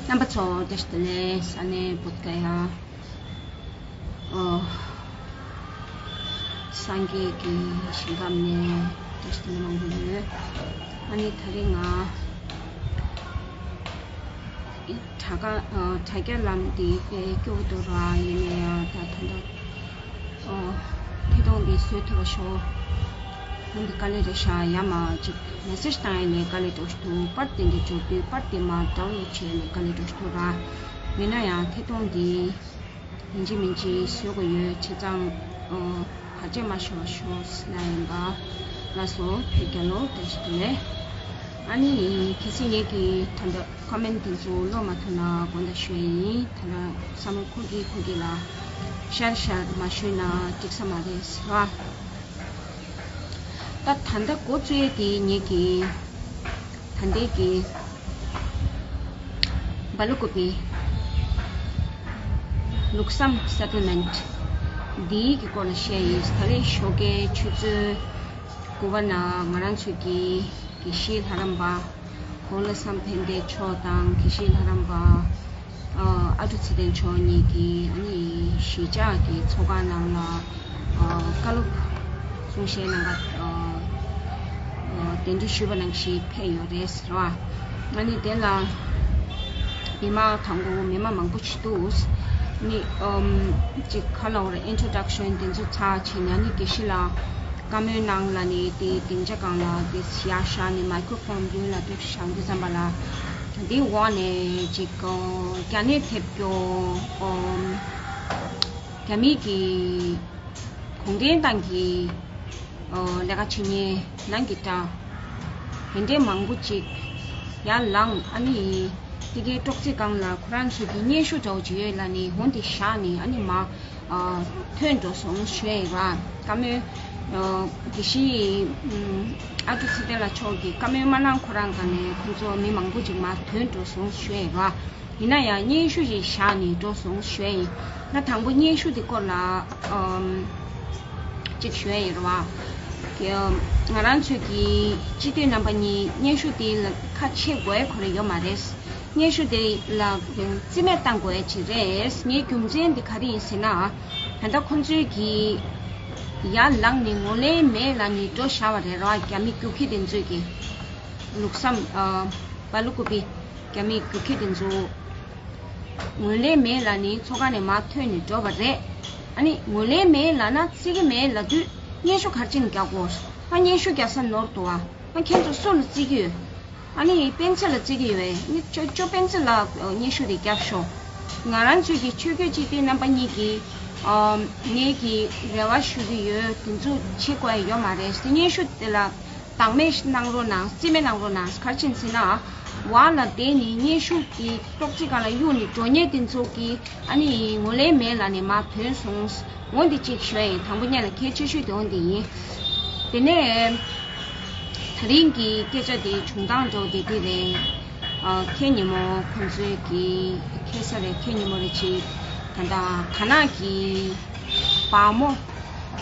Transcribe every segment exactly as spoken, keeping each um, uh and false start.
རྣམ་པ་ཚོ་བཀྲ་ཤིས་བདེ་ལེགས། ས་གནས་བོད་ཀ་ཡ། ཨོ། སངས་རྒྱས་ཀྱི་ཞིང་ཁམས་ནས་བཀྲ་ཤིས་བདེ་ལེགས་མང་པོ་ཡོད། ཨ་ནི་དེ་རིང་ང་དྲ་དྲ་རྒྱ་ལམ་འདི་དཔེ་སྐྱོ་པོ་འདུག་ར། ཡིན་ནའི་ཡང་ད་ད་ལྟ་ཨོ། ཐད་གཏོང་འདི་བཟོས་ཐུབ་པ་ཤོག་འོན་ཏེ་དཀའ་ལས་རེད་ཤག་ཡ་མ་ཅིག་མེ་སེཇ་བཏང་ཡ་ནས་དཀའ་ལས་འགྲོ་ཞིག་འདུག་པར་དེ་འདྲ་འབྱོར་དུས་པར་དེ་མ་ཌའུན་ལོཌ་བྱས་ནས་དཀའ་ལས་འགྲོ་ཞིག་འདུག་ར། ཡིན་ན་ཡང་ཐད་གཏོང་འདི་ཡིན་གཅིག་མིན་གཅིག་བཟོ་དགོས་ཡོད། བྱས་ཙང་ཨོ། བར་ཆད་མ་ཤོར་བ་ཤོག་ཟེར་ན་ཡིན་པ། ལགས་སོ། བོད་རྒྱལ་ལོ། བཀྲ་ཤིས་བདེ་ལེགས། ཨ་ནི་གལ་སྲིད་ངེད་ཀྱི་ད་ལྟ་ཀོ་མེན་ཊི་དེ་ཚོ་ཀློག་མ་ཐུབ་ན་དགོངས་དག་ཞུ་ཡ་ཡིན། ད་ལྟ་བསམ་བློ་འཁོར་གྱིན་འཁོར་གྱིན་ལ་ཤར་ཤར་མ་ཞུས་ན་འགྲིག་ས་མ་རེད་ཟེར་བ། ད་ད་ལྟ་འགོ་བཙུགས་ཡས་དེ་ངེད་ཀྱི་ད་ལྟའི་གི་སྦ་ལ་ཀུ་པི་ལུགས་བསམ་སེ་ཊལ་མེན་ཊི་འདིའི་གི་སྐོར་ལ་བཤད་ཡིན། ད་རེས་ཞོགས་ཀའི་ཆུ་ཚོད་དགུ་པ་ན་ང་རང་ཚོའི་གི་དགེ་བཤེས་ལྷ་རམས་པ་གོང་ལ་བསམ་ཕན་བདེ་མཆོག་དང་དགེ་བཤེས་ལྷ་རམས་པ་ཨ་ཀྲུག་ཚེ་བརྟན་མཆོག་གཉིས་ཀྱིས་ཨ་ནི་གཞིས་ཆགས་ཀྱི་ཚོགས་ཁང་ནང་ལ་བཀའ་སློབ་གསུང་བཤད་གནང་ག་གདན་འདྲེན་ཞུས་པ་ནང་བཞིན་ཕེབས་ཡོད་རེད་ཟེར་བ། ཨ་ནི་དེ་ལ་མི་མང་དང་པོ་མི་མང་མང་པོ་ཅིག་འདུག་ནི་ཨམ་ཅིག་ག་ལ་བར་ཨིན་ཊྲོ་ཌག་ཤན་དེ་ཚོ་ཚར་བྱས་ནས་ཨ་ནི་དགེ་བཤེས་ལ་བཀའ་མོལ་གནང་ལ་ནི་དེ་སྡིངས་ཆ་སྒང་ལ་དེ་ཡར་བཞག་ནས་མའི་ཀྲོ་ཕོན་མདུན་ལ་དེ་བཞག་དུས་ཙམ་པ་ལ་དེའི་འོག་ནས་ཅིག་རྒྱ་ནད་ཐེབས་རྒྱུ་ཨམ་རྒྱ་མི་གི་གུང་ཁྲན་ཏང་གི་ལས་ཀ་བྱེད་མཁན་ནང་གི་འདྲ་དེ་འདྲའི་མང་པོ་ཅིག་ཡར་ལངས། ཨ་ནི་དེ་གའི་ཀྲོག་ཙེ་སྒང་ལ་ཁོ་རང་ཚོ་གི་སྙན་ཞུ་འདྲ་བོ་ཅིག་ཡོད་ལབ་ནས་འོང་དེ་བཞག་ནས་ཨ་ནི་མར་ཐོན་འགྲོ་སོང་ཞུ་ཡ་ཡིན་པ། བཀའ་མོལ་དགེ་བཤེས་ཨ་ཀྲུག་ཚེ་བརྟན་ལགས་མཆོག་གིས་བཀའ་མོལ་མ་གནང་ཁོ་རང་སྒང་ནས་ཁོ་ཚོ་མི་མང་པོ་ཅིག་མར་ཐོན་འགྲོ་སོང་ཞུ་ཡ་ཡིན་པ། ཡིན་ན་ཡང་སྙན་ཞུ་ཞིག་བཞག་ནས་འགྲོ་སོང་ཞུ་ཡ་ཡིན། ང་དང་པོ་སྙན་ཞུ་དེ་སྐོར་ལ་ཨམ་ཅིག་ཞུ་ཡ་ཡིན་རེད་བ། ང་རང་ཚོས་ཀྱི་སྤྱི་འཐུས་རྣམ་པ་གཉིས་སྙན་ཞུ་དེ་ལ་ཁ་ཕྱེ་དགོས་ཡ་ཁོ་རང་ཡོད་མ་རེད། སྙན་ཞུ་དེ་ལ་རྩིས་མེད་བཏང་དགོས་ཡ་ཅིག་རེད། ངའི་རྒྱུ་མཚན་དེ་ག་རེ་ཡིན་ཟེར་ན། ད་ལྟ་ཁོང་ཚོས་ཀྱི་ཡར་ལངས་ནས་ངོས་ལེན་མེད་ལབ་ནས་འགྲོ་བཞག་པ་རེད་ར། རྒྱ་མི་རྒྱུག་ཁྱི་དེ་ཚོས་ཀྱི་ལུགས་བསམ་ཨ་སྦ་ལ་ཀུ་པི་རྒྱ་མི་རྒྱུག་ཁྱི་དེ་ཚོ་ངོས་ལེན་མེད་ལབ་ནས་ཚོགས་ཁང་ནས་མར་ཐོན་ནས་འགྲོ་བ་རེད། ཨ་ནི་ངོས་ལེན་མེད་ལབ་ན་བརྩི་གི་མེད་ལབ་དུས་སྙན་ཞུ་ག་རེ་བྱས་ནས་རྒྱག་དགོས། ཨ་སྙན་ཞུ་རྒྱག་ས་ནོར་འདུག་ཨ། ཨ་ཁྱེད་ཚོ་སུ་ལ་བརྩི་གི་ཡོད། ཨ་ནི་སྤེན་ཚེ་ལ་བརྩི་གི་ཡོད་པས། ཨ་ནི་ཅོ་ཅོ་སྤེན་ཚེ་ལ་སྙན་ཞུ་དེ་རྒྱབ་ཤོག་ང་རང་ཚོའི་གི་ཆོས་བརྒྱུད་སྤྱི་འཐུས་རྣམ་པ་གཉིས་ཀྱིས་ཨམ་ངས་ཀྱི་རེ་བ་ཞུ་གི་ཡོད། དེ་ཚོ་བྱེད་དགོས་ཡ་ཡོད་མ་རེད་ཟེར། སྙན་ཞུ་དེ་ལ་བདག་མེད་གནང་རོགས་གནང་། རྩིས་མེད་གནང་རོགས་གནང་། ག་རེ་བྱས་ཟེར་ན། བར་ལ་བསྡད་ནས་སྙན་ཞུ་དེ་ཀྲོག་ཙེ་སྒང་ལ་གཡུག་ནས་འགྲོ་མཁན་དེ་ཚོ་གིས་ཨ་ནི་ངོས་ལེན་མེད་ལབ་ནས་མར་ཐོན་སོང་། འོ་འདི་གཅིག་ཞུ་ཡ་ཡིན། དང་པོ་ཉིད་ལ་གལ་ཆེ་ཤོས་དེ་འོ་འདི་ཡིན། དེ་ནས་དེ་རིང་གི་སྐད་ཆ་དེ་བྱུང་སྟངས་འདྲ་བོ་དེ་འདི་རེད། ཨ་ཁེ་ཉིན་མོ་ཁོང་ཚོའི་གི་ཁེ་ས་རེད། ཁེ་ཉིན་མོ་རེད་ཅིག་ད་ལྟ་དར་ནག་གི་བ་མོ་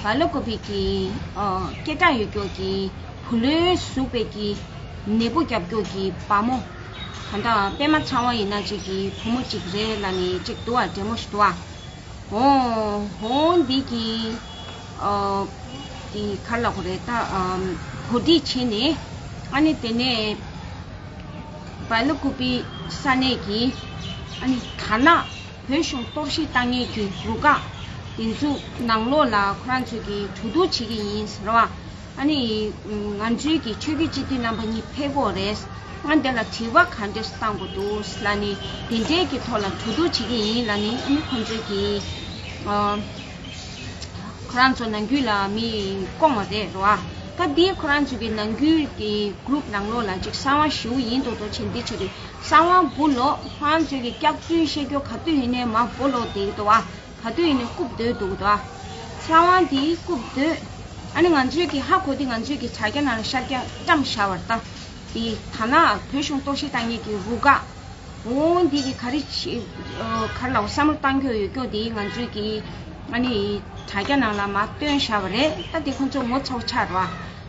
སྦ་ལ་ཀུ་པི་གི་ཨ་སྐད་གྲགས་ཡོད་ཀྱོག་གི་བུ་ལོན་ཟུག་པའི་གི་ནད་འབུ་རྒྱབ་ཀྱོག་གི་བ་མོ། ད་ལྟ་པད་མ་ཚང་བ་ཡིན་ན་ཅིག་གི་བུ་མོ་ཅིག་རེད་ལབ་ནས་ཅིག་འདུག་ཨ། འདྲེ་མོ་ཞིག་འདུག་ཨ། འོ་འོ་འདི་གི་ཨ་གི་ག་རེ་ལབ་དགོས་རེད་ད། ཨམ་གོ་སྒྲིག་བྱས་ནས་ཨ་ནི་དེ་ནས་སྦ་ལ་ཀུ་པི་ས་གནས་ཀྱི་ཨ་ནི་དར་ནག་བོད་གཞུང་གཏོར་བཤིག་བཏང་མཁན་གྱི་རུ་ཁག་དེ་ཚོ་ནང་ལོགས་ལ་ཁོ་རང་ཚོས་ཀྱི་གྲོས་བསྡུར་བྱེད་ཀྱི་ཡིན་ཟེར་བ། ཨ་ནི་ང་ཚོའི་གི་ཆོས་བརྒྱུད་སྤྱི་འཐུས་རྣམ་པ་གཉིས་ཕེབས་ཀྱི་ཡོད་རེད། ང་འདི་ལ་དྲི་བ་ག་འདྲས་བཏང་དགོས་འདུག་ལབ་ནས་དེ་འདྲའི་གི་ཐོག་ལ་གྲོས་བསྡུར་བྱེད་ཀྱི་ཡིན་ལབ་ནས། ཨ་ནི་ཁོང་ཚོའི་གི་ཨ་ཁོ་རང་ཚོ་ནང་ཁུལ་ལ་མི་བསྐོང་བ་རེད་རོ། ཨ་ད་འདི་ཁོ་རང་ཚོའི་གི་ནང་ཁུལ་གི་གུ་རུབ་ནང་ལོགས་ལ་ཅིག་གསང་བ་ཞེ་པོ་ཡིན་མདོག་མདོག་བྱས། འདི་བྱེད་དུས་གསང་བ་དགུ་ལོག་ཁོ་རང་ཚོའི་གི་སྐྱག་རྫུན་བཤད་རྒྱུ་ག་དུས་ཡིན་ནའི་མར་སྦོ་ལོག་བསྡད་ཀྱི་འདུག་ཨ། ག་དུས་ཡིན་ནའི་རྐུབ་རྡོལ་འདུག་གི་འདུག་ཨ། གསང་བ་འདི་རྐུབ་རྡོལ། ཨ་ནི་ང་ཚོའི་གི་ཧ་གོ་དུས་ང་ཚོའི་གི་དྲ་རྒྱ་ནང་ལ་ཤར་རྒྱག་བཀྲམ་བཞག་པ་རེད་ད། དེ་ད་ནང་བོད་གཞུང་གཏོར་བཤིག་བཏང་མཁན་གྱི་རུ་ཁག་འོ་འདི་གི་ག་རེ་བྱེད་ག་རེ་ལབ་བསམ་བློ་བཏང་རྒྱུ་ཡོད་རྒྱུ་དེ་ང་ཚོའི་གི་ཨ་ནི་དྲ་རྒྱ་ནང་ལ་མར་བཏོན་བཞག་པ་རེད། ད་དེ་ཁོང་ཚོ་ངོ་ཚ་པོ་ཆགས་རེད་བ།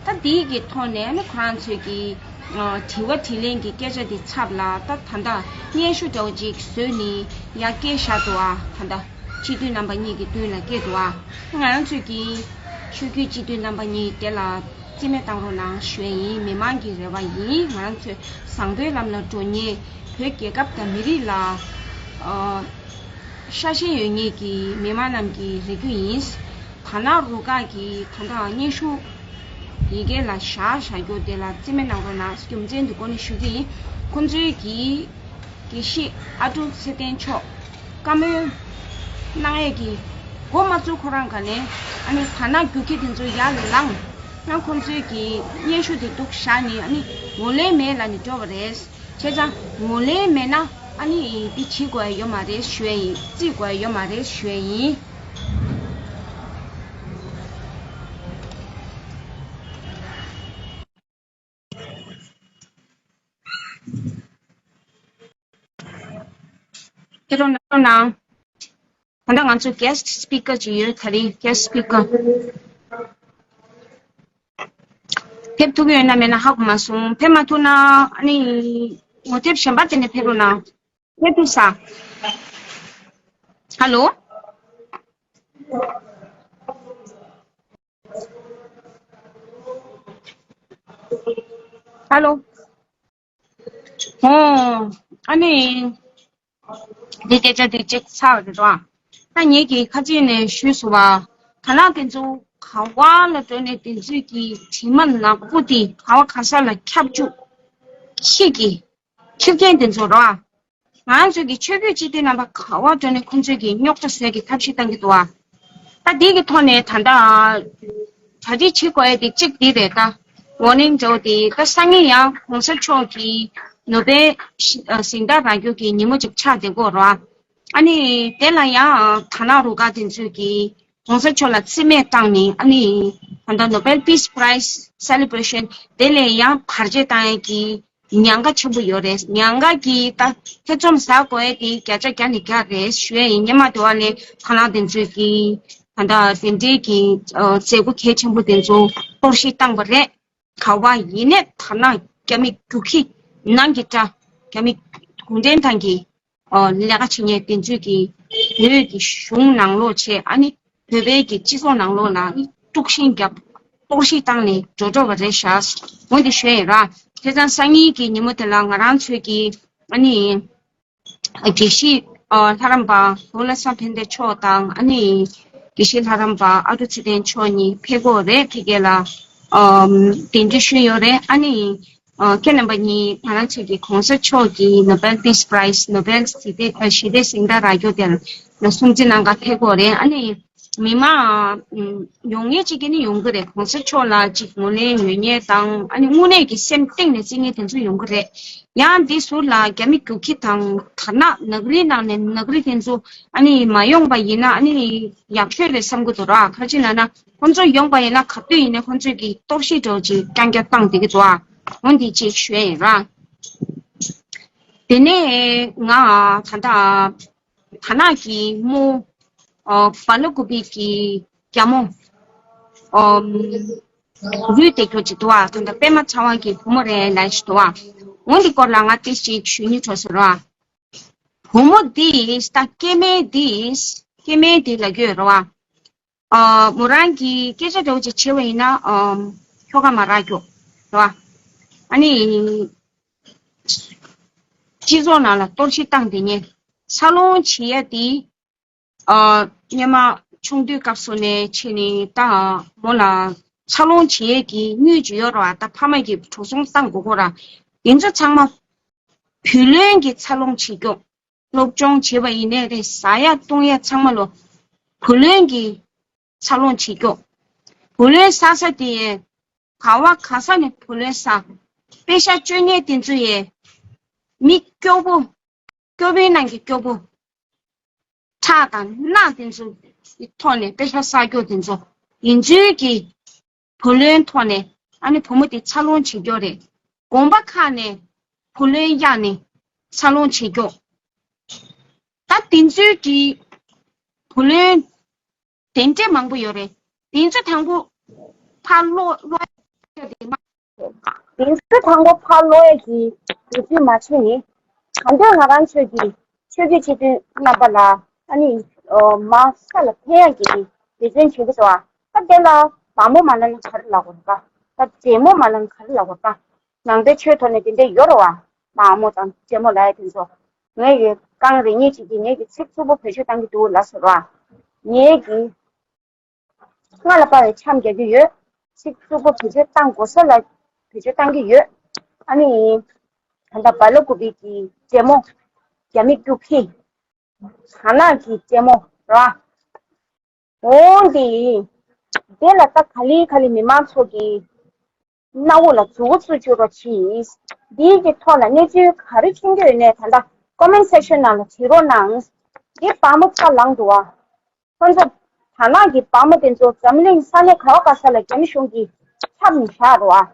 ད་དེའི་གི་ཐོག་ནས་ཨ་ནི་ཁོ་རང་ཚོའི་གི་ དྲི་བ་དྲིས་ལན་གྱི་སྐད་ཆ་དེ་ཚབ་ལ་ད་ད་ལྟ་སྙན་ཞུ་འདྲ་བོ་ཅིག་བཟོས་ནས་ཡར་བསྐྱལ་བཞག་འདུག་ཨ། ད་ལྟ་སྤྱི་འཐུས་རྣམ་པ་གཉིས་ཀྱི་མདུན་ལ་བསྐྱལ་འདུག་ཨ། ང་རང་ཚོས་ཀྱི་ཆོས་བརྒྱུད་སྤྱི་འཐུས་རྣམ་པ་གཉིས་དེ་ལ་རྩིས་མེད་བཏང་རོགས་གནང་ཞུ་ཡས་ཡིན། མི་མང་གི་རེ་བ་ཡིན། ང་རང་ཚོས་བཟང་པོའི་ལམ་ལ་འགྲོ་མཁན་བོད་རྒྱལ་ཁབ་དང་མི་རིགས་ལ་ཤ་ཞེན་ཡོད་མཁན་གྱི་མི་མང་རྣམས་ཀྱི་རེ་སྐུལ་ཡིན། དར་ནག་རུ་ཁག་གི་ད་ལྟ་སྙན་ཞུ་ཡི་གེ་ལ་བཞག་བཞག་རྒྱུ་དེ་ལ་རྩིས་མེད་གནང་རོགས་གནང་། རྒྱུ་མཚན་དེ་སྒོ་ནས་ཞུ་གི་ཡིན། ཁོང་ཚོའི་གི་དགེ་བཤེས་ཨ་ཀྲུག་ཚེ་བརྟན་མཆོག་བཀའ་མོལ་གནང་ཡས་ཀྱི་འགོ་མ་བཙུགས་ཁོ་རང་ག་ནས་ཨ་ནི་དར་ནག་རྒྱུག་ཁྱི་དེ་ཚོ་ཡར་ལངས་ན་ཁོང་ཚོའི་གི་སྙན་ཞུ་དེ་འདུག་བཞག་ནས་ཨ་ནི་ངོས་ལེན་མེད་ལབ་ནས་འགྲོ་བ་རེད། བྱས་ཙང་ངོས་ལེན་མེད་ན་ཨ་ནི་འདི་བྱེད་དགོས་ཡ་ཡོད་མ་རེད་ཞུ་ཡ་ཡིན། བརྩི་དགོས་ཡ་ཡོད་མ་རེད་ཞུ་ཡ་ཡིན། ཁྱེད་རང་ནང་ནང་། ད་ལྟ་ང་ཚོ་guest speaker ཅིག་ཡོད། ད་རིང་guest speaker ཕེབས་ཐུབ་ཀྱི་ཡོད་ན་མེད་ན་ཧ་གོ་མ་སོང་། ཕེབས་མ་ཐུབ་ན་ཨ་ནི་ངོ་དེབ་གཞན་པ་དེ་ནས་ཕེབས་རོགས་གནང་། ཕེབས་ཐུབ་ས། ཧ་ལོ། ཧ་ལོ། ཨོ། ཨ་ནི། འདི་སྐད་ཆ་འདི་གཅིག་ཚར་བ་རེད་དོ། ད་ངེད་ཀྱིས་ཁ་ཅིག་ནས་ཞུས་སོང་བ། དར་ནག་དེ་ཚོ་ག་བ་ལ་འགྲོ་ནས་དེ་ཚོས་ཀྱི་དྲི་མ་ནག་པོ་དེ་ག་བ་ག་ས་ལ་ཁྱབ་བཅུག་ཤེས་ཀྱི། ཁྱི་རྒན་དེ་ཚོ་རོ། ང་ཚོ་གི་ཆོས་བརྒྱུད་སྤྱི་འཐུས་རྣམ་པ་ག་བ་འགྲོ་ནས་ཁོང་ཚོས་ཀྱི་རྙོག་དྲ་བཟོས་ཀྱི་ཐབས་ཤེས་བཏང་གི་འདུག་ཨ། ད་འདི་གི་ཐོག་ནས་ད་ལྟ་གྲ་སྒྲིག་བྱེད་དགོས་ཡ་དེ་གཅིག་འདི་རེད་ད། ཝར་ནིང་འདྲ་བོ་དེ་ད་སང་ཉིན་ཡང་གོང་ས་མཆོག་གི་ནོ་བེལ་ཞི་ཨ་གཟེངས་རྟགས་རག་རྒྱུ་གི་ཉིན་མོ་གཅིག་ཆགས་བསྡད་ཀྱི་ཡོད་རེད་བ། ཨ་ནི་དེ་ལ་ཡང་དར་ནག་རུ་ཁག་དེ་ཚོས་ཀྱི་གོང་ས་མཆོག་ལ་རྩིས་མེད་བཏང་ནས་ཨ་ནི་ད་ལྟ་Nobel Peace Prize celebration དེ་ལས་ཡང་བར་ཆད་བཏང་ཡ་གི་ཉེན་ཁ་ཆེན་པོ་ཡོད་རེད། ཉེན་ཁ་གི་ད་ཐེ་ཚོམ་ཟ་དགོས་ཡ་དེ་བརྒྱ་ཆ་བརྒྱ་ནས་བརྒྱ་རེད་ཞུ་ཡ་ཡིན། སྔོན་མ་དེ་བ་ལས་དར་ནག་དེ་ཚོས་ཀྱི་ད་ལྟ་དེ་འདྲའི་གི་ཨ་མཛད་སྒོ་གལ་ཆེན་པོ་དེ་ཚོ་གཏོར་བཤིག་བཏང་པ་རེད། ག་བ་ཡིན་ནའི་དར་ནག་རྒྱ་མི་རྒྱུག་ཁྱི་ནང་གི་དགྲ། རྒྱ་མི་གུང་ཁྲན་ཏང་གི་ཨ་ལས་ཀ་བྱེད་མཁན་དེ་ཚོས་ཀྱི་བོད་ཀྱི་གཞུང་ནང་ལོགས་བྱས། ཨ་ནི་བོད་པའི་གི་སྤྱི་ཚོགས་ནང་ལོགས་ལ་དཀྲུག་ཤིང་བརྒྱབ། གཏོར་བཤིག་བཏང་ནས་འགྲོ་འགྲོ་བ་རེད་ཤག་འོན་ཏེ་ཞུ་ཡ་ཡིན་ར། བྱས་ཙང་སང་ཉིན་གྱི་ཉིན་མོ་དེ་ལ་ང་རང་ཚོས་ཀྱི་ཨ་ནི་དགེ་བཤེས་ཨ་ལྷ་རམས་པ་ལྷོ་བླ་བཟང་ཕན་བདེ་མཆོག་དང་ཨ་ནི་དགེ་བཤེས་ལྷ་རམས་པ་ཨ་ཀྲུག་ཚེ་བརྟན་མཆོག་གཉིས་ཕེབས་ཀྱི་ཡོད་རེད། ཕ་གི་ལ་ཨམ་གདན་འདྲེན་ཞུས་ཡོད་རེད། ཨ་ནི་ཨ་ཁྱེད་རྣམ་པ་གཉིས་ང་རང་ཚོའི་གི་གོང་ས་མཆོག་གི་Nobel Peace Prize Nobel ཞི་བདེ་ཨ་ཞི་བདེ་གཟེངས་རྟགས་རག་རྒྱུ་དེ་ལ་སྲུང་བརྩི་གནང་ག་ཕེབས་ཀྱི་ཡོད་རེད། ཨ་ནི་མི་མང་ཨུམ་ཡོང་མཁན་ཅིག་གིས་ནི་ཡོང་གི་རེད། གོང་ས་མཆོག་ལ་ཅིག་ངོས་ལེན་ཡོད་མཁན་དང་ཨ་ནི་དངོས་གནས་ཀྱི་སེམས་གཏིང་ནས་བརྩི་མཁན་དེ་ཚོ་ཡོང་གི་རེད། ཡང་འདི་ཟུར་ལ་རྒྱ་མི་རྒྱུག་ཁྱི་དང་དར་ནག་ནག་རིལ་ནང་ནས་ནག་རིལ་དེ་ཚོ་ཨ་ནི་མ་ཡོང་པ་ཡིན་ན་ཨ་ནི་ཡག་ཤོས་རེད་བསམ་གྱི་འདུག་ར། ག་རེ་ཡིན་ལབ་ན་ཁོང་ཚོ་ཡོང་པ་ཡིན་ན་ག་དུས་ཡིན་ནའི་ཁོང་ཚོས་ཀྱི་གཏོར་བཤིག་འདྲ་བོ་ཅིག་རྐྱང་རྐྱང་བཏང་བསྡད་ཀྱི་འདུག་ཨ། འོ་འདི་ཅིག་ཞུ་ཡ་ཡིན་ར། དེ་ནས་ང་ད་ལྟ་དར་ནག་གི་རྨོ། ཨོ་སྦ་ལ་ཀུ་པི་གི་རྒྱ་རྨོ། ཨོ་རུས་སྡེ་ཁྱོ་ཅིག་འདུག་བ། ད་ལྟ་པད་མ་ཚ་བ་གི་བུ་མོ་རེད་ལབ་ཞིག་འདུག་བ། འོ་འདི་སྐོར་ལ་ང་ཏིས་ཅིག་ཞུ་སྙིང་བྲོ་སོང་ར། བུ་མོ་འདིས་ད་སྐྱེ་དམན་འདིས་སྐྱེ་དམན་འདི་ལབ་ཀྱི་ཡོད་རེད་བ། ཨ་མོ་རང་གིས་སྐད་ཆ་འདྲ་བོ་ཅིག་བྱས་པ་ཡིན་ན་ཨམ་ཁྱོ་ག་མ་རག་རྒྱུ་རེད་བ། ཨ་ནི་སྤྱི་ཚོགས་ནང་ལ་གཏོར་བཤིག་བཏང་བསྡད་མཁན། འཚར་ལོངས་བྱེད་ཡ་དེ་ཨ་སྔོན་མ་ཆུང་དུས་སྐབས་སུ་ནས་བྱས་ནས་ད་མོ་ལ་འཚར་ལོངས་བྱེད་ཡས་ཀྱི་དངུལ་ཅིག་ཡོད་རེད་བ། ད་ཕ་མ་གིས་འགྲོ་སོང་བཏང་དགོས་ཀྱི་རེད་བ། དེ་ཚོ་ཚང་མ་བུ་ལོན་གྱི་འཚར་ལོངས་བྱེད་རྒྱུ། སློབ་སྦྱོང་བྱེད་པ་ཡིན་ནའི་རེད། ཟ་ཡ་བཏུང་ཡ་ཚང་མ་ལོ་བུ་ལོན་གྱི་འཚར་ལོངས་བྱེད་རྒྱུ། བུ་ལོན་ཟ་ས་དེ་ག་བ་ག་ས་ནས་བུ་ལོན་ཟ། པེ་ཤ་སྤྱོད་མཁན་དེ་ཚོ་ཡས་མི་སྐྱོ་པོ། སྐྱོ་པོའི་ནང་གི་སྐྱོ་པོ། ཁྲག་དང་རྣག་དེ་ཚོ་གི་ཐོག་ནས་པེ་ཤ་བསགས་རྒྱུ་དེ་ཚོ་ཡིན་ཚུལ་གྱི་བུ་ལོན་ཐོག་ནས་ཨ་ནི་བུ་མོ་དེ་འཚར་ལོངས་བྱེད་རྒྱུ་རེད། དགོན་པ་ཁག་ནས་བུ་ལོན་གཡར་ནས་འཚར་ལོངས་བྱེད་རྒྱུ། ད་དེ་ཚོའི་གི་བུ་ལོན་དེ་འདྲས་མང་པོ་ཡོད་རེད། དེ་ཚོ་དང་པོ་ཕར་ཀློག་ཀློག་ཡ་དེ་མ། དེང་ཚེ་དང་པོ་ཕར་ལོག་ཡས་ཀྱི་དུས་ཚོད་མ་ཕྱིན་ནི། གང་འདོད་ང་རང་ཚོས་ཀྱི་ཆོས་བརྒྱུད་སྤྱི་འཐུས་རྣམ་པ་ལ་ཨ་ནི་མ་ས་ལ་འཐེན་ཡས་ཀྱི་འབད་བརྩོན་བྱེད་ཀྱི་འདུག་བ། ད་དེ་ལ་བ་མོ་མ་ལ་ནི་ག་རེ་ལབ་དགོས་རེད་པ། ད་རྗེ་མོ་མ་ལ་ནི་ག་རེ་ལབ་དགོས་རེད་པ། ནང་པའི་ཆོས་ཐོག་ནས་དེ་འདྲས་ཡོད་རེད་བ། བ་མོ་དང་རྗེ་མོ་ལབ་ཡས་དེ་ཚོ། ངས་ཀྱི་རྐང་རེ་གཉིས་ཅིག་གིས་ངས་ཀྱི་ཚིག་རྩུབ་པོ་བེད་སྤྱོད་བཏང་གི་འདུག་ལབ་ཟེར་བ། ངས་ཀྱི་སྔ་ལ་པ་རེ་འཆམ་རྒྱག་གི་ཡོད། ཚིག་རྩུབ་པོ་བེད་སྤྱོད་བཏང་དགོས་ས་ལ་བེད་སྤྱོད་བཏང་གི་ཡོད། ཨ་ནི། ད་ལྟ་བ་ལོ་ཀུ་པི་གི་རྗེ་མོ། རྒྱ་མི་རྒྱུག་ཁྱི། དར་ནག་གི་རྗེ་མོ་ར། འོང་དེ། དེ་ལ་ད་ག་ལེ་ག་ལེ་མི་མང་ཚོ་གི་སྣ་བུག་ལ་མཛུ་གུ་བཙུགས་བཅུག་རོགས་གྱིས། འདིའི་གི་ཐོག་ལ་གནས་ཚུལ་ག་རེ་བྱུང་གི་ཡོད་ནས་ད་ལྟ་ཀོ་མེན་སེག་ཤོན་ནང་ལ་བྲིས་རོགས་གནང་། འདི་བ་མོ་ཚ་ལངས་འདུག་བ། ཁོ་ཚོ་དར་ནག་གི་བ་མོ་དེ་ཚོ་འཛམ་གླིང་ས་གནས་ག་བ་ག་ས་ལ་རྒྱ་མི་གཞུང་གིས་ཁྱབ་ནས་བཞག་རོགས་ཨ།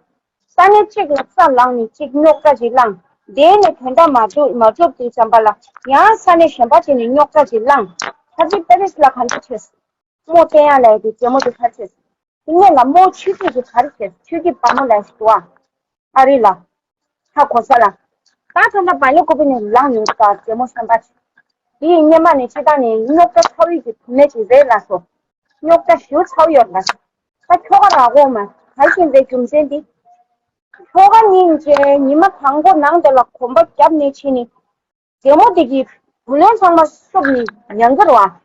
ས་གནས་གཅིག་ལ་རྩ་ལངས་ནས་གཅིག་རྙོག་དྲ་ཅིག་བསླངས། དེ་ནས་དོན་དག་མ་འགྲུབ་མ་འགྲུབ་དུས་ཙམ་པ་ལ་ཡང་ས་གནས་གཞན་པ་ཅིག་ནས་རྙོག་དྲ་ཅིག་བསླངས། ད་ཅི་པེ་རིས་ལ་ག་འདྲ་བྱས། རྨོ་བསྟན་ཡག་ལས་དེ་རྗེ་མོ་དེ་ག་རེ་བྱས། དེ་ནས་ལ་རྨོ་ཆོས་སྐྱིད་ཀྱིས་ག་རེ་བྱས། ཆོས་སྐྱིད་བ་མོ་ལས་སུ་བ། ཨ་རི་ལ། ཧ་གོ་ས་ལ། ད་ད་ལྟ་བ་ལོ་ཀོ་པི་ནས་ལངས་ཡོང་གི་ད་རྗེ་མོ་བསམ་པ། དེ་ཡི་སྔོན་མ་ནས་ཕྱི་ཐག་ནས་རྙོག་དྲ་ཚ་བོ་ཡི་གི་བུད་མེད་ཅིག་རེད་ལ་སོ། རྙོག་དྲ་ཞེ་པོ་ཚ་བོ་ཡོད་ལ། ད་ཁྱོ་ག་ར་གོ་མ་ག་རེ་བྱས་འདྲའི་རྒྱུ་མཚན་འདི། ཁྱོ་ག་སྙིང་རྗེ་ཉི་མ་དང་པོ་ནང་དེ་ལ་གོམ་པ་བརྒྱབ་ནས་ཕྱིན་ནས། རྒན་མོ་དེ་གིས་བུ་ལོན་ཚང་མ་བསུབ་ནས་ཡང་གི་རེད་བ།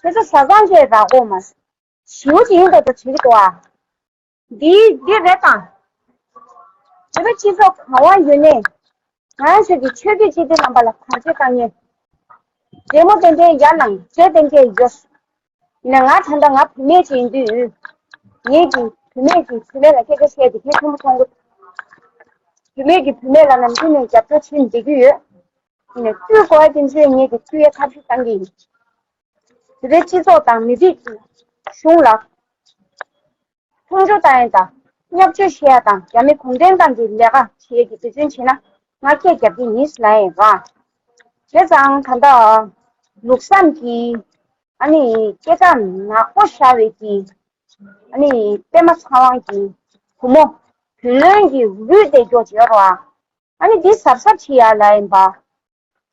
ཁྱེད་ཚོ་ཟ་ཚང་བཅས་རག་གོ་མ། ཞེ་པོ་ཅིག་ཡིན་འདྲ་འདྲ་བྱེད་ཀྱི་འདུག་ཨ། འདི་འདི་རེད་དང་། བོད་པའི་སྤྱི་ཚོགས་ག་བ་ཡོད་ནས། ང་ཚོ་གི་ཆོས་བརྒྱུད་སྤྱི་འཐུས་རྣམ་པ་ལ་བར་ཆད་བཏང་མཁན། རྒན་མོ་དེ་འདྲའི་ཡར་ལངས་རྗེས་དེ་འདྲའི་ཡོད། ཡིན་ན་ང་ད་ལྟ་ང་བུད་མེད་ཅིག་ཡིན་དུས། ངེད་ཀྱི་བུད་མེད་ཀྱི་བུད་མེད་ལ་སྐད་ཆ་བཤད་དེ་གལ་ཆེན་པོ་མཐོང་གི། བུད་མེད་ཀྱི་བུད་མེད་ལ་ནམ་རྒྱུན་ནས་རྒྱབ་སྐྱོར་བྱེད་བསྡད་ཀྱི་ཡོད། ཡིན་ནའི་བཀུར་དགོས་པ་དེ་ཚོས་ངེད་ཀྱི་བཀུར་ཡས་ཐབས་ཤེས་གཏང་གི་ཡིན། བོད་པའི་སྤྱི་ཚོགས་དང་མི་རིགས་ཀྱི་གཞུང་ལ་མཐོང་ཆུང་བཏང་ཡས་དང་བརྙས་བཅོས་བྱེད་ཡས་དང་རྒྱ་མི་གུང་ཁྲན་ཏང་གི་ལས་ཀ་བྱེད་ཡས་ཀྱི་འབད་བརྩོན་བྱེད་ན་ང་སྐད་རྒྱབ་ཀྱི་ཡིན་ལབ་ཡིན་ར། བྱས་ཙང་ད་ལྟ་ལུགས་བསམ་གྱི་ཨ་ནི་སྐད་གྲགས་ནག་པོ་ཤར་བའི་གི་ཨ་ནི་པད་མ་ཚེ་དབང་གི་བུ་མོ་བུ་ལོན་གྱི་རུས་དེ་མགྱོགས་བྱེད་རོགས་ཨ། ཨ་ནི་འདི་གཟབ་གཟབ་བྱེད་ཡ་ལ་ཡིན་པ།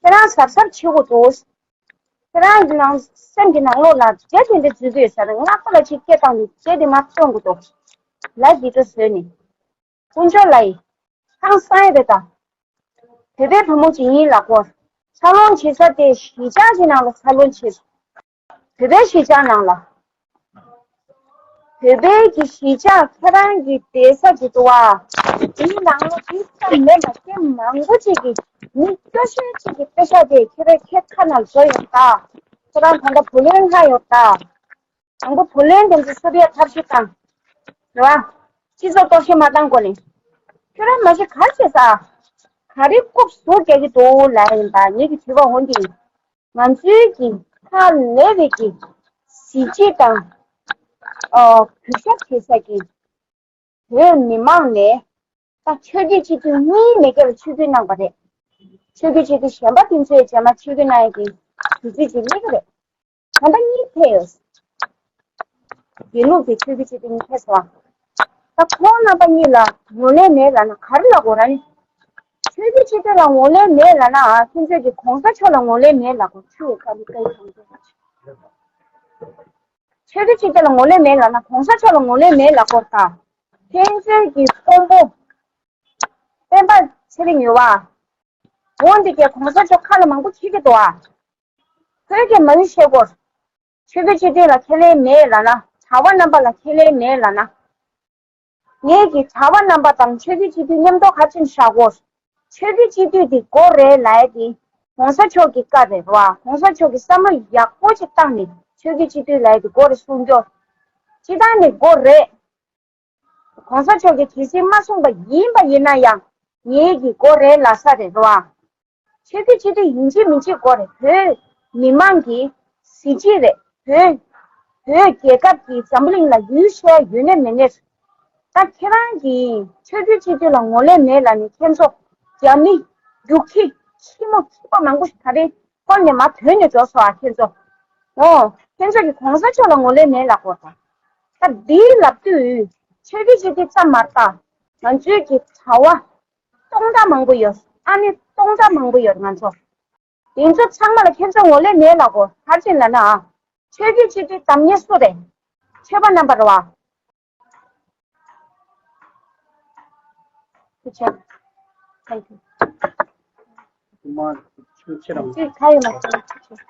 ཁྱེད་རང་གཟབ་གཟབ་བྱེད་དགོས་འདུག་ཁྱེད་རང་གི་ནང་སེམས་ཀྱི་ནང་ལོགས་ལ་རྗེ་དེ་འདྲ་འཛུལ་དུས་ས་རེད་སྔ་པོ་ལ་ཅིག་སྐད་བཏང་ནས་རྗེ་དེ་མར་བཏོན་དགོས་འདུག་ལ་འདི་འདྲ་བཟོས་ནས། དཀོན་མཆོག་ལ་ཡི། ཧང་སང་ཡ་རེད་ད། བོད་པའི་བུ་མོ་ཅིག་ཡིན་ལབ་དགོས། འཚར་ལོངས་བྱེད་ས་དེ་གཞིས་ཆགས་ཀྱི་ནང་ལ་འཚར་ལོངས་བྱེད། བོད་པའི་གཞིས་ཆགས་ནང་ལ། བོད་པའི་གི་གཞིས་ཆགས་ཁྱེད་རང་གི་བསྡད་ས་ཅིག་འདུག་བ། དེའི་ནང་ལོགས་དེ་ཙམ་མེད་པ་སྐད་མང་པོ་ཅིག་གིས་མི་སྐྱོ་ཤོས་ཅིག་གི་པེ་ཤ་དེ་ཁྱེད་རང་ཁྱེད་ཁ་ནང་བཟོ་ཡོད་ད། ཁྱེད་རང་ད་ལྟ་བུ་ལོན་ལྷག་ཡོད་ད། དང་པོ་བུ་ལོན་དེ་ཚོ་སུབ་ཡས་ཐབས་ཤེས་བཏང་། རེད་བ། སྤྱི་ཚོགས་གཏོར་བཤིག་མ་བཏང་གོང་ནས། ཁྱོད་རང་མ་གཞི་ག་རེ་བྱས་ས། ག་རེ་རྐུབ་ཟུར་རྒྱག་གི་འདུག་ལབ་ཡིན་པ་ངེད་ཀྱི་དྲི་བ་འོང་གི་ཡིན། ང་ཚོའི་གི་ཧ་ལས་པའི་གི་གཟི་བརྗིད་དང་། ཨོ་གུས་ཞབས་བྱེད་ས་གི་བོད་མི་མང་ནས་ད་ཆོས་བརྒྱུད་སྤྱི་འཐུས་གཉིས་མེད་སྐབས་ལ་ཆོས་བརྒྱུད་གནང་པ་རེད། ཆོས་བརྒྱུད་སྤྱི་འཐུས་གཞན་པ་དེ་ཚོས་རྗེས་མ་ཆོས་བརྒྱུད་གནང་ཡས་ཀྱི་དུས་ཚོད་ཅིག་སླེབས་ཀྱི་རེད། ད་ལྟ་གཉིས་ཕེབས་ཡོད། དགེ་ལུགས་ཀྱི་ཆོས་བརྒྱུད་སྤྱི་འཐུས་གཉིས་ཕེབས་སོང་། ད་ཁོང་རྣམ་པ་གཉིས་ལ་ངོས་ལེན་མེད་ལབ་ན་ག་རེ་ལབ་དགོས་ར་ནི། ཆོས་བརྒྱུད་སྤྱི་འཐུས་ལ་ངོས་ལེན་མེད་ལབ་ན་ཁྱེད་ཚོས་ཀྱི་གོང་ས་མཆོག་ལ་ངོས་ལེན་མེད་ལབ་དགོས། ཆུ་ཡི་ཁ་ལི་ཀའི་གོང་ས་མཆོག་ཆོས་བརྒྱུད་སྤྱི་འཐུས་ལ་ངོས་ལེན་མེད་ལབ་ན་གོང་ས་མཆོག་ལ་ངོས་ལེན་མེད་ལབ་དགོས་ད། ཕན་ཚུན་གྱི་དཔོན་པོ། སྤེན་པ་ཚེ་རིང་ཡོད་བ། འོན་ཏེ་ཀྱེ་གོང་ས་མཆོག་ཁ་ལ་མང་པོ་ཁྱེར་གྱི་འདུག་ཨ། ཁོས་ཀྱེ་མ་ཎི་བཤད་སྐོར། ཆོས་བརྒྱུད་སྤྱི་འཐུས་ལ་ཁས་ལེན་མེད་ལབ་ན་གྲྭ་པ་རྣམ་པ་ལ་ཁས་ལེན་མེད་ལབ་ན། ངེད་ཀྱི་གྲྭ་པ་རྣམ་པ་དང་ཆོས་བརྒྱུད་སྤྱི་འཐུས་མཉམ་དུ་ཁ་ཆེམས་བཞག་གོ། ཆོས་བརྒྱུད་སྤྱི་འཐུས་དེ་དགོས་རེད་ལབ་ཡ་དེ། གོང་ས་མཆོག་གི་བཀའ་རེད་བ། གོང་ས་མཆོག་གིས་བསམ་བློ་ཡག་པོ་ཅིག་བཏང་ནས་ཆོས་བརྒྱུད་སྤྱི་འཐུས་ལབ་ཡ་དེ་དགོས་རེད་གསུང་རྒྱུ། སྤྱི་བཏང་ནས་དགོས་རེད། གོང་ས་མཆོག་གིས་གལ་སྲིད་མ་གསུངས་པ་ཡིན་པ་ཡིན་ན་ཡང་ངེད་ཀྱི་དགོས་རེད་ལབ་ས་རེད་བ། ཆོས་བརྒྱུད་སྤྱི་འཐུས་ཡིན་གཅིག་མིན་གཅིག་དགོས་རེད། བོད་མི་མང་གི་གཟི་བརྗིད་རེད། བོད་བོད་རྒྱལ་ཁབ་ཀྱི་འཛམ་བུ་གླིང་ལ་ཡུལ་ཤེས་ཡོད་ནས་མེད་ནས། ད་ཁྱེད་རང་གིས་ཆོས་བརྒྱུད་སྤྱི་འཐུས་ལ་ངོས་ལེན་མེད་ལབ་ནས་ཁྱེད་ཚོ་རྒྱ་མི་རྒྱུག་ཁྱི་ཁྱི་མོ་ཁྱི་པ་མང་པོ་ཞིག་ད་རེས་ཁོ་ནས་མ་ཐོན་ནས་འགྲོ་སོང་ཨ་ཁྱེད་ཚོ། འོ་ཁྱེད་ཚོ་གིས་གོང་ས་མཆོག་ལ་ངོས་ལེན་མེད་ལབ་དགོས་ད། ད་འདི་ལབ་དུས་ཆོས་བརྒྱུད་སྤྱི་འཐུས་ཙམ་མ་རེད་ད། ང་ཚོའི་གི་གྲྭ་བ་སྟོང་ཕྲག་མང་པོ་ཡོད། ཨ་ནི་སྟོང་ཕྲག་མང་པོ་ཡོད་ང་ཚོ། དེ་ཚོ་ཚང་མ་ལ་ཁྱེད་ཚོ་ངོ་ལས་མེད་ལ་གོ། ཧར་ཅན་ལ་ན་ཆོས་བརྒྱུད་སྤྱི་འཐུས་དམ་ཉེ་སུ་རེད། ཆོས་པ་རྣམ་པ་རེད་བ། Thank you. ཆོས་ཁ་ཡོད་མ་ཆོས་ཆོས་ཆོས།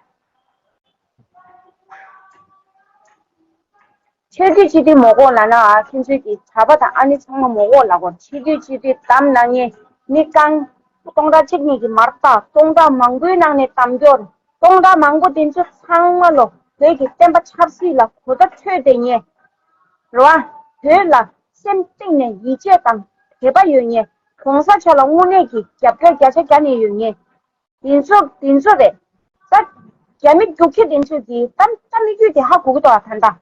ཆོས་བརྒྱུད་སྤྱི་འཐུས་མོ་གོ་ལ་ན་ཨ་ཁྱེད་ཚོའི་གི་གྲྭ་པ་དང་ཨ་ནི་ཚང་མ་མོ་གོ་ལ་གོ། ཆོས་བརྒྱུད་སྤྱི་འཐུས་དམ་ནང་ནས་མི་རྐང་སྟོང་ཕྲག་གཅིག་གཉིས་ཀྱི་མར་ལྟ། སྟོང་ཕྲག་མང་པོའི་ནང་ནས་དམ་སྐྱོར། སྟོང་ཕྲག་མང་པོ་དེ་ཚོ་ཚང་མ་ལོ་བོད་ཀྱི་བསྟན་པ་ཆབ་སྲིད་ལ་གོ་བརྡ་འཕྲོད་བསྡད་མཁན་རེད་བ། བོད་ལ་སེམས་གཏིང་ནས་ཡིད་ཆེས་དང་དད་པ་ཡོད་མཁན། གོང་ས་མཆོག་ལ་དངོས་གནས་ཀྱི་རྒྱབ་སྐྱོར་བརྒྱ་ཆ་བརྒྱ་ནས་ཡོད་མཁན། དེ་ཚོ་དེ་ཚོ་རེད། ད་རྒྱ་མི་རྒྱུག་ཁྱི་དེ་ཚོས་ཀྱིས་ད་ད་མི་རྒྱུད་དེ་ཧ་གོ་གི་འདུག་ཨ། ད་ད་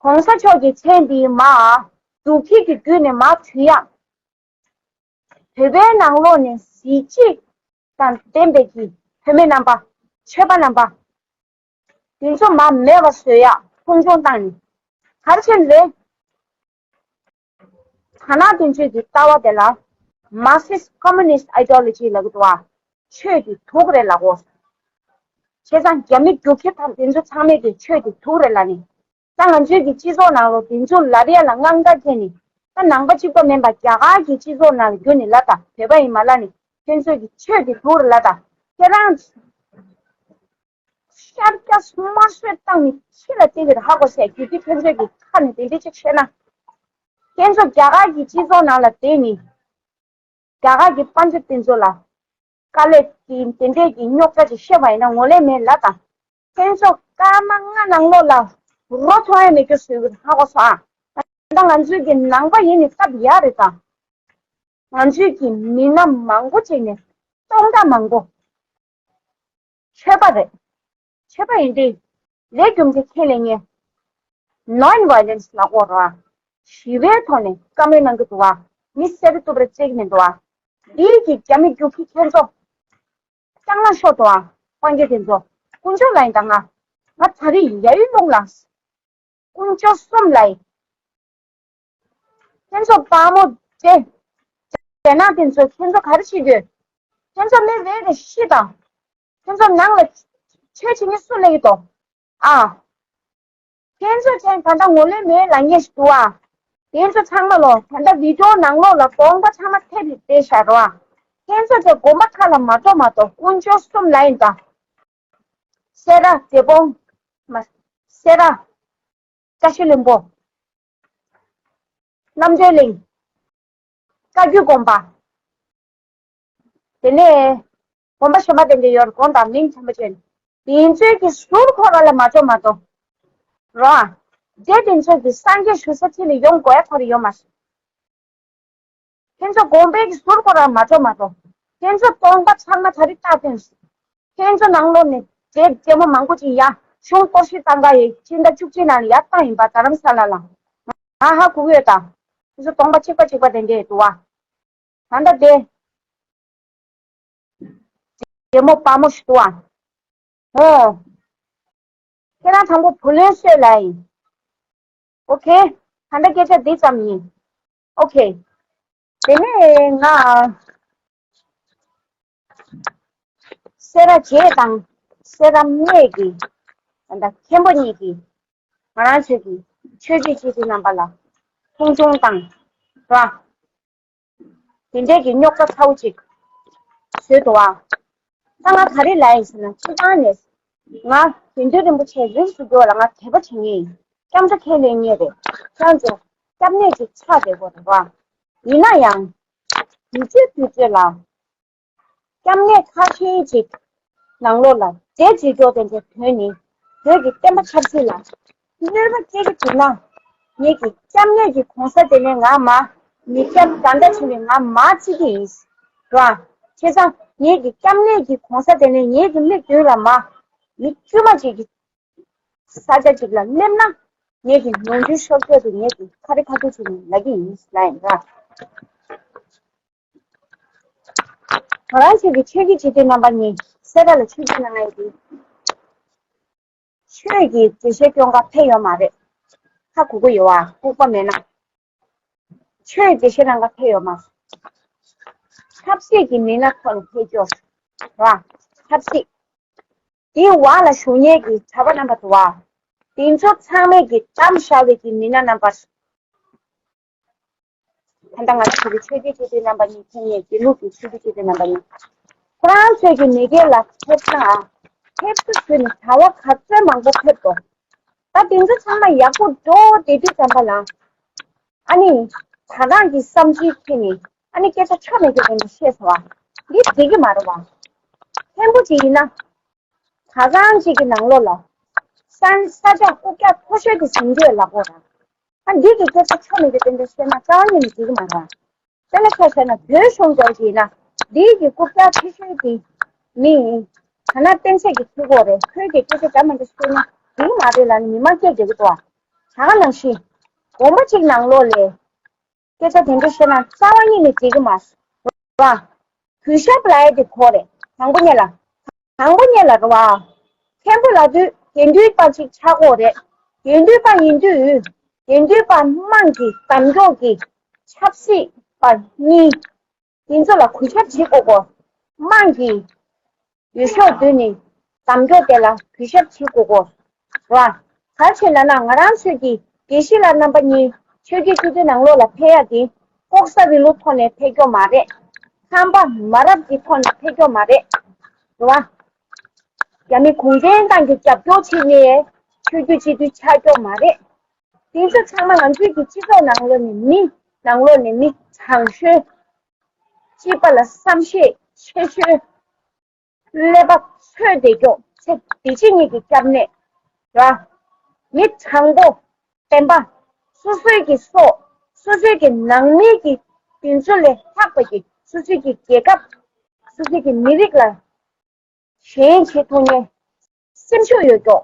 གོང་ས་མཆོག་གི་མཚན་འདི་མ་རྒྱུག་ཁྱི་གི་བརྒྱུད་ནས་མ་བྲུས་ཡག་བོད་པའི་ནང་ལོགས་ནས་གཟི་བརྗིད་དང་ལྡན་པའི་གི་བུད་མེད་རྣམ་པ། ཆོས་པ་རྣམ་པ། དེ་ཚོ་མ་མེད་པ་བཟོ་ཡག་མཐོང་ཆུང་བཏང་ནས་ག་རེ་བྱས་ནས་རེད། ཐ་ན་དེ་ཚོའི་གི་ལྟ་བ་དེ་ལ་Marxist Communist Ideology ལབ་ཀྱི་འདུག་བ། ཆོས་ཀྱི་དུག་རེད་ལབ་གོ། བྱས་ཙང་རྒྱ་མི་རྒྱུག་ཁྱི་དང་དེ་ཚོ་ཚང་མས་ཀྱི་ཆོས་ཀྱི་དུག་རེད་ལབ་ནས། ད་ང་ཚོའི་གི་སྤྱི་ཚོགས་ནང་ལོ་དེ་ཚོ་ལབ་ཡ་ལ་དངངས་སྐྲག་སྐྱེས་ནས། ད་ནང་པ་གཅིག་པ་མིན་པ་རྒྱ་གར་གྱི་སྤྱི་ཚོགས་ནང་ལ་བརྒྱུད་ནས་ལབ་དང་། བོད་པ་ཡིན་མ་ལབ་ནས། ཁྱེད་ཚོས་ཀྱི་ཆོས་ཀྱི་དུག་རེད་ལབ་དང་། ཁྱེད་རང་ཤར་རྒྱག་དམར་གསོད་བཏང་ནས་ཕྱི་ལ་བསྟན་གྱི་རེད་ཧ་གོ་ཟེར། རྒྱུ་དེ་ཁྱེད་ཚོས་ཀྱི་ཁ་ནས་དེ་འདྲས་ཅིག་བཤད་ན། ཁྱེད་ཚོ་རྒྱ་གར་གྱི་སྤྱི་ཚོགས་ནང་ལ་བསྡད་ནས་རྒྱ་གར་གྱི་དཔལ་འབྱོར་དེ་ཚོ་ལ་དཀའ་ལས་དེ་དེ་འདྲས་ཀྱི་རྙོག་དྲ་ཅིག་བཤད་པ་ཡིན་ན་ངོ་ལས་མེད་ལབ་དང་། ཁྱེད་ཚོ་སྐར་མ་ལྔ་ནང་ལོགས་ལ་རོ་མཐོང་ཡ་མེད་རྒྱུ་བཟོས་ཀྱི་རེད་ཧ་གོ་སོང་ཨ། ད་ང་ཚོའི་གི་ནང་པ་ཡིན་ནི་སྟབས་ཡག་རེད་ད། ང་ཚོའི་གི་མི་སྣ་མང་པོ་ཅིག་ནས་སྟོང་ཕྲག་མང་པོ་ཆོས་པ་རེད། ཆོས་པ་ཡིན་དུས་ལས་རྒྱུ་མཚན་ཁས་ལེན་མཁན། Non-violence ལབ་ཀྱི་ཡོད་རེད་བ། ཞི་བའི་ཐོག་ནས་བཀའ་མོལ་གནང་གི་འདུག་བ། མི་གསོད་རེས་གཏུབ་རེས་བྱེད་ཀྱི་མི་འདུག་བ། འདིའི་གི་རྒྱ་མི་རྒྱུག་ཁྱི་ཁྱེད་ཚོ་ལྕགས་ནག་ཤོར་འདུག་བ། དཔལ་འབྱོར་དེ་ཚོ་དཀོན་མཆོག་ལ་ཡིན་ད། ང་ང་ད་རེས་ཡ་ཡུལ་ལུང་ལ། དཀོན་མཆོག་གསུམ་ལ་ཡིན། ཁྱེད་ཚོ་དཔའ་མོ་བྱས། རྒྱ་ནག་དེ་ཚོ་ཁྱེད་ཚོ་ག་རེ་བྱེད་དགོས། ཁྱེད་ཚོ་སླེབས་རེ་རེ་ཤི་དང་། ཁྱེད་ཚོ་ནང་ལ་ཆོས་བྱེད་མཁན་སུ་སླེབས་ཀྱི་འདུག་ཨ། ཁྱེད་ཚོ་ཅན་ད་ལྟ་ངོ་ལས་མེད་ལབ་མཁན་ཞིག་འདུག་ཨ། དེ་ཚོ་ཚང་མ་ལོ་ད་ལྟ་བི་ཌི་ཡོ་ནང་ལོགས་ལ་གདོང་པ་ཚང་མ་ཐེབས་ནས་བསྡད་བཞག་རོགས་ཨ། ཁྱེད་ཚོ་ཅན་དགོན་པ་ཁ་ལ་མ་འགྲོ་མ་གཏོགས་དཀོན་མཆོག་གསུམ་ལ་ཡིན་ད། སེ་ར་འབྲས་སྤུངས། མ། སེ་ར། བཀྲ་ཤིས་ལྷུན་པོ། རྣམ་གྲོལ་གླིང་། བཀའ་བརྒྱུད་དགོན་པ། དེ་ནས་དགོན་པ་གཞན་པ་དེ་འདྲ་ཡོད་རེད། དགོན་དང་མིང་ཚང་མ་བྱས་ནས་དེ་ཚོའི་གི་ཟུར་ཁོ་ར་ལ་མ་འཇོག་མ་གཏོགས་རོ། རྗེ་དེ་ཚོ་གི་སངས་རྒྱས་ཞུ་ས་ཅི་ལ་ཡོང་དགོས་ཡ་ཁོ་ར་ཡོད་མ་རེད། ཁྱེད་ཚོ་དགོན་པའི་གི་ཟུར་ཁོ་ར་མ་འཇོག་མ་གཏོགས། ཁྱེད་ཚོ་སྟོང་པ་ཚང་མ་ད་རེས་རྟགས་བསྟན་སོང་། ཁྱེད་ཚོ་ནང་ལོགས་ནས་རྗེ་རྗེ་མོ་མང་པོ་ཅིག་ཡ་གཞུང་གཏོར་བཤིག་བཏང་ག་ཡི་ཕྱི་ཟླ་བཅུ་གཅིག་ནང་ལ་ཡར་བཏང་ཡིན་པ། རྡ་རམ་ས་ལ་ལ། ང་ཧ་གོ་གི་ཡོད་ད། ཁྱེད་ཚོ་སྟོང་པ་གཅིག་པ་གཅིག་པ་དེ་འདྲས་འདུག་བ། ད་ལྟ་དེ། རྗེ་མོ་དཔའ་མོ་ཞིག་འདུག་བ། ཨོ། ཁྱེད་རང་དང་པོ་བུ་ལོན་སྤྲོད་ལ་ཡིན། ཨོ་ཁེ། ད་ལྟ་སྐད་ཆ་འདི་ཙམ་ཡིན། ཨོ་ཁེ། དེ་ནས་ང་སེ་ར་བྱེས་དང་སེ་ར་སྨད་ཀྱི་ད་ལྟ་མཁན་པོ་གཉིས་ཀྱིས་ང་རང་ཚོའི་གི་ཆོས་བརྒྱུད་སྤྱི་འཐུས་རྣམ་པ་ལ་མཐོང་ཆུང་དང་ར། དེ་འདྲས་ཀྱི་རྙོག་དྲ་ཚ་བོ་ཅིག་བཟོས་འདུག་ཨ། ད་ང་ག་རེ་ལབ་ཡིན་ཟེར་ན། སྤྱིར་བཏང་ནས་ང་དགེ་འདུན་རིན་པོ་ཆེ་རིས་སུ་འགྱུར་བ་ལ་ང་དད་པ་བྱེད་ངེས་ཡིན། སྐྱབས་འགྲོ་ཁས་ལེན་ངེས་རེད། ཁྱེད་ཚོ་སྐྱབས་གནས་ཀྱི་ཆ་རེད་གོ་རེད་བ། ཡིན་ན་ཡང་དུས་ཚོད་དུས་ཚོད་ལ་སྐྱབས་གནས་ཁ་ཤས་ཅིག་ནང་ལོགས་ལ་རྫས་བརྗེ་སྐྱོར་དེ་འདྲ་ཐོན་ནས་བོད་ཀྱི་བསྟན་པ་ཆབ་སྲིད་ལ་གནོད་པ་སྐྱེལ་གྱི་འདུག་ན། ངེད་ཀྱི་སྐྱབས་གནས་ཀྱི་གོང་ས་དེ་ནས་ང་མ་མི་སྐྱབས་ད་ལྟ་བྱས་ནས་ང་མ་བརྩི་གི་ཡིན། ར། བྱས་ཙང་ངེད་ཀྱི་སྐྱབས་གནས་ཀྱི་གོང་ས་དེ་ནས་ངེད་ཀྱི་མིག་མདུན་ལ་མ་མི་དཀྱུས་མ་ཅིག་གི་ས་ཆ་ཅིག་ལ་སླེབས་ན་ངེད་ཀྱི་ནོར་འཁྲུལ་ཤོར་སྐྱོ་དེ་ངེད་ཀྱི་ཁ་རི་ཁ་ཐུག་ཅིག་ལ་གི་ཡིན་ལ་ཡིན་ར། ང་རང་ཚོའི་གི་ཆོས་ཀྱི་སྤྱི་འཐུས་རྣམ་པ་གཉིས་སེ་ར་ལ་ཆོས་ཁྲིད་གནང་ཡ་དེ། ཆོས་ཀྱི་འགྲེལ་བཤད་སྐྱོན་ག་ཕེ་ཡོད་མ་རེད། ཧ་གོ་གི་ཡོད་ཨ། ལྐུགས་པ་མེད་ན། ཆོས་དགེ་བཤེས་རྣམ་པ་ཕེབས་ཡོད་མ་རེད། ཆབ་སྲིད་ཀྱི་མི་སྣ་ཐོག་ནས་ཕེབས་ཀྱི་ཡོད་རེད་བ། ཆབ་སྲིད། དེའི་འོག་ལ་བཞུགས་མཁན་གྱི་གྲྭ་པ་རྣམ་པ་འདུག་བ། དེ་ཚོ་ཚང་མས་ཀྱི་གཏམ་བཞག་པའི་གི་མི་སྣ་རྣམ་པ། ད་ལྟ་ང་ཚོ་བོད་ཀྱི་ཆོས་བརྒྱུད་སྤྱི་འཐུས་རྣམ་པ་གཉིས་ཕེབས་མཁན་དགེ་ལུགས་ཀྱི་ཆོས་བརྒྱུད་སྤྱི་འཐུས་རྣམ་པ་གཉིས། ཁོ་རང་ཚོས་ཀྱི་མེས་རྒྱལ་ལ་ཕེབས་ན། ཕེབས་བསུ་ཞུས་ནས་གྲྭ་པ་ག་ཚོད་མང་པོ་ཕེབས་འདུག་ད་དེ་ཚོ་ཚང་མ་ཡག་པོ་འགྲོ་བསྡད་དུས་ཙམ་པ་ལ། ཨ་ནི། ད་རང་གི་བསམ་ཚུལ་ཁྱེར་ནས་ཨ་ནི་སྐད་ཆ་ཆོ་མེད་རྒྱུ་དེ་འདྲ་བཤད་སོང་བ། འདི་འགྲིག་གི་མ་རེད་བ། ཕྲན་བུ་ཅིག་ཡིན་ན། ད་རང་ཅིག་གི་ནང་ལོགས་ལ། ས་ས་ཆ་རྐུབ་བཀྱག་མཐོ་ཤོས་དེ་ཟིན་རྒྱུ་ལ་གོ་ར། ཨ་འདི་གི་སྐད་ཆ་ཆོ་མེད་རྒྱུ་དེ་འདྲ་བཤད་ན་རྩ་བ་ཉིད་ནས་འགྲིག་གི་མ་རེད་བ། དཔེར་ན་ཆ་བཞག་ན་བོད་གཞུང་འདྲ་ཅིག་ཡིན་ན། འདི་གི་རྐུབ་བཀྱག་ཆེ་ཤོས་དེ། མི་ཡིན། ཐ་ན་བསྟན་སྲིད་ཀྱི་འཐུས་སྒོ་རེད། ཁོས་ཀྱི་སྐད་ཆ་འདྲ་མི་འདྲ་བཤད་ན་འགྲིག་གི་མ་རེད་ལབ་ནས་མི་མང་སྐད་རྒྱག་གི་འདུག་བ། ད་ག་ནང་བཞིན། དགོན་པ་ཅིག་ནང་ལོགས་ལ། སྐད་ཆ་དེ་འདྲ་བཤད་ན་རྩ་བ་ཉིད་ནས་འགྲིག་གི་མ་རེད་བ། གུས་ཞབས་ལབ་ཡ་དེ་གོ་རེད། དང་པོ་ཉིད་ལ། དང་པོ་ཉིད་ལ་རེད་བ། མཁན་པོ་ལབ་དུས་དགེ་འདུན་པ་ཅིག་ཆགས་དགོས་རེད། དགེ་འདུན་པ་ཡིན་དུས། དགེ་འདུན་པ་དམངས་ཀྱི་གདམ་སྐྱོང་གི་ཆབ་སྲིད་པ་གཉིས། དེ་ཚོ་ལ་གུས་ཞབས་བྱེད་དགོས་གོ། དམངས་ཀྱི་འོས་ཤོག་བསྡུས་ནས་གདམ་སྐྱོང་དེ་ལ་གུས་ཞབས་བྱེད་དགོས་གོ། ར། ག་རེ་བྱས་ན་ན་ང་རང་ཚོས་ཀྱི་དགེ་བཤེས་ལགས་རྣམ་པ་གཉིས་ཆོས་བརྒྱུད་སྤྱི་འཐུས་ནང་ལོགས་ལ་ཕེབས་ཡ་དེ་ལྐོག་ཟ་རིང་ལུགས་ཐོག་ནས་ཕེབས་ཀྱོག་མ་རེད། ཁང་པ་མ་རབས་ཀྱི་ཐོག་ནས་ཕེབས་ཀྱོག་མ་རེད། རེད་བ། རྒྱ་མི་གུང་ཁྲན་ཏང་གི་རྒྱབ་སྐྱོར་བྱས་ནས་ཆོས་བརྒྱུད་སྤྱི་འཐུས་ཆགས་ཀྱོག་མ་རེད། དེ་ཚོ་ཚང་མ་ང་ཚོའི་གི་སྤྱི་ཚོགས་ནང་ལོགས་ནས་མི་ནང་ལོགས་ནས་མི་དྲང་ཤོས། སྤྱི་པ་ལ་བསམ་ཤེས་ཆེ་ཤོས། ཀླད་པ་ཚོད་བདེ་ཀྱོག་ཚེ་འདི་ཕྱི་གཉིས་ཀྱི་སྐྱབས་གནས། ར། མི་དྲང་པོ། བསྟན་པ། སོ་སོའི་གི་སྲོག་སོ་སོའི་གི་ནང་མི་གི་དོན་ཚུལ་ལས་ལྷག་པ་གི་སོ་སོའི་གི་རྒྱལ་ཁབ། སོ་སོའི་གི་མི་རིགས་ལ་ཞེན་བྱེད་ཐུབ་མཁན་སེམས་ཤུགས་ཡོད་ཀྱོག་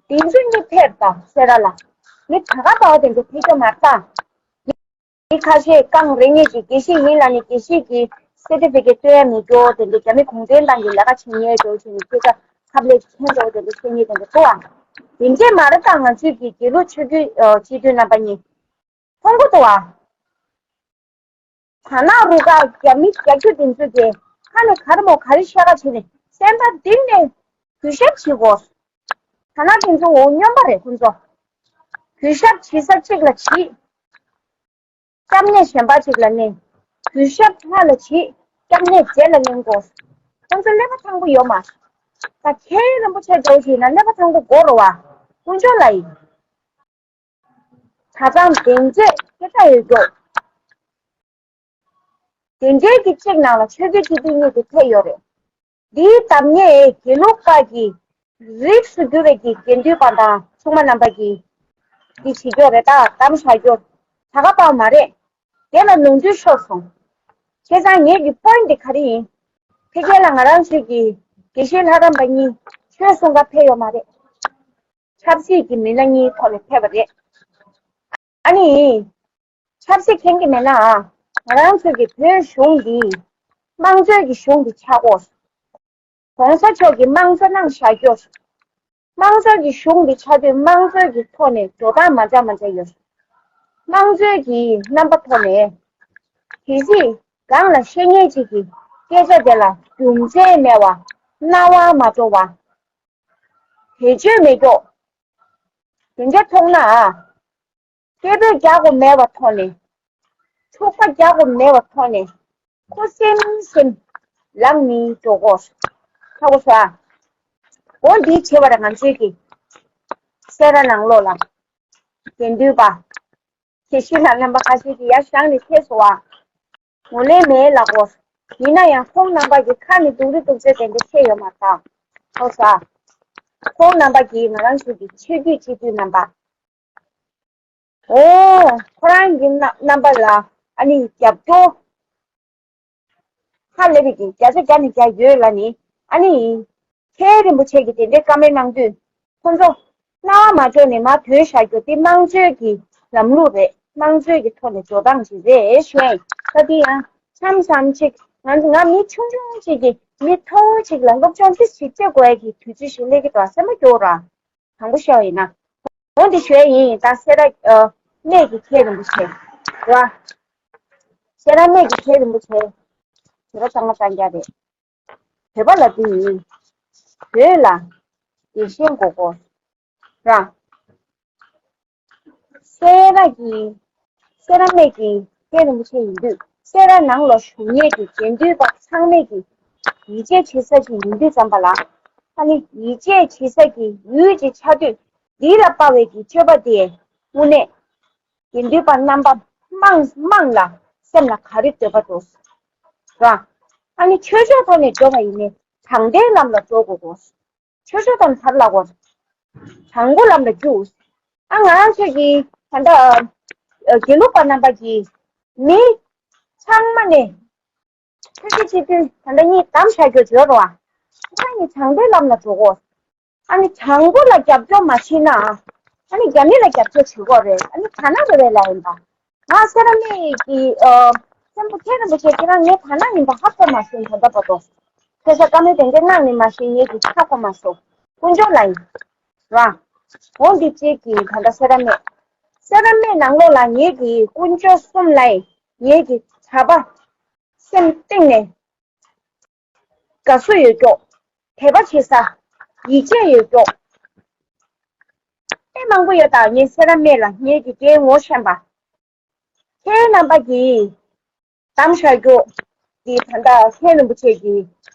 དེ་ཚོ་གཉིས་ཕེབས་དང་སེ་ར་ལ། མི་ད་ག་པའོ་དེ་ཚོ་ཕེབས་ཀྱོག་མ་རེད་ད། མི་ཁ་ཤས་རྐང་རེ་གཉིས་ཀྱིས་དགེ་བཤེས་ཡིན་ལབ་ནས་དགེ་བཤེས་ཀྱི་སེར་ཊི་ཕི་ཀེཊ་སྟོན་ཡ་མེད་རྒྱུ་དེ་འདྲ་རྒྱ་མི་གུང་ཁྲན་ཏང་གི་ལས་ཀ་བྱེད་མཁན་འདྲ་བོ་བྱས་ནས་སྐད་ཆ་ཁ་ལས་མཁན་འདྲ་བོ་དེ་འདྲ་བཤད་མཁན་དེ་འདྲ་འདུག་ཨ། དེ་འདྲས་མ་རེད་ད། ང་ཚོའི་གི་དགེ་ལུགས་ཆོས་བརྒྱུད་སྤྱི་འཐུས་རྣམ་པ་གཉིས་མཐོང་གི་འདུག་ཨ། ད་ནང་རུ་ཁག་རྒྱ་མི་རྒྱ་ཁྱུ་དེ་ཚོ་གི་ཁ་ནས་ག་རེ་མོ་ག་རེ་བཤད་ཀ་བྱས་ནས་སེམས་པ་གཏིང་ནས་གུས་ཞབས་བྱེད་དགོས། ད་ནང་དེ་ཚོ་འོ་སྨྱོན་པ་རེད་ཁོང་ཚོ། གུས་ཞབས་བྱེད་ས་གཅིག་ལ་བྱེད། སྐྱབས་གནས་གཞན་པ་ཅིག་ལ་གནས། གུས་ཞབས་ལྷ་ལ་བྱེད། སྐྱབས་གནས་རྗེ་ལ་གནས་དགོས། ཁོང་ཚོ་ཀླད་པ་ཐང་པོ་ཡོད་མ། ད་མཁན་རིན་པོ་ཆེ་འདྲ་བོ་ཞིག་ཡིན་ན་ཀླད་པ་ཐང་པོ་དགོས་རེད་བ། དཀོན་མཆོག་ལ་ཡིན། ད་ཚང་བདེན་རྫས་སྐད་ཆ་ཡོད་ཀྱོག་དེ་འདྲའི་གི་གཅིག་ནང་ལ་ཆོས་བརྒྱུད་སྤྱི་འཐུས་གཉིས་དེ་ཕེབས་ཡོད་རེད། འདིའི་གདམ་ངེས་དགེ་ལུགས་པ་གི་རིགས་སུ་གྱུར་པའི་གི་དགེ་འདུན་པ་དང་ཆུང་མ་རྣམ་པ་གིས་འདི་བྱེད་ཀྱོག་རེད་ད་གདམ་བཞག་ཀྱོག་ད་ག་པ་མ་རེད། དེ་ལ་ནོར་འཁྲུལ་ཤོར་སོང་། བྱས་ཙང་ངེད་ཀྱི་པོ་ཡིན་ཊི་དེ་ག་རེ་ཡིན། ཕ་གི་ལ་ང་རང་ཚོའི་གི་དགེ་བཤེས་ལྷ་རམས་པ་གཉིས་ཆོས་གསུང་ག་ཕེབས་ཡོད་མ་རེད། ཆབ་སྲིད་ཀྱི་མི་སྣ་གཉིས་ཐོག་ནས་ཕེབས་པ་རེད། ཨ་ནི། ཆབ་སྲིད་མཁྱེན་གྱི་མེད་ན། ང་རང་ཚོ་གི་བོད་གཞུང་འདི། དམངས་གཙོའི་གི་གཞུང་འདི་ཆགས་དགོས། ༸གོང་ས་མཆོག་གི་དམངས་གཙོ་གནང་བཞག་རྒྱུ། དམངས་གཙོའི་གི་གཞུང་འདི་ཆགས་དུས་དམངས་གཙོའི་གི་ཐོག་ནས་འགྲོ་སྟངས་མ་འདྲ་མ་འདྲ་ཡོད། དམངས་གཙོའི་གི་རྣམ་པ་ཐོག་ནས། གལ་སྲིད་གང་ལ་བཤད་མཁན་ཅིག་གིས་སྐད་ཆ་དེ་ལ་རྒྱུ་མཚན་མེད་པ། རྣ་བར་མ་འགྲོ་བ། བེད་སྤྱོད་མེད་ཀྱོག་དེ་འདྲ་མཐོང་ན། སྐད་འབོད་རྒྱག་དགོས་མེད་པ་ཐོག་ནས། འཁྲུག་པ་རྒྱག་དགོས་མེད་པ་ཐོག་ནས། ཁུ་སིམ་སིམ་ལངས་ནས་འགྲོ་དགོས། ཧ་གོ་སོང་ཨ། འོ་འདི་བྱེད་པ་ར་ང་ཚོའི་གི་སེ་ར་ནང་ལོགས་ལ། དགེ་འདུན་པ། དགེ་བཤེས་ལགས་རྣམ་པ་ཁ་ཤས་ཀྱིས་ཡར་བཞེངས་ནས་ཕེབས་སོང་བ། ངོས་ལེན་མེད་ལབ་གོ། ཡིན་ན་ཡང་ཁོང་རྣམ་པ་གི་ཁ་ནས་སྡུག་རུས་སྡུག་ཚོད་དེ་འདྲ་བཤད་ཡོད་མ་རེད་ད། ཧ་གོ་སོང་ཨ། ཁོང་རྣམ་པ་གིས་ང་རང་ཚོའི་གི་ཆོས་བརྒྱུད་སྤྱི་འཐུས་རྣམ་པ། འོ། ཁོ་རང་གི་རྣམ་རྣམ་པ་ལ་ཨ་ནི་རྒྱབ་སྐྱོར་ཧ་ལས་པའི་གི་བརྒྱ་ཆ་བརྒྱ་ནས་བརྒྱ་ཡོད་ལབ་ནི་ཨ་ནི་ཡིན། མཁན་རིན་པོ་ཆེ་གིས་དེ་འདྲའི་བཀའ་མོལ་གནང་དུས་ཁོང་ཚོ་རྣ་བ་མ་འགྲོ་ནས་མར་ཐོན་བཞག་རྒྱུ་དེ་དམངས་གཙོའི་གི་ལམ་ལུགས་རེད། དམངས་གཙོའི་གི་ཐོག་ནས་འགྲོ་སྟངས་ཅིག་རེད་ཞུ་ཡ་ཡིན། ད་དེ་ཡང་མཚམས་མཚམས་ཅིག་ང་ང་མི་ཆུང་ཆུང་ཅིག་གིས་མི་མཐོ་བོ་ཅིག་ལ་སློབ་སྦྱོང་ཏོག་ཙམ་བྱེད་དགོས་ཡ་གི་དུས་ཚོད་ཞིག་སླེབས་ཀྱི་འདུག་སེམས་པ་སྐྱོ་ར། དང་པོ་ཤོད་ཡིན་ན། འོ་འདི་ཞུ་ཡ་ཡིན། ད་སེ་ར་ཨ། གནས་ཀྱི་མཁན་རིན་པོ་ཆེ། ར། སེ་ར་སྨད་ཀྱི་མཁན་རིན་པོ་ཆེ། བོད་པ་གཙང་མ་གཙང་རྐྱང་རེད། བོད་པ་ལབ་དུས་ཡིན། བོད་ལ་རྒྱལ་ཞེན་དགོས་གོ། ར། སེ་ར་གི། སེ་ར་སྨད་ཀྱི་མཁན་རིན་པོ་ཆེ་ཡིན་དུས་སེ་ར་ནང་ལ་བཞུགས་མཁན་གྱི་དགེ་འདུན་པ་ཚང་མས་ཀྱི་ཡིད་ཆེས་བྱེད་ས་ཅིག་ཡིན་དུས་ཙམ་པ་ལ། ཨ་ནི་ཡིད་ཆེས་བྱེད་ས་ཀྱི་ཡུལ་ཅིག་ཆགས་དུས་འདི་ལ་དཔག་པའི་གི་སྤྱོད་པ་དེ་དངོས་གནས་དགེ་འདུན་པ་རྣམ་པ་མང་མང་ལ་སེམས་ལ་ག་རེ་འདོད་པ་འདུག་ར། ཨ་ནི་ཆོས་ཕྱོགས་ཐོག་ནས་འགྲོ་བ་ཡིན་ནའི་དྲང་བདེན་ལམ་ལ་འགྲོ་དགོས་གོ། ཆོས་ཕྱོགས་དང་བར་ལ་གོ། དྲང་པོ་ལམ་ལ་རྒྱུགས། ཨ་ང་རང་ཚོས་ཀྱི་ད་ལྟ་དགེ་ལུགས་པ་རྣམ་པ་གྱི་མི་ཚང་མ་ནས་ཆོས་ཀྱི་སྤྱི་མཐུན་ད་ལྟ་གཉིས་གདམ་བཞག་རྒྱུ་བརྗོད་རོགས། ཨ་ནི་དྲང་བདེན་ལམ་ལ་འགྲོ་གོ། ཨ་ནི་དྲང་པོ་ལ་རྒྱབ་སྐྱོར་མ་བྱེད་ན། ཨ་ནི་རྒྱ་མི་ལ་རྒྱབ་སྐྱོར་བྱེད་དགོས་རེད། ཨ་ནི་ཐ་ན་རེ་བའི་ལ་ཡིན་པ། ང་སེ་ར་སྨད་ཀྱི་ཨ་སེམས་པ་མཁན་རིན་པོ་ཆེ་ཁྱེད་རང་ངའི་ཐ་ན་ཡིན་པ་ཧ་གོ་མ་སོང་། ད་ལྟ་བར་དུ་ཁ་ཤས་བཀའ་མོལ་དེ་འདྲ་གནང་ནས་མ་ཤེས། ངེད་ཀྱི་ཧ་གོ་མ་སོང་། དཀོན་མཆོག་ལ་ཡིན་ར། འོ་འདི་གཅིག་གིས་ད་ལྟ་སེ་ར་སྨད། སེ་ར་སྨད་ནང་ལོགས་ལ་ངེད་ཀྱི་དཀོན་མཆོག་གསུམ་ལ་ཡིན། ངེད་ཀྱི་གྲྭ་པ་སེམས་གཏིང་ནས་དགའ་བསུ་ཡོད་ཀྱོག་དད་པ་བྱེད་ས། ཡིད་ཆེས་ཡོད་ཀྱོག་དཔེ་མང་པོ་ཡོད། ད་ངས་སེ་ར་སྨད་ལ་ངེད་ཀྱི་རྒན་ངོ་ཤེས་པ། ཁྱེད་རྣམ་པ་གིས་གདམ་བཞག་རྒྱུ་འདི་ད་ལྟ་མཁན་རིན་པོ་ཆེ་གིས་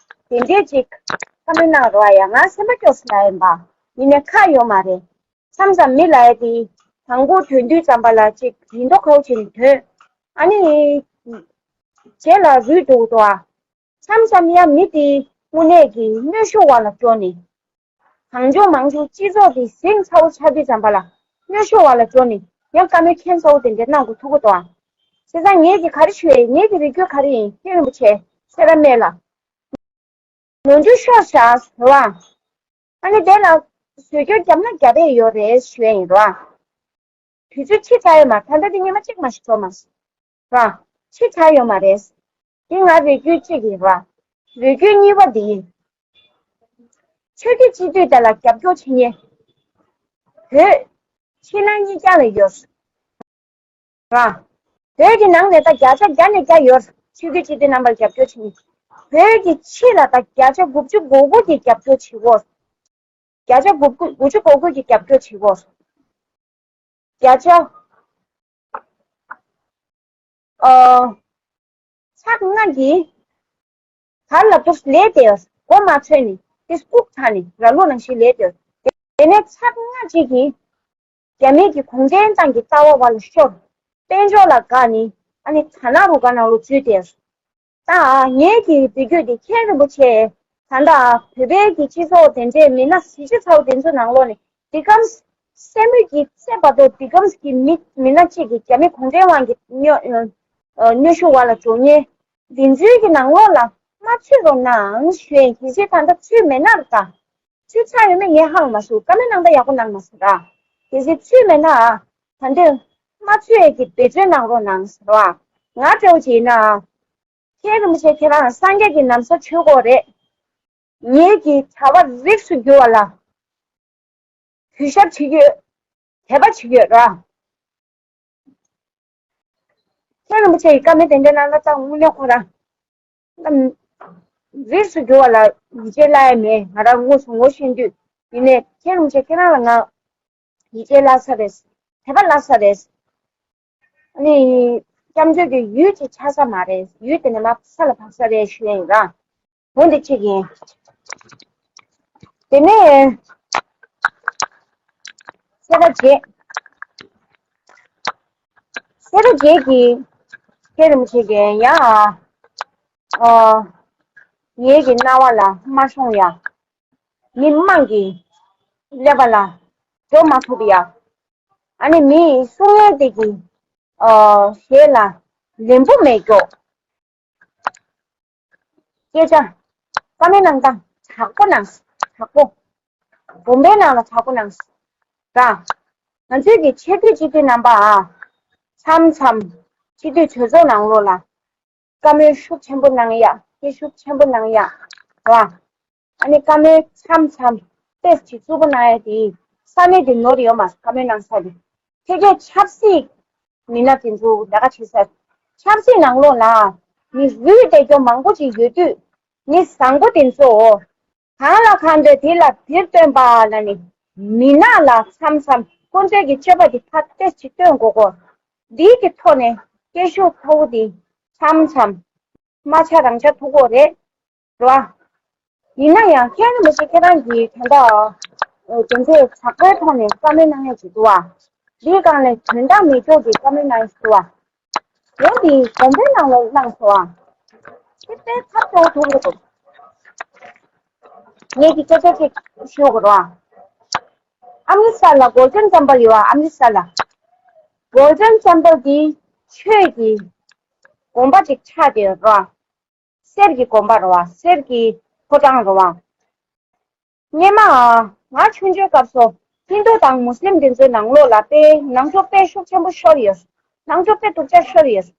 དེ་འདྲའི་ཅིག་བཀའ་མོལ་གནང་རོགས་ཡ། ང་སེམས་པ་སྐྱོ་སོང་ཡ་ཡིན་པ། ཡིན་ནའི་ཁག་ཡོད་མ་རེད། མཚམས་མཚམས་མི་ལ་ཡ་དེ་དང་པོ་ཐོན་དུས་ཙམ་པ་ལ་ཅིག་ཡིན་མདོག་ཁ་པོ་བྱས་ནས་ཐོན། ཨ་ནི་རྗེས་ལ་རུལ་འགྲོ་གི་འདུག་ཨ། མཚམས་མཚམས་ཡང་མི་དེ་དངོས་གནས་ཀྱི་གནོན་ཤུགས་འོག་ལ་འགྲོ་ནས། གང་བྱུང་མང་བྱུང་སྤྱི་ཚོགས་དེ་ཟིང་ཚ་བོ་ཆགས་དུས་ཙམ་པ་ལ་གནོན་ཤུགས་འོག་ལ་འགྲོ་ནས་ཡང་བཀའ་མོལ་ཁྱད་མཚར་བོ་དེ་འདྲ་གནང་དགོས་ཐུག་གི་འདུག་ཨ། བྱས་ཙང་ངེད་ཀྱིས་ག་རེ་ཞུ་ཡས། ངེད་ཀྱི་རེ་སྐུལ་ག་རེ་ཡིན། མཁན་རིན་པོ་ཆེ་སེ་ར་སྨད་ལ་ནོར་འཁྲུལ་ཤོར་བཞག་ཟེར་བ། ཨ་ནི་དེ་ལ་བཟོད་སྐྱོན་བརྒྱབ་ན་རྒྱབ་ཡས་ཡོད་རེད་ཞུ་ཡས་ཡིན་རོ། དུས་ཚོད་ཕྱི་ཚར་ཡོད་མ། ད་ལྟ་དེ་ཉི་མ་གཅིག་མ་ཞིག་འགྲོ་མ་སོང་། ར། ཕྱི་ཚར་ཡོད་མ་རེད། དེ་ང་རེ་སྐུལ་གཅིག་ཡིན་ར། རེ་སྐུལ་གཉིས་པ་འདི་ཡིན། ཆོས་བརྒྱུད་སྤྱི་འཐུས་དེ་ལ་རྒྱབ་སྐྱོར་བྱེད་མཁན་བོད་ཕྱི་ནང་གཉིས་ཀ་ལ་ཡོད་ར། བོད་ཀྱི་ནང་ནས་ད་བརྒྱ་ཆ་བརྒྱ་ནས་བརྒྱ་ཡོད། ཆོས་བརྒྱུད་སྤྱི་འཐུས་རྣམ་པར་རྒྱབ་སྐྱོར་བྱེད་མཁན། བོད་ཀྱི་ཕྱི་ལ་ད་བརྒྱ་ཆ་དགུ་བཅུ་གོ་དགུ་གིས་རྒྱབ་སྐྱོར་བྱེད་དགོས། བརྒྱ་ཆ་དགུ་བཅུ་དགུ་བཅུ་གོ་དགུ་གིས་རྒྱབ་སྐྱོར་བྱེད་དགོས། བརྒྱ་ཆ་ཨ་ཚེག་ལྔ་གིས་གར་ལ་ཏོག་ཙམ་ལས་དེ་མགོ་མ་ཚོས་ནས་དེ་ལྐུགས་ཚར་ནས་ར་ལུག་ནང་བཞིན་ལས་དེ། དེ་ནས་ཚེག་ལྔ་གཅིག་གིས་རྒྱ་མི་གི་གུང་ཁྲན་ཏང་གི་ལྟ་བ་བ་ལ་ཤོར། དཔལ་འབྱོར་ལ་དགའ་ནས་ཨ་ནི་དར་ནག་རུ་ཁག་ནང་ལོགས་འཛུལ་དེ། ད་ངེད་ཀྱི་འབོད་སྐུལ་འདི་མཁན་རིན་པོ་ཆེ། ད་ལྟ་བོད་པའི་གི་སྤྱི་ཚོགས་དེ་འདྲའི་མི་སྣ་གཟི་བརྗིད་ཚ་བོ་དེ་ཚོ་ནང་ལོགས་ནས་འདི་གམ་སེམས་མུས་ཀྱི་ཚེ་བར་དུ་འདི་གམ་གྱི་མི་མི་སྣ་གཅིག་གིས་རྒྱ་མི་གུང་ཁྲན་དབང་གི་གནོན་ཨ་གནོན་ཤུགས་འོག་ལ་འཇོག་མཁན་འདི་ཚོའི་གི་ནང་ལོགས་ལ་མ་ཚུད་རོགས་གནང་ཞུ་ཡིན། གལ་སྲིད་ད་ལྟ་ཚུད་མེད་ན་རེད་ད། ཚུད་ཚར་ཡོད་མེད་ངས་ཧ་གོ་མ་སོང་། བཀའ་མོལ་གནང་སྟངས་ཡག་པོ་གནང་མ་སོང་ར། གལ་སྲིད་ཚུད་མེད་ན་ད་འདོད་མ་ཚུད་ཡས་ཀྱི་འབད་བརྩོན་གནང་རོགས་གནང་ཟེར་བ། ང་སྤྲོ་བོ་ཅིག་ཡིན་ན། མཁན་རིན་པོ་ཆེ་ཁྱེད་རང་སངས་རྒྱས་ཀྱི་ན་བཟའ་མཆོད་དགོས་རེད། ངེད་ཀྱི་གྲྭ་པ་རིགས་སུ་གྱུར་བ་ལ་གུས་ཞབས་བྱེད་ཀྱི་ཡོད། དད་པ་བྱེད་ཀྱི་ཡོད་ར། མཁན་རིན་པོ་ཆེ་ཡི་བཀའ་མོལ་དེ་འདྲ་གནང་ན་ད་དངོས་གནས་ཁོ་རང་རིགས་སུ་གྱུར་བ་ལ་ཡིད་ཆེས་བརླག་ཡ་མེད། ང་རང་ངོ་སོ་ངོ་ཤེས་དུས། ཡིན་ནའི་མཁན་རིན་པོ་ཆེ་ཁྱེད་རང་ལ་ང་ཡིད་ཆེས་བརླག་ས་རེད། དད་པ་བརླག་ས་རེད། ཨ་ནི་སྐྱབས་བཅོལ་གྱི་ཡུལ་ཅིག་ཆགས་ས་མ་རེད། ཡུལ་དེ་ནས་མར་ས་ལ་བབས་ས་རེད་ཞུ་ཡ་ཡིན་ར། འོ་འདི་གཅིག་ཡིན། དེ་ནས་སེ་ར་བྱེས། སེ་ར་བྱེས་ཀྱི་མཁན་རིན་པོ་ཆེ་གིས་ཡང་ཨ་ངེད་ཀྱི་རྣ་བ་ལ་མ་ཤོང་ཡ། མི་དམངས་ཀྱི་ཀླད་པ་ལ་འཇོག་མ་ཐུབ་ཡ། ཨ་ནི་མིས་གསུང་ཡ་དེ་གི་ཨ་ཞལ་ལ་ལན་པོ་མེད་ཀྱོག་སྐད་ཆ། བཀའ་མོལ་གནང་སྟངས་དྲག་པོ་གནང་། དྲག་པོ། བུམ་པའི་ནང་ལ་དྲག་པོ་གནང་། ད་ང་ཚོའི་གི་ཆེས་མཐོའི་སྤྱི་འཐུས་རྣམ་པ་ཨ། མཚམས་མཚམས་སྤྱི་འཐུས་གྲོས་ཚོགས་ནང་ལོགས་ལ་བཀའ་མོལ་ཤུགས་ཆེན་པོ་གནང་ཡ། སྐད་ཤུགས་ཆེན་པོ་གནང་ཡ། ར། ཨ་ནི་བཀའ་མོལ་མཚམས་མཚམས་ཏོག་ཙམ་རྩུབ་པོ་གནང་ཡ་དེ་ས་གནས་དེ་ནོར་ཡོད་མ་རེད། བཀའ་མོལ་གནང་ས་དེ་ཕལ་ཆེར་ཆབ་སྲིད་ མི་སྣ་དེ་ཚོ་ལས་ཀ་བྱེད་ས་ཆབ་སྲིད་ནང་ལོགས་ལ་མི་རུས་བསྡད་རྒྱུ་མང་པོ་ཅིག་ཡོད་དུས། མི་བཟང་པོ་དེ་ཚོ་གང་ལ་གང་འདོད་དེ་ལ་དེར་སྟོན་པ་ལ་ནི། མི་ནག་ལ་མཚམས་མཚམས་ཁོ་ཚོའི་གི་སྤྱོད་པ་དེ་ཕར་ཏེ་ཅིག་སྟོན་དགོས་གོ། འདིའི་གི་ཐོག་ནས་སྐད་ཤུགས་མཐོ་བོ་དེ་མཚམས་མཚམས་མ་ཆ་རང་ཆ་ཐུག་གོ་རེད། རེད་བ། ཡིན་ན་ཡང་མཁན་རིན་པོ་ཆེ་ཁྱེད་རང་གིས་ད་ལྟ་དེ་འདྲའི་ཚགས་པའི་ཐོག་ནས་བཀའ་མོལ་གནང་ཡས་ཅིག་འདུག་བ། འདིའི་སྒང་ནས་དོན་དག་མེད་སྐྱོ་གི་བཀའ་མོལ་གནང་ཡས་འདུག་བ། འོ་འདི་དགོན་པའི་ནང་ལ་གནང་སོང་བ། དེ་དཔེ་ཁ་སྤྲོ་ཐུབ་འདུག་ངས་ཀྱི་སྐད་ཆ་ཅིག་ཞུ་དགོས་རེད་བ། ཨམ་རི་སར་ལ་Golden Temple ཡོད་བ། ཨམ་རི་སར་ལ་Golden Temple འདི་ཆོས་ཀྱི་དགོན་པ་ཅིག་ཆགས་བསྡད་ཡོད་རེད་བ། གསེར་གྱི་དགོན་པ་རེད་བ། གསེར་གྱི་ཕོ་བྲང་རེད་བ། སྔོན་མ་ང་ཆུང་ཆུང་སྐབས་སུ་ཧིན་དུ་དང་མུ་སི་ལིམ་དེ་ཚོའི་ནང་ལོགས་ལ་དཔེ་ནང་ཆོས་དཔེ་ཤུགས་ཆེན་པོ་ཤོར་ཡོད། ནང་ཆོས་དཔེ་སྡུག་ཅག་ཤོར་ཡོད།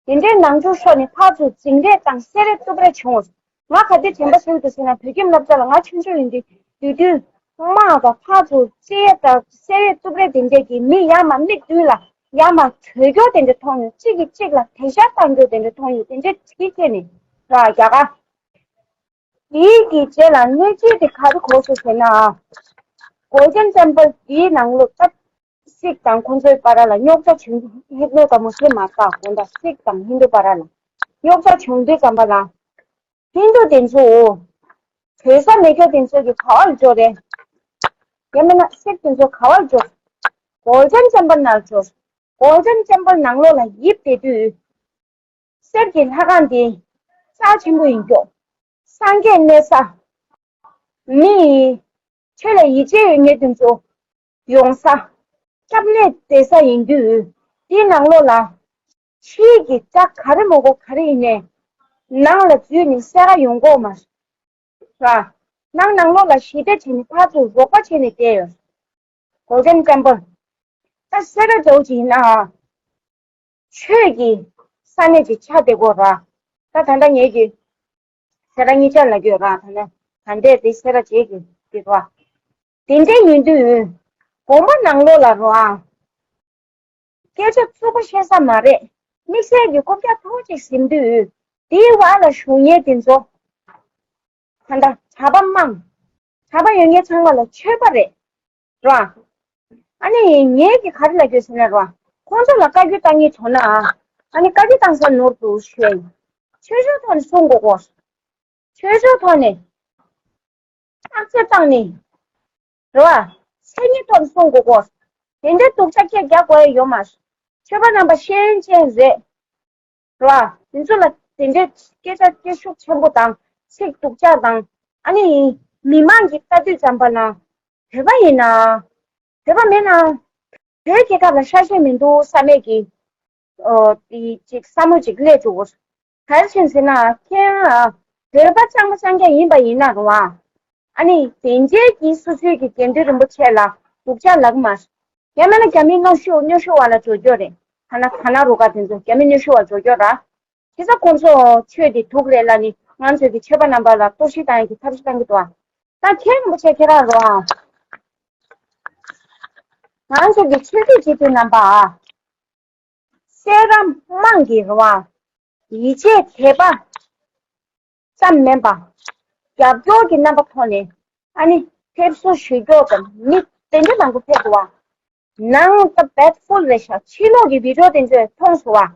དེ་འདྲའི་ནང་ཆོས་ཤོར་ནས་ཕར་ཚུར་འཛིང་རེས་དང་བསྲེ་རེས་གཏུབ་རེས་བྱུང་། ང་ག་དུས་དྲན་པ་གསོས་འདུག་ཟེར་ན། བོད་ཁྱིམ་སློབ་གྲྭ་ལ་ང་ཆུང་ཆུང་ཡིན་དུས་དེ་དུས་དམག་དང་ཕར་ཚུར་རྩེད་ཡས་དང་བསྲེ་རེས་གཏུབ་རེས་དེ་འདྲས་ཀྱིས་མི་ཡར་མར་མིག་མདུན་ལ་ཡར་མར་བྲོས་རྒྱུ་དེ་འདྲ་མཐོང་ཡོང་། གཅིག་གིས་གཅིག་ལ་དེད་ཤག་བཏང་རྒྱུ་དེ་འདྲ་མཐོང་ཡོང་། དེ་འདྲས་དེ་སྐྱེས་ནས་ར་རྒྱ་གར། དེའི་གི་རྗེས་ལ་གནས་ཚུལ་དེ་ག་རེ་གོ་སོང་ཟེར་ན། Golden Temple དེའི་ནང་ལོགས་ད་སིག་དང་ཁོང་ཚོའི་བར་ལ་རྙོག་དྲ་བྱུང་། ཧིན་དུ་དང་མུ་སི་ལིམ་མ་གཏོགས། དགོན་པ་སིག་དང་ཧིན་དུ་བར་ལ་རྙོག་དྲ་བྱུང་དུས་ཙམ་པ་ལ། ཧིན་དུ་དེ་ཚོ་བྲོས་ས་མེད་རྒྱུ་དེ་ཚོ་གི་ག་བར་འགྲོ་རེད། ཡང་མིན་ན་སིག་དེ་ཚོ་ག་བར་འགྲོ། Golden Temple ནང་འགྲོ། Golden Temple ནང་ལོགས་ལ་ཡིབ་བསྡད་དུས། གསེར་གྱི་ལྷ་ཁང་དེ་རྩ་ཆེན་པོ་ཡིན་རྒྱུ། སངས་རྒྱས་གནས་ས། མི་ཡི་ཆོས་ལ་ཡིད་ཆེས་ཡོད་མཁན་དེ་ཚོ་ཡོང་ས། སྐྱབས་གནས་བསྡད་ས་ཡིན་དུས། དེའི་ནང་ལོགས་ལ་ཕྱིའི་གི་དགྲ་ག་རེ་མོ་གོ་ག་རེ་ཡིན་ནའི་ནང་ལ་འཛུལ་ནས་བསད་ག་ཡོང་གོ་མ་རེད། ནང་ནང་ལོགས་ལ་ཞི་བདེ་བྱས་ནས་ཕར་ཚུར་རོགས་པ་བྱས་ནས་བསྡད་ཡོད། Golden Temple ད་སེ་ར་འཇོག་ཅིག་ཡིན་ན། ཆོས་ཀྱི་ས་གནས་ཅིག་ཆགས་བསྡད་ཀྱི་ཡོད་རེད། ད་ད་ལྟ་ངེད་ཀྱི་སེ་ར་གཉིས་ཆར་ལབ་ཀྱི་ཡོད་རེད། ད་ནི་ད་ལྟའི་དེ་སེ་ར་བྱེས་ཀྱི་དེ་རེད། དེ་འདྲ་ཡིན་དུས་དགོན་པ་ནང་ལོགས་ལ་རེད། སྐད་ཆ་རྩུབ་པོ་བཤད་ས་མ་རེད། དམིགས་བསལ་གྱི་རྐུབ་བཀྱག་མཐོ་པོ་ཅིག་ཟིན་དུས། དེའི་བར་ལ་བཞུགས་མཁན་དེ་ཚོ། ད་ལྟ་གྲྭ་པ་དམངས། གྲྭ་པ་ཡོད་མཁན་ཚང་མ་ལ་ཆོས་པ་རེད། ར། ཨ་ནི་ངས་ཀྱི་ག་རེ་ལབ་རྒྱུ་ཟེར་ན་ར། ཁོང་ཚོ་ལ་བཀའ་བཀྱོན་བཏང་མཁན་ཚོ་ན། ཨ་ནི་བཀའ་བཀྱོན་བཏང་ས་ནོར་འདུག་ཞུ་ཡ་ཡིན། ཆོས་ཕྱོགས་ཐོག་ནས་གསུང་དགོས་གོ། ཆོས་ཕྱོགས་ཐོག་ནས་བརྟག་དཔྱད་བཏང་ནས། རེད་བ། མཚན་ཉིད་ཐོག་ནས་གསུང་དགོས་གོ། དེ་འདྲའི་སྡུག་ཅག་སྐད་རྒྱག་དགོས་ཡ་ཡོད་མ་རེད། ཆོས་པ་རྣམ་པ་ཤེས་ཡོན་ཅན་རེད། རེད་བ། དེ་ཚོ་ལ་དེ་འདྲའི་སྐད་ཆ་སྐད་ཤུགས་ཆེན་པོ་དང་ཚིག་སྡུག་ཅག་དང་། ཨ་ནི་མི་མང་གིས་ལྟ་དུས་ཙམ་པ་ན། བོད་པ་ཡིན་ན། བོད་པ་མིན་ན། བོད་རྒྱལ་ཁབ་ལ་ཤ་ཞེན་མི་འདུག་བསམ་མེད་ཀྱི། ཨོ། དེ་ཅིག་བསམ་བློ་ཅིག་སླེབས་འགྲོ་གི། ག་རེ་བྱས་ཟེར་ན་ཁྱེད་རང་བོད་པ་གཙང་མ་གཙང་རྐྱང་ཡིན་པ་ཡིན་ན་རུང་བ། ཨ་ནི་དེ་འདྲའི་གི་སོ་སོའི་གི་དགེ་འདུན་རིན་པོ་ཆེ་ལ་སྡུག་ཅག་ལབ་མ། ཡང་མིན་ན་རྒྱ་མི་གནོན་ཤུགས་གནོན་ཤུགས་བ་ལ་འགྲོ་རྒྱུ་རེད། ཐ་ན་ཐ་ན་རུ་ཁག་དེ་ཚོ་རྒྱ་མི་གནོན་ཤུགས་བ་འགྲོ་རྒྱུ་ར། དེ་ཚོ་ཁོང་ཚོ་ཆོས་དེ་སྡུག་རེད་ལབ་ནི་ང་ཚོའི་གི་ཆོས་པ་རྣམ་པ་ལ་གཏོར་བཤིག་བཏང་ཡག་གི་ཐབས་ཤེས་བཏང་གི་འདུག་ཨ། ད་མཁན་རིན་པོ་ཆེ་ཁྱེད་རང་རོ་ཨ། ང་ཚོ་གི་ཆོས་སྲིད་སྤྱི་འཐུས་རྣམ་པ་ཨ། སེ་ར་དམངས་ཀྱི་རེད་བ། ཡིད་ཆེས་དད་པ་ཙམ་མིན་པ། རྒྱབ་སྐྱོར་གྱི་རྣམ་པ་ཐོག་ནས་ཨ་ནི་ཕེབས་བསུ་ཞུ་རྒྱུ་དང་མི་དེ་འདྲ་མང་པོ་ཕེབས་འདུག་བ། ནང་ད་བེད་ཕུལ་རེད་ཤག་ཕྱི་ལོགས་ཀྱི་བི་ཌིའོ་དེ་ཚོས་མཐོང་སོང་བ།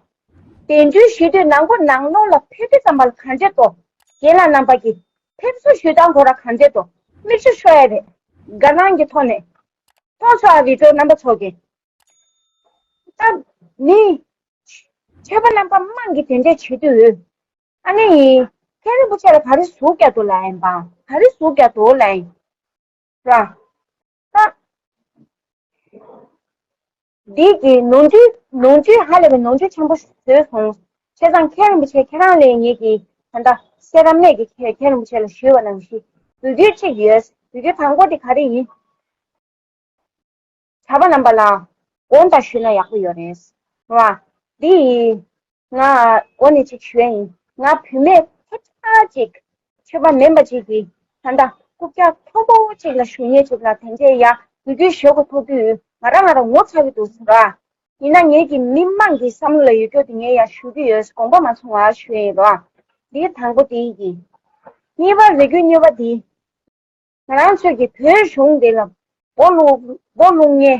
དེ་འདྲའི་ཞུ་དུས་ནང་ཁུལ་ནང་ལོགས་ལ་ཕེབས་དུས་ཙམ་པ་ལ་གང་བྱེད་དོ། རྒན་ལགས་རྣམ་པ་གིས་ཕེབས་བསུ་ཞུ་སྟངས་ཁོ་ར་གང་བྱེད་དོ། མིག་ཆུ་ཤོར་ཡ་རེད། དགའ་སྣང་གི་ཐོག་ནས་མཐོང་སོང་ཨ། བི་ཌིའོ་རྣམ་པ་ཚོ་གིས། ད་ནི་ཆོས་པ་རྣམ་པ་དམངས་ཀྱིས་དེ་འདྲས་བྱེད་དུས། ཨ་ནི། མཁན་རིན་པོ་ཆེ་ལ་ག་རེ་ཟུག་རྒྱག་འདུག་ལབ་ཡིན་པ། ག་རེ་ཟུག་རྒྱག་འདུག་ལབ་ཡིན། ར། ད། འདི་གི་ནོར་འཁྲུལ་ནོར་འཁྲུལ་ཧ་ལས་པའི་ནོར་འཁྲུལ་ཆེན་པོ་བཟོས་སོང་། བྱས་ཙང་མཁན་རིན་པོ་ཆེ་ཁྱེད་རང་ལས་ངེད་ཀྱི་ད་ལྟ་སེ་ར་སྨད་ཀྱི་མཁན་མཁན་རིན་པོ་ཆེ་ལ་ཞུས་པ་ནང་བཞིན་འབོད་སྐུལ་གཅིག་ཡོད། འབོད་སྐུལ་དང་པོ་དེ་ག་རེ་ཡིན། གྲྭ་པ་རྣམ་པ་ལ་དགོངས་དག་ཞུས་ན་ཡག་པོ་ཡོད་རེད། རེད་བ། འདི་ཡིན། ང་འོ་ནས་ཅིག་ཞུ་ཡ་ཡིན། ང་བུད་མེད་ཐེབས་ཆག་ཅིག་ཆོས་པ་མིན་པ་ཅིག་གིས་ད་ལྟ་རྐུབ་བཀྱག་མཐོ་པོ་ཅིག་ལ་བཞུགས་མཁན་ཅིག་ལ་དེ་འདྲས་ཡ་འབོད་སྐུལ་ཞུ་དགོས་ཐུག་དུས་ང་རང་ང་རང་ངོ་ཚ་གི་འདུག་ཟེར་བ། ཡིན་ན་ངེད་ཀྱི་མི་མང་གི་བསམ་བློ་ལ་ཡོད་རྒྱུ་དེ་ངས་ཡང་ཞུ་གི་ཡོད། དགོངས་པ་མ་ཚོམ་པ་ཞུ་ཡིན་རོགས། འདི་དང་པོ་དེ་ཡིན་གྱི། གཉིས་པ་རེ་སྐུལ་གཉིས་པ་དེ། ང་རང་ཚོའི་གི་བོད་གཞུང་འདི་ལ་སྒོ་བླུག་སྒོ་བླུག་མཁན།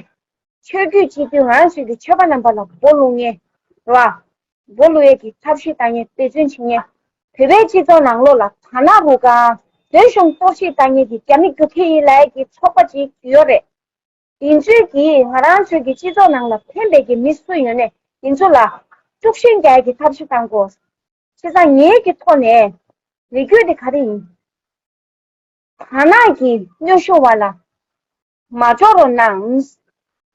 ཆོས་བརྒྱུད་སྤྱི་འཐུས་ང་རང་ཚོའི་གི་ཆོས་པ་རྣམ་པ་ལ་སྒོ་བླུག་མཁན། རེད་བ། སྒོ་བླུག་ཡས་ཀྱི་ཐབས་ཤེས་བཏང་མཁན། འབད་བརྩོན་བྱེད་མཁན། བོད་པའི་སྤྱི་ཚོགས་ནང་ལོགས་ལ་དར་ནག་རུ་ཁག་བོད་གཞུང་གཏོར་བཤིག་བཏང་མཁན་གྱི་རྒྱ་མི་རྒྱུག་ཁྱི་ཡིན་ལབ་ཡས་ཀྱི་ཚོགས་པ་ཅིག་ཡོད་རེད། དེ་ཚོས་ཀྱིས་ང་རང་ཚོའི་གི་སྤྱི་ཚོགས་ནང་ལ་ཕན་པའི་གི་མི་སུ་ཡོད་ནས་དེ་ཚོ་ལ་དཀྲུག་ཤིང་རྒྱག་ཡས་ཀྱི་ཐབས་ཤེས་བཏང་དགོས། བྱས་ཙང་ངའི་གི་ཐོག་ནས་རེ་སྐུལ་དེ་ག་རེ་ཡིན། དར་ནག་གི་གནོན་ཤུགས་བར་ལ་མ་འཇོག་རོགས་གནང་།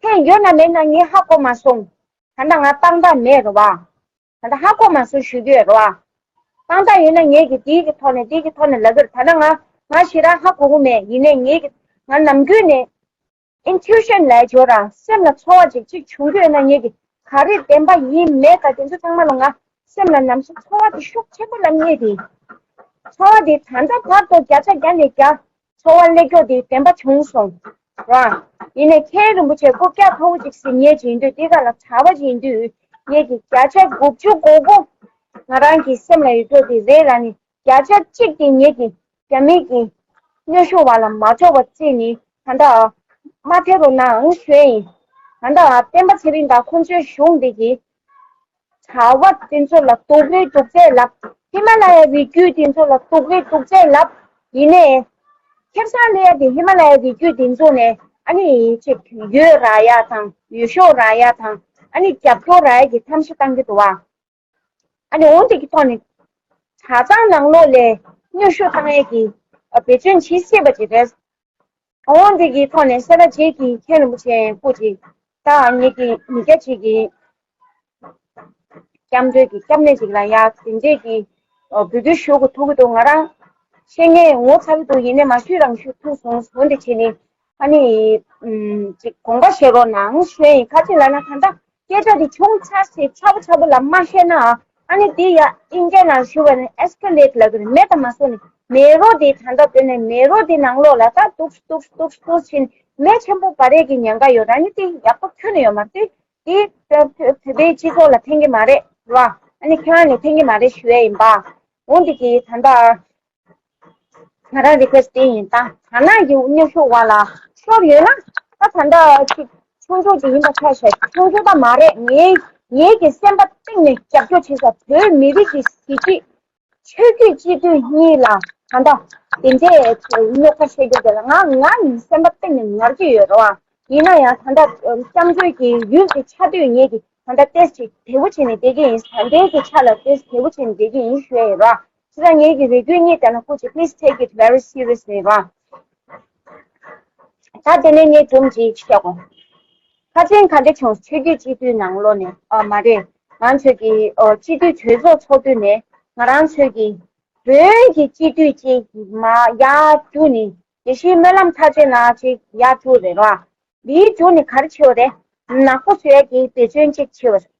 ཕན་ཡོད་ན་མེད་ན་ངས་ཧ་གོ་མ་སོང་། ད་ལྟ་ང་ཏག་ཏག་མེད་རེད་བ། ད་ལྟ་ཧ་གོ་མ་སོང་ཞུ་རྒྱུ་ཡོད་རེད་བ། ཏག་ཏག་ཡོད་ན་ངས་ཀྱི་དེའི་གི་ཐོག་ནས་དེའི་གི་ཐོག་ནས་ལབ་ཀྱི་རེད། ད་ལྟ་ང་ང་ཞེ་དྲག་ཧ་གོ་གི་མེད། ཡིན་ནའི་ངས་ཀྱི་ང་ནམ་རྒྱུན་ནས་ཨིན་ཊུ་ཤན་ལབ་ཡ་ཅིག་ཡོད་ར། སེམས་ལ་ཚོར་བ་ཅིག་ཅིག་བྱུང་རྒྱུ་ཡོད་ན་ངས་ཀྱི་ག་རེ་བདེན་པ་ཡིན་མེད་ག་དེ་ཚོ་ཚང་མ་ལ་ང་སེམས་ལ་ནམ་ཞིག་ཚོར་བ་དེ་ཤུགས་ཆེན་པོ་ལ་རྙེད་དེ། ཚོར་བ་དེ་ད་ལྟ་བར་དུ་བརྒྱ་ཆ་བརྒྱ་ནས་བརྒྱ་ཚོར་བ་སླེབས་རྒྱུ་དེ་བདེན་པ་བྱུང་སོང་ར། ཡིན་ནའི་མཁན་རིན་པོ་ཆེ་རྐུབ་བཀྱག་མཐོ་པོ་ཅིག་ཟེར་ཉན་གྱི་ཡིན་དུས། དེ་ག་ལ་གྲྭ་པ་ཅིག་ཡིན་དུས་ངས་ཀྱི་བརྒྱ་ཆ་དགུ་བཅུ་གོ་དགུ་ང་རང་གི་སེམས་ལ་ཡོད་རྒྱུ་དེ་རེད་ལ་ནི། བརྒྱ་ཆ་གཅིག་དེ་ངེད་ཀྱི་རྒྱ་མི་གི་གནོན་ཤུགས་བར་ལ་མ་འཇོག་པ་བརྩིས་ནས་ད་ལྟ་མ་ཐེ་རུ་ནའང་ཞུས་ཡིན། ད་ལྟ་སྤེན་པ་ཚེ་རིང་དང་ཁོང་ཚོའི་གཞུང་འདི་གིས་གྲྭ་པ་དེ་ཚོ་ལ་སྡུག་རུས་སྡུག་ཚད་ལབ། ཧི་མ་ལ་ཡའི་རི་རྒྱུད་དེ་ཚོ་ལ་སྡུག་རུས་སྡུག་ཚད་ལབ། ཡིན་ནའི་ཁེ་བཟང་སླེབས་ཡ་དེ་ཧི་མ་ལ་ཡའི་རི་རྒྱུད་དེ་ཚོ་ནས་ཨ་ནི་ཅིག་ཡོད་རག་ཡ་དང་འོས་ཤོག་རག་ཡ་དང་ཨ་ནི་རྒྱབ་སྐྱོར་རག་ཡ་གི་ཐབས་ཤེས་བཏང་གི་འདུག་བ། ཨ་ནི་འོ་འདི་གི་ཐོག་ནས་གྲྭ་ཚང་ནང་ལོགས་ལ་གནོན་ཤུགས་བཏང་ཡས་ཀྱི་འབད་བརྩོན་བྱེད་སྲིད་པ་ཅིག་རེད། འོ་འདི་གི་ཐོག་ནས་སེ་ར་བྱེས་ཀྱི་མཁན་རིན་པོ་ཆེ་སྐུ་ཅིག་ད་ངེད་ཀྱི་མི་སྐྱ་ཅིག་གི་སྐྱབས་འགྲོའི་གི་སྐྱབས་གནས་ཅིག་ལ་ཡ་དེ་འདྲས་ཀྱི་འབོད་སྐུལ་ཞུ་དགོས་ཐུག་གི་འདུག་ང་རང་ཤེས་ངེས་ངོ་ཚ་གི་འདུག་ཡིན་ནའི་མ་ཞུས་རང་ཞུས་ཐུག་སོང་། འོ་འདི་བྱས་ནས་ཨ་ནི་ཅིག་དགོངས་པ་བཞེས་རོགས་གནང་ཞུ་ཡ་ཡིན། ག་ཅི་ལབ་ན་ད་ལྟ་སྐད་ཆ་འདི་ཆུང་ཙག་ཞིག་ཚ་པོ་ཚ་པོ་ལ་མ་བཤད་ན། ཨ་ནི་འདི་ཡ་ཨིན་སྐད་ནང་ཞུ་བ་ནི་ཨེ་སི་ཀེ་ལེ་ཊི་ལབ་ཀྱི་རེད། མེ་ད་མ་སོང་ནི་མེ་རོ་འདི་ད་ལྟ་དེ་ནས་མེ་རོ་འདི་ནང་ལོགས་ལ་ད་སྟུག་སྟུག་སྟུག་སྟུག་ཕྱིན་མེ་ཆེན་པོ་འབར་ཡས་ཀྱི་ཉེན་ཁ་ཡོད་ར། ནི་དེ་ཡག་པོ་ཁྱོན་ནས་ཡོད་མ་རེད། དེ་བོད་པའི་སྤྱི་ཚོགས་ལ་ཕན་གྱི་མ་རེད་ར། ཨ་ནི་ཁྱོད་རང་ནས་ཕན་གྱི་མ་རེད་ཞུ་ཡ་ཡིན་པ། འོ་འདི་གི་ད་ལྟ་ང་རང་རི་ཀུ་ཨེ་སི་ཊི་དེ་ཡིན། ད་དར་ནག་གི་གནོན་ཤུགས་བར་ལ་ཤོར་ཡོད་ན་ད་ད་ལྟ་ཅིག་ཆུང་ཆུང་ཅིག་ཡིན་པ་ཆ་བཞག་ཆུང་ཆུང་ད་མ་རེད། ངའི་ངའི་གི་སེམས་པ་གཏིང་ནས་རྒྱབ་སྐྱོར་བྱེད་ས་བོད་མི་རིགས་ཀྱི་གཟི་བརྗིད་ཆོས་བརྒྱུད་སྤྱི་འཐུས་གཉིས་ལ་ད་ལྟ་དེ་འདྲའི་རྙོག་ཁ་བཤད་རྒྱུ་དེ་ལ་ང་ང་ཡི་སེམས་པ་གཏིང་ནས་ངར་གྱི་ཡོད་རེད་བ། ཡིན་ན་ཡང་ད་ལྟ་སྐྱབས་མགོན་གྱི་ཡུལ་དེ་ཆགས་དུས་ངེད་ཀྱི་ད་ལྟ་ཏོག་ཙམ་དལ་པོ་བྱས་ནས་བསྡད་ཀྱི་ཡིན། ད་ལྟའི་གི་ཆ་ལ་ཏོག་ཙམ་དལ་པོ་བྱས་ནས་བསྡད་ཀྱི་ཡིན་ཞུ་ཡ་ཡོད་ར། ཁྱེད་རང་ངེད་ཀྱི་རེ་སྐུལ་གཉིས་དེ་ལ་སྐུ་མཁྱེན། Please take it very seriously ར། ད་དེ་ནས་ངས་སྒྲུང་ཅིག་བཤད་གོ། ཁ་ཆེན་ག་འདྲ་བྱུང་། ཆོས་བརྒྱུད་སྤྱི་འཐུས་ནང་ལོགས་ནས་ཨ་མ་རེད། ང་ཚོས་ཀྱི་ཨོ་སྤྱི་འཐུས་གྲོས་ཚོགས་ཚོགས་དུས་ནས་ང་རང་ཚོས་ཀྱི་བོད་ཀྱི་སྤྱི་འཐུས་ཅིག་མ་ཡར་བཅུག་ནས་དགེ་བཤེས་སྨོན་ལམ་མཐར་ཕྱིན་ལགས་ཅིག་ཡར་བཅུག་རེད་ར། འདིའི་མཇུག་ནས་ག་རེ་བྱེད་པ་རེད། ནག་པོ་བཟོ་ཡ་གི་འབད་བརྩོན་ཅིག་བྱེད་པ་རེད།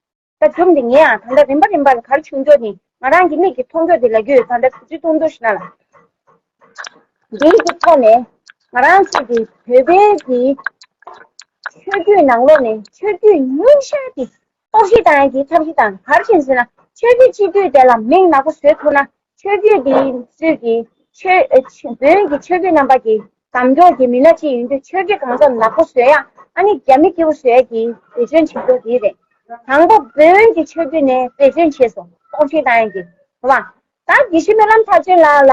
ད་སྒྲུང་འདི་ངས་ཡང་ད་ལྟ་རིམ་པ་རིམ་པ་ལ་ག་རེ་བྱུང་རྒྱུ་ནི་ང་རང་གི་མིག་གིས་མཐོང་རྒྱུ་དེ་ལབ་རྒྱུ་ཡོད། ད་ལྟ་དུས་ཚོད་ཐུང་ཐུང་ཞིག་ནང་ལ་འདིའི་གི་ཐོག་ནས་ང་རང་ཚོའི་གི་བོད་པའི་གི་ཆོས་བརྒྱུད་ནང་ལོགས་ནས་ཆོས་བརྒྱུད་ཉུང་ཤས་དེ་གཏོར་བཤིག་བཏང་ཡ་གི་ཐབས་ཤེས་དང་། ག་རེ་བྱས་ཟེར་ན་ཆོས་བརྒྱུད་སྤྱི་འཐུས་དེ་ལ་མིང་ནག་པོ་བཟོས་ཐུབ་ན། ཆོས་བརྒྱུད་འདིའི་ཚུལ་གྱི་ཆོས་ཨ་ཆོས་བོད་ཀྱི་ཆོས་བརྒྱུད་རྣམ་པ་གི་གདམ་སྐྱོར་གྱི་མི་སྣ་ཅིག་ཡིན་དུས་ཆོས་བརྒྱུད་གང་ཚང་ནག་པོ་བཟོ་ཡ། ཨ་ནི་རྒྱ་མི་སྐྱིད་པོ་བཟོ་ཡ་གི་འབད་བརྩོན་བྱེད་རྒྱུ་དེ་རེད། དང་པོ་བོད་ཀྱི་ཆོས་བརྒྱུད་ནས་འབད་བརྩོན་བྱས་སོང་། གཏོར་བཤིག་བཏང་ཡ་གི་རེད་བ། ད་དགེ་བཤེས་སྨོན་ལམ་མཐར་ཕྱིན་ལགས་ལ་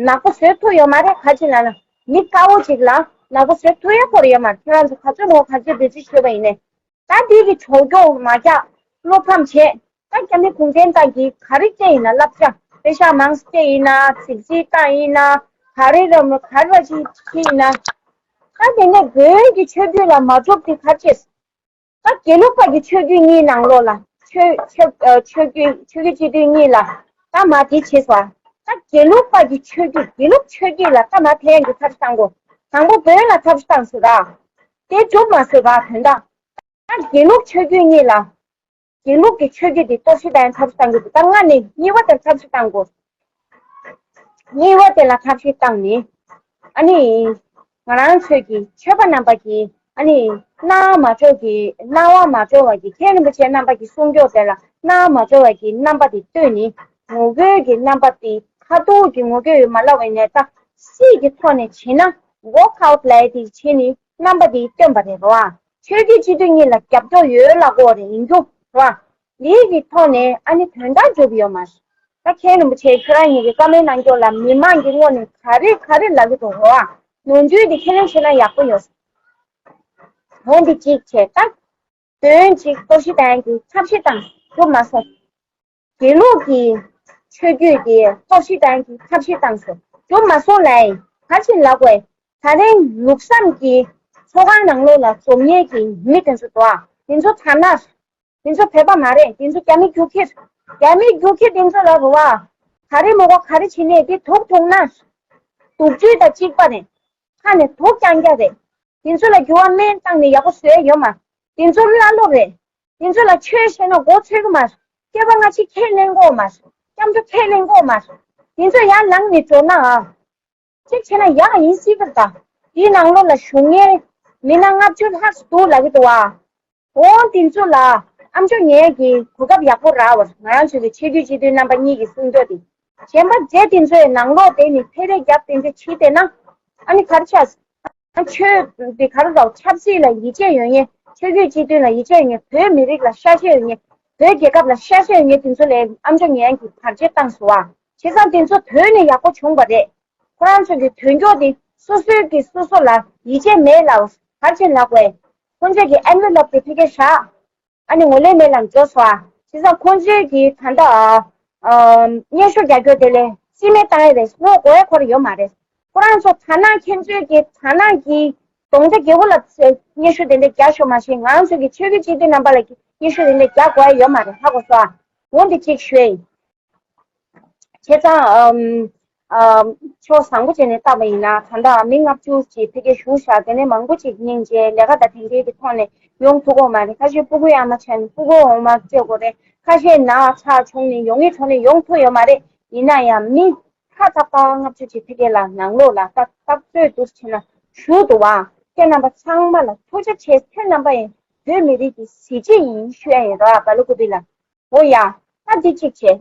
ནག་པོ་བཟོ་ཐུབ་ཡོད་མ་རེད། ག་ཅི་ལབ་ན་མི་དཀར་པོ་ཅིག་ལ་ནག་པོ་བཟོ་ཐུབ་ཡ་སྐོར་ཡོད་མ་རེད། ཁྱེད་རང་ཚོ་ག་ཚོད་མང་ག་ཚོད་འབད་བརྩོན་བྱས་པ་ཡིན་ནའི། ད་འདི་གི་གྲོགས་སྐྱོར་མ་རྒྱག་བློ་ཕམ་བྱས། ད་རྒྱ་མི་གུང་ཁྲན་ཏང་གིས་ག་རེ་བྱས་ཡིན་ན། བསླབ་བྱ་པེ་ཤག་མང་ཙམ་སྤྲད་ཡིན་ན། གཟིགས་གཟིགས་བཏང་ཡིན་ན། ག་རེ་ར་མོ་ག་རེ་ར་ཅིག་བྱས་ཡིན་ན། ད་དེ་ནས་བོད་ཀྱི་ཆོས་བརྒྱུད་ལ་མ་འཇོག་དེ་ག་རེ་བྱས། ད་དགེ་ལུགས་པ་གི་ཆོས་བརྒྱུད་གཉིས་ནང་ལོགས་ལ་ཆོས་ཆོས་ཨ་ཆོས་བརྒྱུད་ཆོས་བརྒྱུད་སྤྱི་འཐུས་གཉིས་ལ་ད་མ་དེ་བྱས་སོང་། ད་དགེ་ལུགས་པ་གི་ཆོས་བརྒྱུད་དགེ་ལུགས་ཆོས་བརྒྱུད་ལ་ད་མ་ཕན་གྱི་ཐབས་བཏང་དགོས། དང་པོ་བོད་ལ་ཐབས་བཏང་ཟེར་ར། དེ་འགྲུབ་མ་སོང་ར། དོན་དག་ད་དགེ་ལུགས་ཆོས་བརྒྱུད་གཉིས་ལ། དགེ་ལུགས་ཀྱི་ཆོས་བརྒྱུད་འདི་གཏོར་བཤིག་བཏང་ཡ་ཐབས་ཤེས་བཏང་དགོས་འདུག་ད་སྔ་ནས་གཉིས་པ་དེར་ཐབས་ཤེས་བཏང་དགོས། གཉིས་པ་དེ་ལ་ཐབས་ཤེས་བཏང་ནས། ཨ་ནི། ང་རང་ཚོས་ཀྱི་ཆོས་པ་རྣམ་པ་གིས་ཨ་ནི། སྣང་བ་མ་གྲོལ་གྱི་སྣང་བ་མ་གྲོལ་བ་གྱི་མཁན་རིན་པོ་ཆེ་རྣམ་པ་གྱི་གསུང་སྐྱོར་དེ་ལ་སྣང་བ་མ་གྲོལ་བ་གྱི་རྣམ་པ་དེ་སྟོན་ནི། ངོ་རྒོལ་གྱི་རྣམ་པ་དེ་ཁ་ཐུག་གི་ངོ་རྒོལ་ཡོད་མ་ལབ་པའི་ནས་ད་སྲིད་ཀྱི་ཐོག་ནས་བྱེད་ན་ཝོག་ཨའུཊ་ལབ་ཡ་དེ་བྱེད་ནི་རྣམ་པ་དེ་སྟོན་པ་རེད་རོ། ཨ་ཆོས་བརྒྱུད་སྤྱི་འཐུས་གཉིས་ལ་རྒྱབ་སྐྱོར་ཡོད་ལབ་དགོས་རེད་ཡིན་རྒྱུ་རོ། ཨ་ལིའི་གི་ཐོག་ནས་ཨ་ནི་དོན་དག་འགྲུབ་ཡོད་མ་རེད། ད་མཁན་རིན་པོ་ཆེ་ཁྱེད་རང་ཉིད་ཀྱི་བཀའ་མོལ་གནང་སྐྱོར་ལ་མི་མང་གི་ངོས་ནས་ག་རེ་ག་རེ་ལབ་ཀྱི་འདུག་རོ། ཨ་ནོར་འཁྲུལ་དེ་ཁས་ལེན་བྱས་ན་ཡག་པོ་ཡོད། འོན་ཏེ་གཅིག་བྱས་ད། དོན་གཅིག་གཏོར་བཤིག་བཏང་གི་ཐབས་ཤེས་བཏང་གྲུབ་མ་སོང་། དགེ་ལུགས་ཀྱི་ཆོས་བརྒྱུད་དེ་གཏོར་བཤིག་བཏང་གི་ཐབས་ཤེས་བཏང་སོང་གྲུབ་མ་སོང་ལ་ཡིན་ག་ཕྱིན་ལབ་དགོས། ད་རིང་ལུགས་བསམ་གྱི་ཚོགས་ཁང་ནང་ལོགས་ལ་འཛོམས་མཁན་གྱི་མི་དེ་ཚོ་དོ། དེ་ཚོ་དར་ནག་དེ་ཚོ་བོད་པ་མ་རེད། དེ་ཚོ་རྒྱ་མི་རྒྱུག་ཁྱི། རྒྱ་མི་རྒྱུག་ཁྱི་དེ་ཚོ་ལ་རུ་བ། ག་རེ་མོ་ག་ག་རེ་བྱེད་ནས་དེ་དུག་འཐུང་ན། དུག་ཆུ་དང་གཅིག་པ་རེད། ཁ་ནས་དུག་རྐྱང་རྐྱང་རེད། དེ་ཚོ་ལ་འགྱུར་བ་སྨན་བཏང་ནས་ཡག་པོ་བཟོས་ཡོད་མ། དེ་ཚོ་ཀླ་ཀློ་རེད། དེ་ཚོ་ལ་ཆོས་བཤད་ན་མགོ་ཚོས་ཀྱི་མ། སྐྱེས་པ་སྔ་ཕྱི་ཁས་ལེན་དགོས་མ། སྐྱབས་འགྲོ་ཁས་ལེན་དགོས་མ། དེ་ཚོ་ཡར་ལངས་ནས་འགྲོ་ན་ཨ། གཅིག་བྱས་ན་ཡག་ཡིན་སྲིད་པར་ད། དེའི་ནང་ལོགས་ལ་ཞུགས་མཁན་མི་སྣ་ལྔ་བཅུ་ལྷག་འདུག་ལབ་ཀྱི་འདུག་བ། འོ་དེ་ཚོ་ལ་ཨ་མཆོག་ངས་ཀྱི་གོ་སྐབས་ཡག་པོ་རག་བར་ང་རང་ཚོ་གི་ཆོས་བརྒྱུད་སྤྱི་འཐུས་རྣམ་པ་གཉིས་ཀྱི་གསུང་ཐོས་དེ། གཞན་པ་རྗེ་དེ་ཚོའི་ནང་ལོགས་དེ་ནི་ཕེ་རེ་རྒྱབ་དེ་འདྲ་བྱིས་དེ་ན། ཨ་ནི་གར་ཆགས། ཨ་ཆོས་དེ་གར་རོགས་ཆབ་སྲིད་ལ་ཡིད་ཆེས་ཡོད་མཁན་ཆོས་བརྒྱུད་སྤྱི་འཐུས་ལ་ཡིད་ཆེས་ཡོད་མཁན་བོད་མི་རིགས་ལ་ཤ་ཤེད་ཡོད་མཁན་བོད་རྒྱལ་ཁབ་ལ་ཤ་ཤེད་ཡོད་མཁན་དེ་ཚོ་ལས་ཨ་མཆོག་ངས་ཀྱི་བར་ཆད་བཏང་སོང་བ། བྱས་ཙང་དེ་ཚོ་དོན་ནི་ཡག་པོ་བྱུང་བ་རེད། ཁོ་རང་ཚོ་གི་དོན་འཁྱོག་དེ་སོ་སོའི་གི་སོ་སོ་ལ་ཡིད་ཆེས་མེད་ལ་གར་ཕྱིན་ལབ་དགོས། ཁོ་ཚོས་ཀྱི་ཨེན་ཝེ་ལོབ་དེ་ཕ་གིར་བཞག་ཨ་ནི་ངོ་ལས་མེད་ལ་འགྲོ་སོང་ཨ། བྱས་ཙང་ཁོ་ཚོས་ཀྱི་ད་ལྟ་སྙན་ཞུ་རྒྱག་རྒྱུ་དེ་ལས་རྩིས་མེད་བཏང་ཡས་རེད། བསྔོག་དགོས་ཡས་ཁོ་རང་ཡོད་མ་རེད། ཁོ་རང་ཚོ་ཐ་ན་ཁྱེད་ཚོས་ཀྱི་ཐ་ན་གི་གདོང་རྒྱ་རྒྱལ་པོ་ལ་སྙན་ཞུ་དེ་འདྲ་རྒྱག་ཤོག་མ་གཞི་ང་རང་ཚོ་གི་ཆོས་བརྒྱུད་སྤྱི་འཐུས་རྣམ་པ་ལ་སྙན་ཞུ་དེ་འདྲ་རྒྱག་དགོས་ཡས་ཡོད་མ་རེད། ཧ་གོ་སོང་ཨ། འོན་ཏེ་གཅིག་ཞུ་ཡིན། བྱས་ཙང་ཨམ་ཨམ་ཕྱོགས་བཟང་པོ་བྱས་ནས་བལྟས་པ་ཡིན་ན་ད་ལྟ་མི་ལྔ་བཅུ་ཅིག་ཕ་གིར་བཞུགས་ཤག་དེ་ནས་མང་པོ་ཅིག་སྙིང་རྗེ་ལས་ཀ་དང་དེ་འབྲེལ་གྱི་ཐོག་ནས་ཡོང་ཐུབ་ཀྱི་ཡོད་མ་རེད། ཁ་ཤས་སྤུ་གུ་ཡང་མ་ཆགས་ནས་སྤུ་གུ་འོ་མ་སྤྲད་དགོས་རེད། ཁ་ཤས་ན་ཚ་བྱུང་ནས་ཡོང་ངེས་བྱུང་ནས་ཡོང་ཐུབ་ཡོད་མ་རེད། ཡིན་ན་ཡང་མི་ཁ་ཏག་ཏག་ལྔ་བཅུ་ཅིག་ཕ་གིར་ལ་ནང་ལོགས་ལ་ཏག་ཏག་ཚོད་འདུར་བྱས་ན་ཞུ་འདུག་བ། ཁྱེད་རྣམ་པ་ཚང་མ་ལ་ཐུགས་རྗེ་ཆེ། ཁྱེད་རྣམ་པ་ཡིན་བོད་མི་རིགས་ཀྱི་གཟི་བརྗིད་ཡིན་ཞུ་ཡ་ཡིན་རོགས། བ་ལུ་ཀུ་པི་ལ། འོ་ཡ། ད་འདི་གཅིག་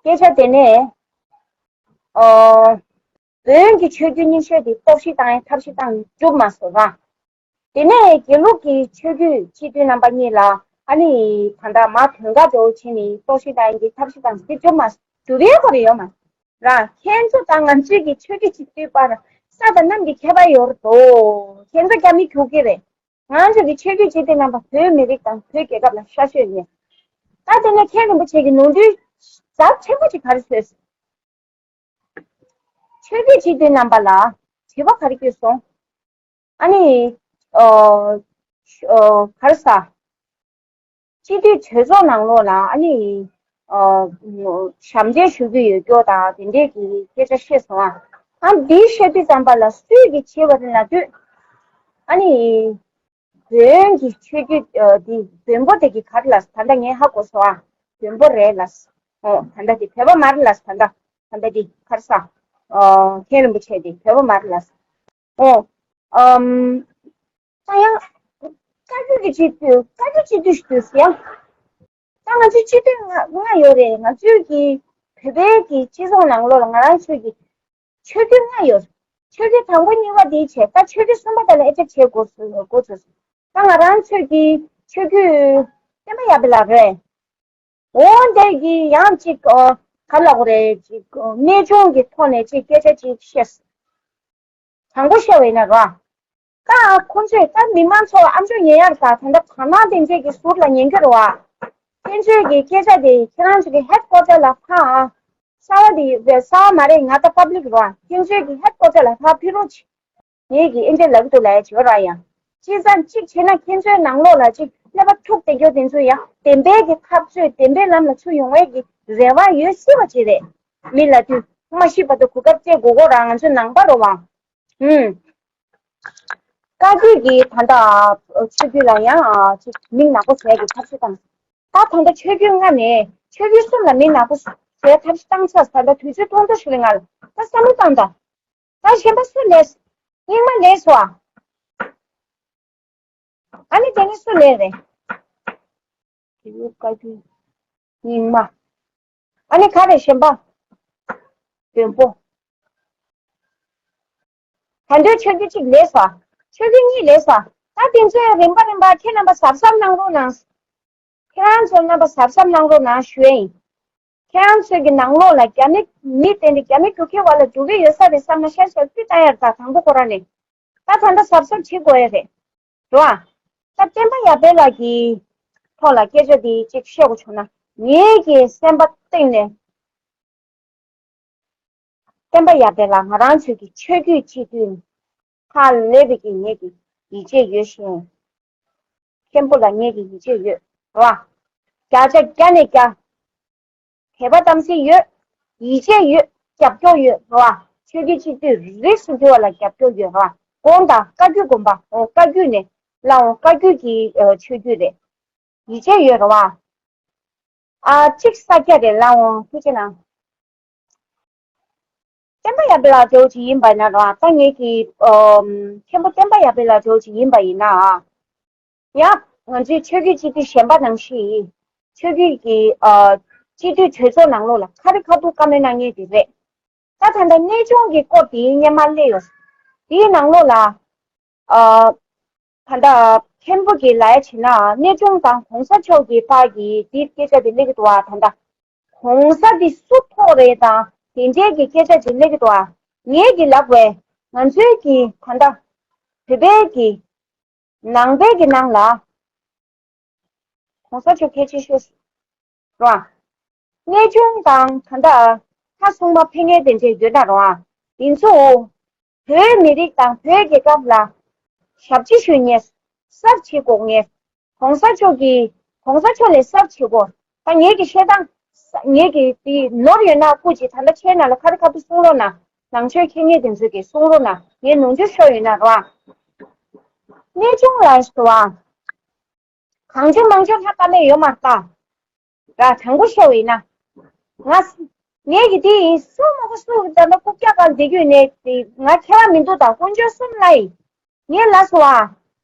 བྱས། སྐད་ཆ་དེ་ནས། ཨོ། བོན་གྱི་ཆོས་བརྒྱུད་རྙིང་ཤོས་དེ་གཏོར་བཤིག་བཏང་ཡའི་ཐབས་ཤེས་བཏང་གྲུབ་མ་སོང་ར། དེ་ནས་དགེ་ལུགས་ཀྱི་ཆོས་བརྒྱུད་སྤྱི་འཐུས་རྣམ་པ་གཉིས་ལ་ཨ་ནི་ད་ལྟ་མ་དོན་དགའ་འདྲ་བོ་བྱས་ནས་གཏོར་བཤིག་བཏང་ཡའི་ཐབས་ཤེས་བཏང་དེ་གྲུབ་མ་སོང་། གྲུབ་ཡའི་སྐོར་ཡོད་མ་ར། ཁྱེད་ཚོ་དང་ང་ཚོའི་གི་ཆོས་བརྒྱུད་སྤྱི་འཐུས་བར་ས་དང་གནམ་གྱི་ཁྱད་པར་ཡོད་རེད་དོ། ཁྱེད་ཚོ་རྒྱ་མི་རྒྱུག་གི་རེད། ང་ཚོ་གི་ཆོས་བརྒྱུད་སྤྱི་འཐུས་རྣམ་པ་བོད་མི་རིགས་དང་བོད་རྒྱལ་ཁབ་ལ་ཤ་ཤོད་ཡིན། ད་དེ་ནས་མཁན་རིན་པོ་ཆེ་གི་ནོར་འཁྲུལ་ཚབས་ཆེན་པོ་ཅིག་ག་རེ་བཟོས་སོང་། ཆོས་བརྒྱུད་སྤྱི་འཐུས་རྣམ་པ་ལ་དྲི་བ་ག་རེ་བསྐྱོན་སོང་། ཨ་ནི། ཨོ། ཨོ། ག་རེ་ཟ། སྤྱི་འཐུས་གྲོས་ཚོགས་ནང་ལོགས་ལ་ཨ་ནི། ཨོ། ཞབས་འདྲེན་ཞུ་རྒྱུ་ཡོད་སྐྱོ་དང་དེ་འདྲས་ཀྱི་སྐད་ཆ་བཤད་སོང་ཨ། ཨ་འདི་བཤད་དུས་ཙམ་པ་ལ་སུས་ཀྱིས་བྱས་པ་རེད་ལབ་དུས། ཨ་ནི། བོན་གྱི་ཆོས་བརྒྱུད་འདི་བོན་པོ་དེ་གི་ག་རེ་ལབ་ད་ལྟ་ངས་ཧ་གོ་སོང་ཨ། བོན་པོ་རེད་ལབ། ཨོ་ད་ལྟ་འདི་བོད་པ་མ་རེད་ལབ་ད་ལྟ། ད་ལྟ་འདི་ག་རེ་ཟ། ཨོ་མཁན་རིན་པོ་ཆེ་འདི་བོད་པ་མ་རེད་ལབ། ཨོ། ཨམ། ད་ཡང་། བཀའ་བརྒྱུད་ཀྱི་སྤྱི་འཐུས་བཀའ་བརྒྱུད་སྤྱི་འཐུས་ཞུ་ཡང་། ད་ང་ཚོའི་སྤྱི་འཐུས་ལྔ་ལྔ་ཡོད་རེད། ང་ཚོའི་གི་བོད་པའི་གི་སྤྱི་ཚོགས་ནང་ལོགས་ལ་ང་རང་ཚོའི་གི་ཆོས་བརྒྱུད་ལྔ་ཡོད། ཆོས་བརྒྱུད་དང་པོ་གཉིས་པ་དེའི་ཆེད་ད་ཆོས་བརྒྱུད་གསུམ་པ་དེ་ལ་ཨེ་ཅེ་བྱེད་དགོས་སུ་དགོས་ཚུལ། ད་ང་རང་ཚོས་ཀྱི་ཆོས་བརྒྱུད་བསྟན་པ་ཡར་འཕེལ་ལགས་རེད། འོ་འདས་ཀྱི་ཡང་ཅིག་ཨོ་ག་ལ་གོ་རེད་ཅིག་ཨོ་གནས་ཆུང་གི་ཐོག་ནས་ཅིག་སྐད་ཆ་ཅིག་བཤད། དྲང་པོ་བཤད་པ་ཡིན་ན་ར། ད་ཁོང་ཚོས་ད་མི་མང་ཚོ་ཨ་མཆོག་ཉན་ཡག་ད་ད་ལྟ་བར་སྣང་ལྡན་འབྱེད་ཀྱི་ཟུར་ལ་ཉན་གྱི་རེད་བ། ཁྱེད་ཚོས་ཀྱི་སྐད་ཆ་དེ་ཁྱེད་རང་ཚོ་གི་ཧེད་ཀོ་ཊར་ལ་ཕ་ཨ། གསར་བ་དེ་རེད་གསར་བ་མ་རེད། ང་ད་པབ་ལིག་རེད་བ། ཁྱེད་ཚོས་ཀྱི་ཧེད་ཀོ་ཊར་ལ་ཕ་ཕི་རོ་ཆི། ངས་ཀྱི་ཨེ་འདྲ་ལབ་ཀྱི་འདུག་ལབ་ཡ་བྱེད་པ་ར་ཡང་། བྱས་ཙང་གཅིག་བྱས་ན་ཁྱེད་ཚོའི་ནང་ལོགས་ལ་ཅིག་ཀླད་པ་འཁྱུག་བསྡད་རྒྱུ་དེ་ཚོ་ཡང་བདེན་པའི་གི་འཐབ་རྩོད་བདེན་པའི་ལམ་ལ་ཚུར་ཡོང་བའི་གི་རེ་བ་ཡོད་སྲིད་པ་ཅིག་རེད། མི་ལ་དུས་མ་ཤི་བར་དུ་གོ་སྐབས་སྤྲད་དགོས་གོ་ར། ང་ཚོའི་ནང་པ་རེད་བ། ཧུམ། བཀའ་བརྒྱུད་ཀྱི་ད་ལྟ་ཆོས་བརྒྱུད་ལ་ཡང་ཅིག་མིང་ནག་པོ་བཟོ་ཡ་གི་ཐབས་ཤེས་བཏང་། ད་ད་ལྟ་ཆོས་བརྒྱུད་ལྔ་ནས་ཆོས་བརྒྱུད་གསུམ་ལ་མིང་ནག་པོ་བཟོ་ཡ་ཐབས་ཤེས་བཏང་ཚར། ད་ལྟ་དུས་ཚོད་ཐུང་ཐུང་ཞིག་ལ་ང་ལ་ད་བསམ་བློ་བཏང་དང་། ད་གཞན་པ་སུ་ལས་སྙིང་མ་ལས་སོ་ཨ། ཨ་ནི་དེ་ནི་སུ་ལས་རེད། དེའུ་བཀའ་བརྒྱུད། རྙིང་མ། ཨ་ནི་ག་རེ་གཞན་པ། མགོན་པོ། ད་འདོད་ཆོས་བརྒྱུད་གཅིག་ལས་སོ། ཆོས་བརྒྱུད་གཉིས་ལས་སོ། ད་དེ་ཚོའི་རིམ་པ་རིམ་པ་ཁྱེད་རྣམ་པ་གཟབ་གཟབ་གནང་རོགས་གནང་། ཁྱེད་རང་ཚོ་རྣམ་པ་གཟབ་གཟབ་གནང་རོགས་གནང་ཞུ་ཡ་ཡིན། ཁྱེད་རང་ཚོའི་གི་ནང་ལོགས་ལ་རྒྱ་མི་མི་དེ་འདྲ་རྒྱ་མི་རྒྱུག་ཁྱི་བ་ལ་འགྲོ་གི་ཡོད་ས་རེད་བསམ་ན་ཤར་ཤར་ཕུད་བཏང་ཡ་རེད། ད་དང་པོ་ཁོ་རང་ནས་ད་ད་ལྟ་གཟབ་གཟབ་བྱེད་དགོས་ཡ་རེད། རེད་བ། ད་བསྟན་པ་ཡར་འཕེལ་ལགས་ཀྱི་ཐོག་ལ་སྐད་ཆ་འདི་གཅིག་བཤད་དགོས་བྱུང་ན། ངེད་ཀྱི་སེམས་པ་གཏིང་ནས་བསྟན་པ་ཡར་འཕེལ་ལགས་ང་རང་ཚོའི་གི་ཆོས་བརྒྱུད་སྤྱི་འཐུས་ཧ་ལས་པའི་གི་ངེད་ཀྱི་ཡིད་ཆེས་ཡོད་ཤིང་། མཁན་པོ་ལ་ངེད་ཀྱི་ཡིད་ཆེས་ཡོད། རེད་བ། བརྒྱ་ཆ་བརྒྱ་ནས་བརྒྱ། དད་པ་དམ་ཚིག་ཡོད། ཡིད་ཆེས་ཡོད། རྒྱབ་སྐྱོར་ཡོད། རེད་བ། ཆོས་བརྒྱུད་སྤྱི་འཐུས་རིས་སུ་འདུ་བ་ལ་རྒྱབ་སྐྱོར་ཡོད། རེད་བ། དགོངས་དག་བཀའ་བརྒྱུད་དགོན་པ་འོ་བཀའ་བརྒྱུད་ནས་ལ་འོ་བཀའ་བརྒྱུད་ཀྱི་ཆོས་བརྒྱུད་རེད། ཡིད་ཆེས་ཡོད། རེད་བ། ཨ་གཅིག་ས་སྐྱ་རེད་ལ་འོ་ཐུགས་རྗེ་གནང་། བསྟན་པ་ཡར་འཕེལ་ལགས་འདྲ་བོ་ཅིག་ཡིན་པ་ན་ར་ད་ངེད་ཀྱི་ཨམ་མཁན་པོ་བསྟན་པ་ཡར་འཕེལ་ལགས་འདྲ་བོ་ཅིག་ཡིན་པ་ཡིན་ན། ཡང་ང་ཚོའི་ཆོས་བརྒྱུད་སྤྱི་འཐུས་གཞན་པ་ནང་བཞིན་ཆོས་བརྒྱུད་ཀྱི་ཨ་སྤྱི་འཐུས་གྲོས་ཚོགས་ནང་ལོགས་ལ་ཁ་རི་ཁ་ཐུག་བཀའ་མོལ་གནང་མཁན་དེ་རེད། ད་ད་ལྟ་གནས་ཆུང་གི་སྐོར་དེའི་སྔོན་མ་སླེབས་ཡོད། དེའི་ནང་ལོགས་ལ་ཨ། ད་ལྟ་མཁན་པོ་གི་ལ་ཡ་བྱས་ན་གནས་ཆུང་དང་གོང་ས་མཆོག་གི་བར་གྱི་འདི་སྐད་ཆ་དེ་སླེབས་ཀྱི་འདུག་བ། ད་ལྟ་གོང་ས་འདི་སུ་ཐོག་རེད་དང་དེ་འདྲའི་གི་སྐད་ཆ་ཅིག་སླེབས་ཀྱི་འདུག་བ། ངེད་ཀྱི་ལབ་པའི་ང་ཚོའི་གི་ད་ལྟ་བོད་པའི་གི་ནང་པའི་གི་ནང་ལ་གོང་ས་མཆོག་གལ་ཆེ་ཤོས་རེད་བ། གནས་ཆུང་དང་ད་ལྟ་ལྷ་སྲུང་མ་ཕེབས་མཁན་དེ་འདྲས་ཡོད་ན་རུང་ཨ། དེ་ཚོ་བོད་མི་རིགས་དང་བོད་རྒྱལ་ཁབ་ལ་ཞབས་ཕྱི་ཞུ་མཁན་གསར་བྱེད་དགོས་མཁན། གོང་ས་མཆོག་གིས་གོང་ས་མཆོག་ལས་གསར་བྱེད་དགོས། ད་ངེད་ཀྱི་བཤད་སྟངས་ངེད་ཀྱི་དེ་ནོར་ཡོད་ན་སྐུ་མཁྱེན་ད་ལྟ་ཁྱེད་རྣམས་ལ་ཁ་རི་ཁ་ཐུག་གསུང་རོགས་གནང་། ནང་ཆོས་མཁྱེན་མཁན་དེ་ཚོ་གིས་གསུང་རོགས་གནང་། ངས་ནོར་འཁྲུལ་ཤོར་ཡོད་ན་རུང་ཨ། གནས་ཆུང་ལ་ཞུ་བ། གང་བྱུང་མང་བྱུང་ལྷ་པ་མེད་ཡོད་མ་རེད་ད། ར་དྲང་པོ་བཤད་པ་ཡིན་ན། ང་ངེད་ཀྱི་དེ་ཡིན་སུ་མ་གོ་སུ་ད་ལྟ་རྐུབ་བཀྱག་སྒང་བསྡད་རྒྱུ་ནས་དེ་ང་ཁྱད་པར་མི་འདུག་ད་དཀོན་མཆོག་གསུམ་ལ་ཡིན། ངས་ལབ་སོང་ཨ།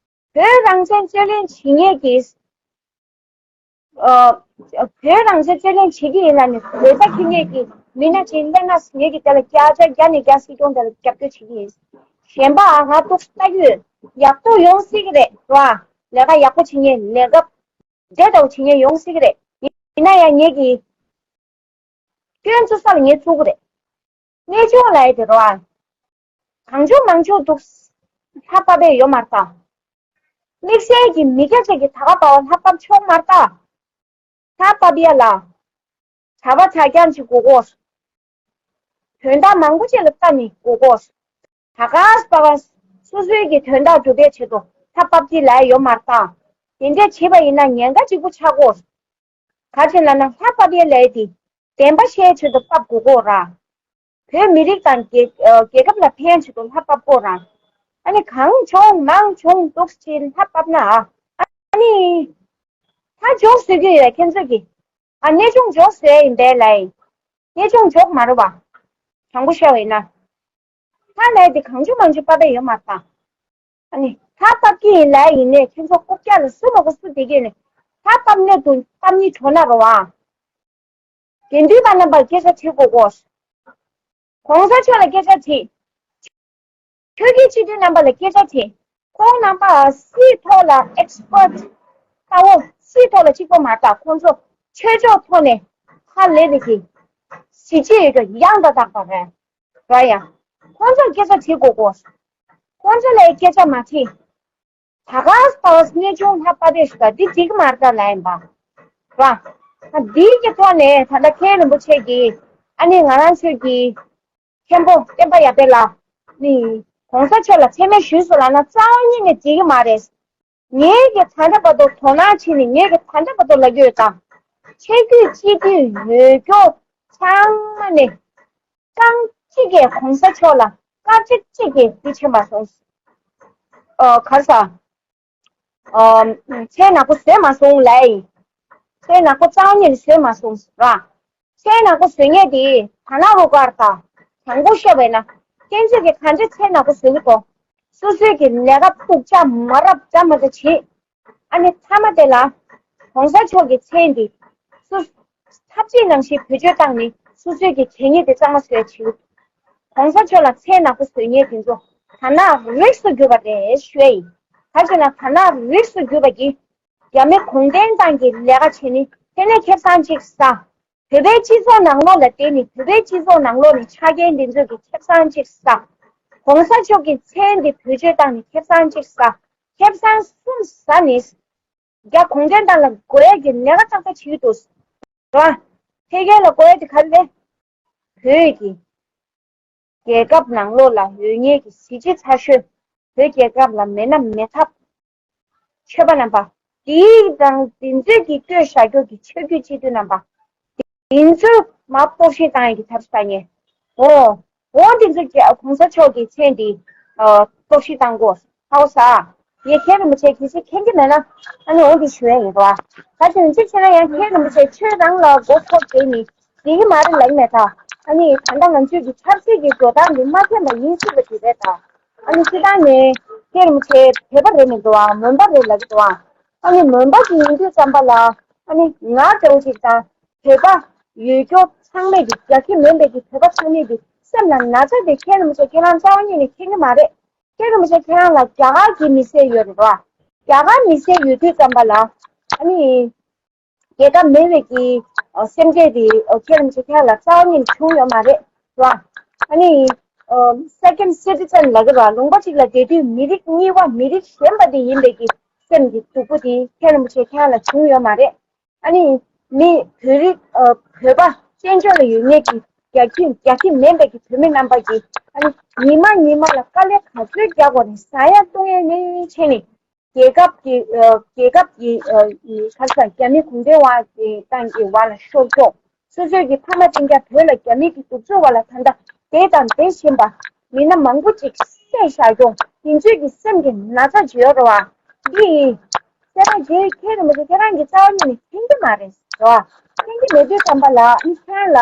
བོད་རང་བཙན་རྩོད་ལེན་བྱེད་མཁན་གྱི། ཨ། བོད་རང་བཙན་རྩོད་ལེན་བྱེད་ཀྱི་ཡིན་ལབ་ནས་བོད་ས་འཁྱེར་མཁན་གྱི་མི་སྣ་ཅིག་སླེབས་ན་ངེད་ཀྱི་དེ་ལ་བརྒྱ་ཆ་བརྒྱ་ནས་བརྒྱ་སྲིད་སྐྱོང་དེ་ལ་རྒྱབ་སྐྱོར་བྱེད་ཀྱི་ཡིན། གཞན་པ་ང་ཏོག་ཙམ་ལྟ་རྒྱུ་ཡག་པོ་ཡོང་སྲིད་ཀྱི་རེད་ར། ལས་ཀ་ཡག་པོ་བྱེད་མཁན་ལས་ཀ་འདྲ་འདྲ་བོ་བྱེད་མཁན་ཡོང་སྲིད་ཀྱི་རེད། ཡིན་ན་ཡང་ངེད་ཀྱི་སྐྱོན་བཙུགས་ས་ལ་ངས་བཙུགས་ཀྱི་རེད། གནས་ཆུང་ལ་ཡ་དེ་རོ་ཨ། གང་བྱུང་མང་བྱུང་འདུག་ལྷ་པ་པས་ཡོད་མ་རེད་ད། དམིགས་བསལ་གྱི་མི་སྐྱ་ཅིག་གིས་ད་ག་པ་བ་ལྷ་པ་ཆོག་མ་རེད་ད། ལྷ་པ་པ་ཡ་ལ། གྲྭ་པ་གྲྭ་རྐྱང་ཅིག་དགོས་གོ། དོན་དག་མང་པོ་ཅིག་ལ་ལྟ་ནི་དགོས་གོ། ད་ག་པ་བ་སོ་སོའི་གི་དོན་དག་སྒྲུབ་པའི་ཆེད་དུ་ལྷ་པ་པ་ཅིག་ལ་ཡ་ཡོད་མ་རེད་ད། དེ་འདྲས་བྱེད་པ་ཡིན་ན་ཉེན་ཁ་གཅིག་པུ་ཆགས་གོ། ག་ཅི་ལབ་ན་ལྷ་པ་པའི་ལས་དེ་བདེན་པ་བཤད་ཆེད་དུ་ཕབ་དགོས་གོ་ར། བོད་མི་རིགས་དང་རྒྱལ་རྒྱལ་ཁབ་ལ་ཕན་ཆེད་དུ་ལྷ་ཕབ་དགོས་ར། ཨ་ནི་གང་བྱུང་མང་བྱུང་འདུག་ཅེས་ལྷ་ཕབ་ན་ཨ་ནི་ད་འཇོག་བཟོ་གི་ཡོད་ཁྱེད་ཚོ་གི་ཨ་གནས་ཆུང་འཇོག་བཟོ་ཡ་ཡིན་པས་ལ་ཡིན། གནས་ཆུང་འཇོག་མ་རུང་བ། དྲང་པོ་བཤད་པ་ཡིན་ན། ད་ལས་དེ་གང་བྱུང་མང་བྱུང་ཕབ་པ་ཡོད་མ་རེད་ད། ཨ་ནི་ལྷ་ཕབ་ཀྱི་ཡིན་ལ་ཡིན་ནས་ཁྱོད་ཚོ་རྐུབ་བཀྱག་ལ་སུ་མ་གོ་སུ་བསྡད་ཀྱི་ཡོད་ནས་ལྷ་ཕབ་སྣོད་དུ་ཕབ་ནི་གྲོ་ན་རོ་ཨ། དགེ་འདུན་པ་རྣམ་པར་སྐད་ཆ་དྲི་དགོས་གོ། གོང་ས་མཆོག་ལ་སྐད་ཆ་དྲི། ཆོས་བརྒྱུད་སྤྱི་འཐུས་རྣམ་པ་ལ་སྐད་ཆ་དྲི། ཁོང་རྣམ་པ་སྲིད་ཐོག་ལ་ཨེག་སི་པར་ཊི་ལྟ་བུ་སྲིད་ཐོག་ལ་གཅིག་པ་མ་གཏོགས་ཁོང་ཚོ་ཆོས་ཕྱོགས་ཐོག་ནས་ཧ་ལས་པའི་གི་གཟི་བརྗིད་ཡོད་རྒྱུ་ཡང་དག་དག་པ་རེད། ར་ཡ། ཁོང་ཚོར་སྐད་ཆ་དྲི་དགོས་གོ། ཁོང་ཚོ་ལ་སྐད་ཆ་མ་དྲིས། ད་ག་ས་གནས་ཆུང་ལྷ་པ་རེ་ཞིག་ག་འདི་འགྲིག་མ་རེད་ལབ་ཡིན་པ། ར། འདིའི་གི་ཐོག་ནས་ད་ལྟ་མཁན་རིན་པོ་ཆེ་གིས་ཨ་ནི་ང་རང་ཚོའི་གི་མཁན་པོ་བསྟན་པ་ཡར་འཕེལ་ལགས་ནི་གོང་ས་མཆོག་ལ་མཚན་སྨད་ཞུས་སོང་ལབ་ན་རྩ་བ་ཉིད་ནས་འགྲིག་གི་མ་རེད། ངེད་ཀྱིས་ད་ལྟ་བར་དུ་དོ་སྣང་བྱས་ནས་ངེད་ཀྱིས་ད་ལྟ་བར་དུ་ལབ་ཀྱི་ཡོད་ད། ཆོས་བརྒྱུད་སྤྱི་འཐུས་ཡོད་སྐྱོ་ཚང་མ་ནས་རྐང་གཅིག་གིས་གོང་ས་མཆོག་ལ་དཀར་ཆག་གཅིག་གིས་འདི་བྱས་མ་སོང་། ཨ་ག་རེ་ཟ། ཨ་མཚན་ནག་པོ་བཟོས་མ་སོང་ལབ་ཡིན། མཚན་ནག་པོ་རྩ་བ་ཉིད་ནས་བཟོས་མ་སོང་ར། མཚན་ནག་པོ་བཟོ་མཁན་དེ་ད་ན་རོ་ཀར་ད། དྲང་པོ་བཤད་པ་ཡིན་ན་ཁྱེད་ཚོས་ཀྱིས་ག་འདྲ་མཚན་ནག་པོ་བཟོ་གི་འདུག་སོ་སོའི་གི་ལས་ཀ་ཐུགས་ཅག་མ་རབས་ཅག་མ་ཅག་བྱེད། ཨ་ནི་མཐའ་མ་དེ་ལ་༸གོང་ས་མཆོག་གི་མཚན་འདི་སུ་ཐབས་ཅིག་ནང་བཞིན་བེད་སྤྱོད་བཏང་ནས་སོ་སོའི་གི་གད་སྙིགས་དེ་གཙང་མ་བཟོས་བྱེད། ༸གོང་ས་མཆོག་ལ་མཚན་ནག་པོ་བཟོས་མཁན་དེ་ཚོ་དར་ནག་རིགས་སུ་གྱུར་པ་རེད་ཞུ་ཡ་ཡིན། ག་ཅི་ན་དར་ནག་རིགས་སུ་གྱུར་པ་གིས་རྒྱ་མི་གུང་ཁྲན་ཏང་གི་ལས་ཀ་བྱས་ནས་དེ་ནས་ཁེ་བཟང་གཅིག་ཟ། བོད་པའི་སྤྱི་ཚོགས་ནང་ལོགས་ལ་བསྡད་ནས་བོད་པའི་སྤྱི་ཚོགས་ནང་ལོགས་ནས་ཆ་རྐྱེན་འདི་ཚོ་གི་ཁེ་བཟང་གཅིག་ཟ། ༸གོང་ས་མཆོག་གི་མཚན་འདི་བེད་སྤྱོད་བཏང་ནས་ཁེ་བཟང་གཅིག་ཟ། ཁེ་བཟང་གསུམ་ཟ་ནས་རྒྱ་གུང་ཁྲན་ཏང་ལ་དགོས་ཡས་ཀྱི་ལས་ཀ་ཏག་ཏག་བྱེད་ཀྱི་འདུག་ར། ཕལ་སྐད་ལ་དགོས་ཡས་དེ་ག་རེ་རེད། བོད་ཀྱི་རྒྱལ་ཁབ་ནང་ལོགས་ལ་ཡོད་མཁན་གྱི་གཟི་བརྗིད་ཚ་ཤོས། བོད་རྒྱལ་ཁབ་ལ་མེད་ན་མེད་ཐབས། ཆོས་པ་རྣམ་པ། དེའི་དང་དེ་ཚོས་ཀྱི་བསྐྱོད་བཞག་རྒྱུ་གི་ཆོས་བརྒྱུད་སྤྱི་འཐུས་རྣམ་པ། དེ་ཚོས་མར་གཏོར་བཤིག་བཏང་ཡས་ཀྱི་ཐབས་ཟ་མཁན། འོ། འོ་དེ་ཚོས་ཀྱི་གོང་ས་མཆོག་གི་མཚན་དེ་གཏོར་བཤིག་བཏང་དགོས་ཧ་གོ་ས། ངས་མཁན་རིན་པོ་ཆེ་གལ་སྲིད་མཁྱེན་གྱི་མེད་ན། ཨ་ནི་འོ་དེ་ཞུ་ཡས་ཡིན་རོ། ད་དེ་གཅིག་བྱས་ན་ཡང་མཁན་རིན་པོ་ཆེ་ཁྱོད་རང་ལ་མགོ་འཁོར་བསྡད་ནི་བསྡད་ཀྱི་མ་རེད་ལབ་མེད་ད། ཨ་ནི་ད་ལྟ་ང་ཚོས་ཀྱི་ཆབ་སྲིད་ཀྱི་འགྲོ་སྟངས་འདི་མ་མཁྱེན་པ་ཡིན་སྲིད་པ་ཞིག་རེད་ད། ཨ་ནི་སྤྱིར་བཏང་ནས་མཁན་རིན་པོ་ཆེ་བོད་པ་རེད་མི་འདུག་ཨ། མོན་པ་རེད་ལབ་ཀྱི་འདུག་ཨ། ཨ་ནི་མོན་པ་ཞིག་ཡིན་དུས་ཙམ་པ་ལ། ཨ་ནི་ང་འདྲ་བོ་ཞིག་དང་བོད་པ་ཡོད་སྐྱོ་ཚང་མས་ཀྱི་རྒྱ་ཁྱི་མིན་པའི་ཀྱི་བོད་པ་ཚང་མས་ཀྱི་སེམས་ལ་ན་ཚ་དེ་མཁན་རིན་པོ་ཆེ་ཁྱེད་རང་རྩ་བ་ཉིད་ནས་མཁྱེན་གྱི་མ་རེད། མཁན་རིན་པོ་ཆེ་ཁྱེད་རང་ལ་རྒྱ་གར་གྱི་མི་སེར་ཡོད་རེད་བ། རྒྱ་གར་མི་སེར་ཡོད་དུས་ཙམ་པ་ལ། ཨ་ནི། རྒྱལ་ཁབ་མེད་པའི་གི་སེམས་ཅན་དེ་མཁན་རིན་པོ་ཆེ་ཁྱེད་རང་ལ་རྩ་བ་ཉིད་ནས་བྱུང་ཡོད་མ་རེད་བ། ཨ་ནི། second citizen ལབ་ཀྱི་རེད་བ། ལུང་པ་གཅིག་ལ་བསྡད་དུས་མི་རིགས་གཉིས་པ་མི་རིགས་གཞན་པ་དེ་ཡིན་པའི་གི་སེམས་ཀྱི་སྡུག་པོ་དེ་མཁན་རིན་པོ་ཆེ་ཁྱེད་རང་ལ་བྱུང་ཡོད་མ་རེད། ཨ་ནི། མི་བོད་རིགས་ཨ་བོད་པ་བཙན་བྱོལ་ལ་ཡོད་མཁན་གྱི་རྒྱ་ཁྱི་རྒྱ་ཁྱི་མིན་པའི་གི་བོད་མི་རྣམ་པ་གིས་ཨ་ནི་ཉི་མ་ཉི་མ་ལ་དཀའ་ལས་ག་ཚོད་རྒྱག་དགོས་རེད། ཟ་ཡ་བཏུང་ཡ་ནས་བྱས་ནས་རྒྱལ་ཁབ་ཀྱི་ཨ་རྒྱལ་ཁབ་ཀྱི་ཨ་ག་རེ་ཟ་རྒྱ་མི་གུང་ཁྲན་དབང་གི་ཏང་གི་འོག་ལ་ཤོར་ཆོག་སོ་སོའི་གི་ཕ་མ་སྤུན་ཀྱག་བོད་ལ་རྒྱ་མི་གི་གདུག་རྩུབ་འོག་ལ་ད་ལྟ་བསྡད་དང་བསྡད་བཞིན་པ་མི་སྣ་མང་པོ་ཅིག་བསད་བཞག་ཀྱང་དེ་ཚོའི་གི་སེམས་ཀྱི་ན་ཚ་ཅིག་ཡོད་རེད་བ། འདི་ཡིན། སེ་ར་བྱེས་ཁྱེད་རིན་པོ་ཆེ་ཁྱེད་རང་གི་རྩ་བ་ཉིད་ནས་མཁྱེན་གྱི་མ་རེད་ཟེར་བ། མཁྱེན་གྱི་མེད་དུས་ཙམ་པ་ལ་ཨ་ནི་ཁྱེད་རང་ལ་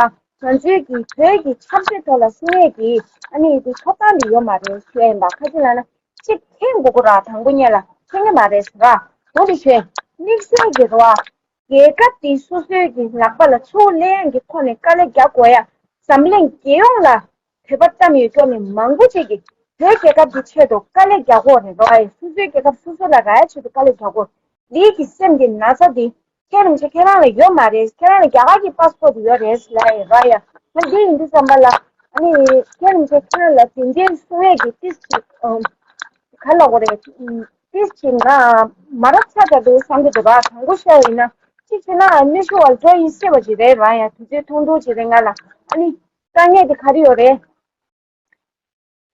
ང་ཚོའི་གི་བོད་ཀྱི་ཆབ་སྲིད་ཐོག་ལ་གསུང་ཡས་ཀྱི་ཨ་ནི་དེ་ཐོབ་ཐང་དེ་ཡོད་མ་རེད་ཞུ་ཡ་ཡིན་པ། ཁ་ཅིག་ལ་ན་གཅིག་མཁྱེན་དགོས་ཀྱི་ར། དང་པོ་ཉིད་ལ་མཁྱེན་གྱི་མ་རེད་ཟེར་བ། འོ་དེ་ཞུ་ཡ་དམིགས་བསལ་གྱི་རེད་བ། རྒྱལ་ཁབ་དེ་སོ་སོའི་གི་ལག་པ་ལ་ཚུར་ལེན་ཡས་ཀྱི་ཐོག་ནས་དཀའ་ལས་རྒྱག་དགོས་ཡ། འཛམ་གླིང་རྒྱལ་ཡོངས་ལ་བོད་པ་ཙམ་ཡོད་ཀྱོག་ནས་མང་པོ་ཅིག་གིས་བོད་རྒྱལ་ཁབ་ཀྱི་ཆེད་དུ་དཀའ་ལས་རྒྱག་གོ་རེད་རོ། ཨེ་སོ་སོའི་རྒྱལ་ཁབ་སོ་སོ་ལ་རག་ཡ་ཆེད་དུ་དཀའ་ལས་རྒྱག་གོ། འདིའི་གི་སེམས་ཀྱི་ན་ཚ་འདི་ཁྱེད་རང་ཚོ་ཁྱེད་རང་ལ་ཡོད་མ་རེད། ཁྱེད་རང་ལ་རྒྱ་གར་གྱི་པ་སི་པོ་ཊི་ཡོད་རེད་ལབ་ཡ་རོ། ཡ་ང་འདི་ཡིན་དུས་ཙམ་པ་ལ་ཨ་ནི་ཁྱེད་རང་ཚོ་ཁྱེད་རང་ལ་དེ་འདྲའི་གསུང་ཡས་ཀྱི་ཏིས་ཅིག་ག་ལ་གོ་རེད། ཏིས་ཅིག་ང་མ་རབས་ཆགས་ཀྱི་འདུག་བསམ་གྱི་འདུག་བ། དང་པོ་བཤད་པ་ཡིན་ན་གཅིག་བྱས་ན་ནུས་ཤུགས་བ་འགྲོ་ཡིན་སྲིད་པ་ཅིག་རེད་རོ། ཡ་དུས་ཚོད་ཐུང་ཐུང་ཅིག་རེད། ང་ལ་ཨ་ནི་དཀའ་ངལ་དེ་ག་རེ་ཡོད་རེད།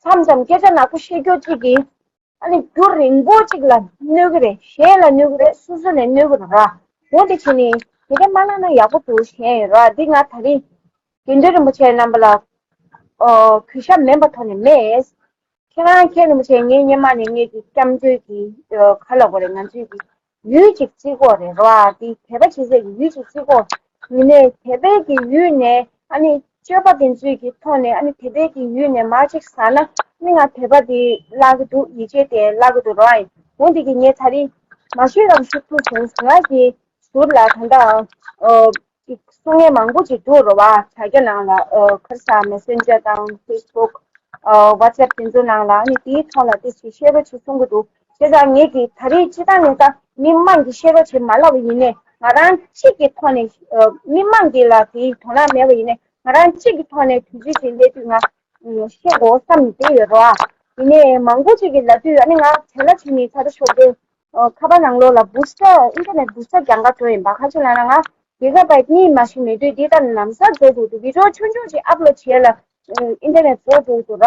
མཚམས་མཚམས་སྐད་ཆ་ནག་པོ་བཤད་རྒྱུ་གཅིག་གིས་ཨ་ནི་རྒྱུ་རིང་པོ་གཅིག་ལ་གནོད་ཀྱི་རེད། གཞན་ལ་གནོད་ཀྱི་རེད། སོ་སོ་ལ་གནོད་ཀྱི་རེད་ར། འོ་དེ་བྱས་ནས་དེ་འདྲ་མ་གནང་ན་ཡག་པོ་འདུག་བཤད་ཡོད་ར། འདི་ང་ད་རིང་དགེ་འདུན་རིན་པོ་ཆེ་རྣམ་པ་ལ་ཨོ་གུས་ཞབས་མིན་པ་ཐོག་ནས་མེད། ཁྱེད་རང་མཁན་རིན་པོ་ཆེ་ངའི་སྔོན་མ་ནས་ངེད་ཀྱི་སྐྱབས་མཛོད་ཀྱི་ཨོ་ག་ལ་གོ་རེད། ང་ཚོའི་གི་ཡུལ་གཅིག་བརྩི་དགོས་རེད་ར། འདི་དད་པ་བྱེད་སའི་གི་ཡུལ་གཅིག་བརྩི་དགོས། ཡིན་ནའི་དད་པའི་གི་ཡུལ་ནས་ཨ་ནི་སྤྱོད་པ་དེ་ཚོའི་གི་ཐོག་ནས་ཨ་ནི་དད་པའི་གི་ཡུལ་ནས་མར་ཅིག་ཟ་ན་ཨ་ནི་ང་དད་པ་དེ་བརླག་གི་འདུག་ཡིད་ཆེས་དེ་བརླག་གི་འདུག་ར། འོ་འདི་གི་ངས་ད་རིང་མ་ཞུས་རང་ཞུ་ཐུབ་སོང་། ང་གི་ཟུར་ལ་ད་ལྟ་ཨོ་ཅིག་གསུང་མཁན་མང་པོ་ཅིག་འདུག་ར་བ། དྲ་རྒྱ་ནང་ལ་ཨོ་ཁ་སང་མེ་སེན་ཇར་དང་ཕེ་སི་བུག་ཨོ་ཝ་ཊི་སེབ་དེ་ཚོ་ནང་ལ་ཨ་ནི་དེའི་ཐོག་ལ་དེ་ཞིག་བཤད་རོགས་ཅིག་གསུང་གི་འདུག་བྱས་ཙང་ངེད་ཀྱིས་ད་རེས་སྤྱི་བཏང་ནས་ད་མི་མང་གིས་བཤད་རོགས་བྱེད་མ་ལབ་པ་ཡིན་ནའི་ང་རང་གཅིག་གི་ཐོག་ནས་ཨོ་མི་མང་གིས་ལ་དེའི་དོ་སྣང་མེད་པ་ཡིན་ནའི་ང་རང་གཅིག་གི་ཐོག་ནས་དུས་ཚོད་ཅིག་སླེབས་དུས་ང་བཤད་དགོས་བསམ་ནས་བསྡད་ཡོད་ར། ཡིན་ནའི་མང་པོ་ཅིག་གིས་ལབ་དུས་ཨ་ནི་ང་བྲེལ་བ་བྱས་ནས་ད་ལྟ་ཞོགས་པའི་ཨོ་ཁ་པར་ནང་ལོགས་ལ་བུ་སྟར་ཨིན་ཊར་ནེཊ་བུ་སྟར་རྒྱག་ག་འགྲོ་ཡིན་པ། ག་ཅི་ལབ་ན་ང་གི་ག་བྷའིཊ་གཉིས་མ་ཞིག་མེད་དུས་འདི་ལྟར་ལམ་སང་འགྲོ་འདུག་འདུག་བི་ཌི་ཡོ་ཆུང་ཆུང་ཅིག་ཨབ་ལོཌ་བྱས་ལ་ཨིན་ཊར་ནེཊ་འགྲོ་འདུག་འདུག་ར།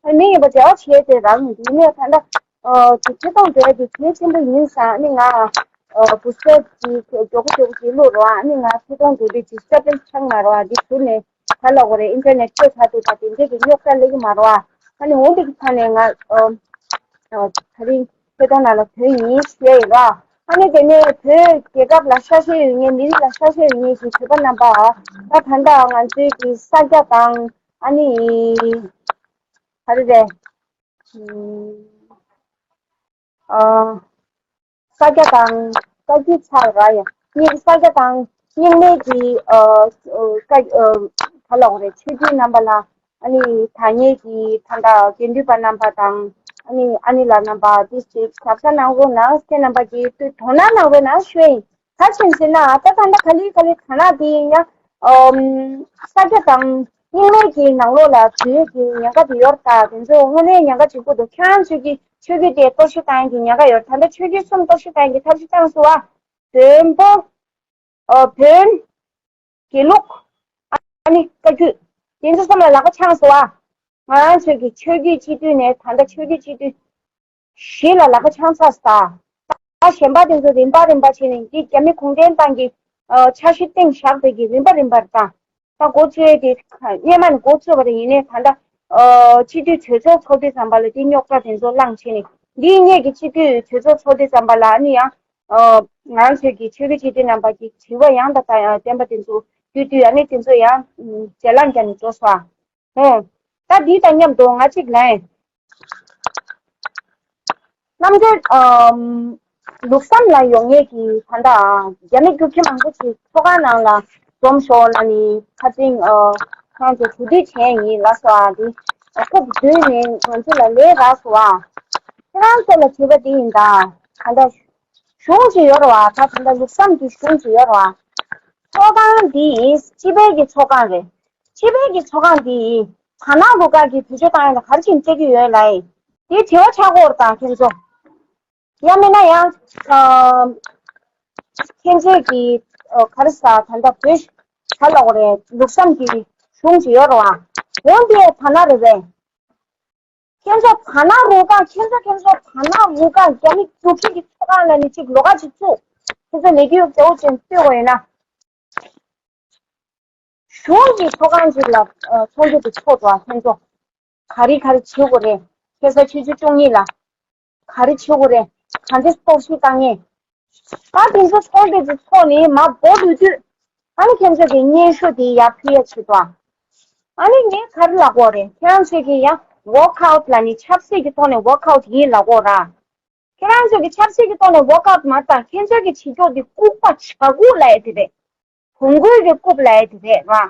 ཨ་མི་ཡིན་པ་འབྲེལ་བ་བྱས་ཏེ་རང་ཡིན་དུས་ནས་ད་ལྟ་ཨོ་དེ་ཐད་གཏོང་འགྲོ་ཡ་དེ་གལ་ཆེན་པོ་ཡིན་ཙང་ཨ་ནི་ང་ཨོ་བུ་སྟར་གྱི་མགྱོགས་པོ་མགྱོགས་པོ་ཅིག་བླུགས་རོགས། ཨ་ནི་ང་ཐད་གཏོང་འགྲོ་དུས་ཅིག་སྟབས་བདེ་ཆགས་མ་རོགས། ཨ་འདི་ཟུར་ནས་ག་ལ་གོ་རེད། ཨིན་ཊར་ནེཊ་སྤྲོད་ཚར་འདུག་ད་དེ་འདྲས་ཀྱི་རྙོག་དྲ་སླེབས་ཀྱི་མ་རོགས། ཨ་ནི་འོ་འདི་གི་ཐད་ནས་ང་ཨོ་ཨོ་ད་རིང་ཐད་གཏོང་ནང་ལ་བོད་ཡིན་ཞུ་ཡ་ཡིན་ར། ཨ་ནི་དེ་ནས་བོད་རྒྱལ་ཁབ་ལ་ཤ་ཞེན་ཡོད་མཁན་མི་རིགས་ལ་ཤ་ཞེན་ཡོད་མཁན་གྱི་བོད་པ་རྣམ་པ་ད་ད་ལྟ་ང་ཚོའི་གི་ས་སྐྱ་དང་ཨ་ནི་ག་རེ་རེད། ཨ་ ས་སྐྱ་དང་བཀའ་བརྒྱུད་ཚར་ར་ཡ། རྙིང་ས་སྐྱ་དང་རྙིང་མའི་གི་ཨ་ཨ་བཀའ་ཨ་ག་ལབ་དགོས་རེད། ཆོས་བརྒྱུད་རྣམ་པ་ལ་ཨ་ནི་ད་ངེད་ཀྱི་ད་ལྟ་དགེ་འདུན་པ་རྣམ་པ་དང་ཨ་ནི་ཨ་ནི་ལགས་རྣམ་པ་དེ་ཅིག་གཟབ་གཟབ་གནང་རོགས་གནང་། ཁྱེད་རྣམ་པ་གིས་དུ་དོ་སྣང་གནང་རོགས་གནང་ཞུ་ཡིན། ག་ཕྱིན་ཟེར་ན་ད་ད་ལྟ་ག་ལེ་ག་ལེ་ག་ན་དེ་ཡིན་ཡ། ཨམ་ས་སྐྱ་དང་རྙིང་མའི་གི་ནང་ལོགས་ལ་བོད་ཀྱི་ཉེན་ཁ་དེ་ཡོད་རེད། ད་དེ་ཚོ་དངོས་གནས་ཉེན་ཁ་ཆེ་པོ་འདུག་ཁྱེད་རང་ཚོས་ཀྱི་ཆོས་བརྒྱུད་དེ་གཏོར་བཤིག་བཏང་ཡ་གི་ཉེན་ཁ་ཡོད་རེད། ད་ལྟ་ཆོས་བརྒྱུད་གསུམ་གཏོར་བཤིག་བཏང་ཡ་གི་ཐབས་ཤེས་བཏང་སོང་བ། བོན་པོ། ཨ་བོན། དགེ་ལུགས། ཨ་ནི་བཀའ་བརྒྱུད། དེ་ཚོ་གསུམ་ལ་ལག་པ་འཆང་སོང་བ། ང་རང་ཚོས་ཀྱི་ཆོས་བརྒྱུད་སྤྱི་འཐུས་ནས་ད་ལྟ་ཆོས་བརྒྱུད་སྤྱི་འཐུས་བཞི་ལ་ལག་པ་འཆང་ཚར་ས། ད་གཞན་པ་དེ་ཚོ་རིམ་པ་རིམ་པ་བྱས་ནས་འདི་རྒྱ་མི་གུང་ཁྲན་ཏང་གི་ཨ་འཆར་གཞི་སྟེང་བཞག་པའི་གི་རིམ་པ་རིམ་པར་བཏང་། ད་འགོ་བཙུགས་དེ་སྔོན་མ་ནས་འགོ་བཙུགས་པ་དེ་ཡིན་ནའི་ད་ལྟ་ཨ་སྤྱི་འཐུས་གྲོས་ཚོགས་ཚོགས་དུས་ཙམ་པ་ལ་དེ་རྙོག་དྲ་དེ་ཚོ་བསླངས་བྱས་ནས་འདི་སྔོན་གྱི་སྤྱི་འཐུས་གྲོས་ཚོགས་ཚོགས་དུས་ཙམ་པ་ལ་ཨ་ནི་ཡང་ཨ་ང་རང་ཚོའི་གི་ཆོས་བརྒྱུད་སྤྱི་འཐུས་རྣམ་པ་གི་དྲི་བ་ཡང་དང་ཡང་བསྟན་པ་དེ་ཚོ་བརྒྱུད་དུས་ཨ་ནི་དེ་ཚོ་ཡང་བརྗེད་ལམ་བརྒྱབ་ནས་འགྲོ་སོང་། ཨོ། ད་འདི་དང་མཉམ་དུ་ང་གཅིག་ལན། རྣམ་འགྲེལ་ཨམ་ལུགས་བསམ་ལ་ཡོང་ངེས་ཀྱི་ད་ལྟ་རྒྱ་མི་རྒྱུག་ཁྱི་མང་པོ་ཞིག་ཚོགས་ཁང་ནང་ལ་འཛོམས་ཤོག་ལ་ནི་ཁ་ཚིག་ཨ་ཁོང་ཚོ་གྲོས་བསྡུར་བྱས་ཡིན་ལ་སོ་ཨ་འདི་རྐུབ་བརྫུས་ནས་ང་ཚོ་ལ་ལས་རག་སོ་ཨ། ཁྱེད་རང་ཚོ་ལ་དྲི་བ་འདི་ཡིན་ད། ད་ལྟ་གཞུང་ཅིག་ཡོད་རེད་བ། ད་ད་ལྟ་ལུགས་བསམ་གྱི་གཞུང་ཅིག་ཡོད་རེད་བ། ཚོགས་ཁང་འདི་སྤྱི་པའི་གི་ཚོགས་ཁང་རེད། སྤྱི་པའི་གི་ཚོགས་ཁང་འདི་དར་ནག་རུ་ཁག་གི་བེད་སྤྱོད་བཏང་ཡ་ལ་ག་རེ་བྱས་ནས་སྤྲད་ཀྱི་ཡོད་ལབ་ཡིན། དེ་དྲི་བ་ཆགས་ཀྱི་ཡོད་རེད་ད་ཁྱེད་ཚོ། ཡང་མིན་ན་ཡང་ཨ་ཁྱེད་ཚོས་ཀྱི་ཨ་ག་རེ་ཟ་ད་ལྟ་བོད་ག་ལབ་དགོས་རེད། ལུགས་བསམ་གྱི་གཞུང་ཅིག་ཡོད་རེད་བ། འོ་འདི་དར་ནག་རེད་པས། ཁྱེད་ཚོ་དར་ནག་རུ་ཁག་ཁྱེད་ཚོ་ཁྱེད་ཚོ་དར་ནག་རུ་ཁག་རྒྱ་མི་རྒྱུག་ཁྱི་གི་ཚོགས་ཁང་ལ་ནི་གཅིག་ལོགས་ཀ་གཅིག་བཙུགས། ཁྱེད་ཚོ་ལས་འགུལ་མགྱོགས་ཅན་སྤེལ་དགོས་ཡོད་ན། གཞུང་གི་ཚོགས་ཁང་གཅིག་ལ་ཨ་ཚོགས་འདུ་དེ་ཚོགས་འགྲོ་བ་ཁྱེད་ཚོ། ག་རེ་ག་རེ་བྱེད་དགོས་རེད། ཁ་སང་ཆུ་ཚོད་བཅུ་གཉིས་ལ། ག་རེ་བྱེད་དགོས་རེད། ག་འདྲས་གཏོར་བཤིག་བཏང་ངེས། ད་དེ་ཚོ་ཚོགས་འདུ་དེ་ཚོགས་ནས་མར་སྒོ་ཕྱེ་དུས། ཨ་ནི་ཁྱེད་ཚོ་གི་སྙན་ཞུ་དེ་ཡར་ཕུལ་ཡ་བྱེད་དོ། ཨ་ནི་ངས་ག་རེ་ལབ་དགོས་རེད། ཁྱེད་རང་ཚོས་ཀྱི་ཡང་walk out་ལབ་ནི་ཆབ་སྲིད་ཀྱི་ཐོག་ནས་walk out་ཡིན་ལབ་དགོས་ར། ཁྱེད་རང་ཚོས་ཀྱི་ཆབ་སྲིད་ཀྱི་ཐོག་ནས་walk out་མ་བཏང་། ཁྱེད་ཚོས་ཀྱི་བྱེད་ཕྱོགས་འདི་ལྐུགས་པ་ཇག་རྐུབ་ལབ་ཡ་དེ་རེད། བོང་གུའི་གི་རྐུབ་ལབ་ཡ་དེ་རེད་ར།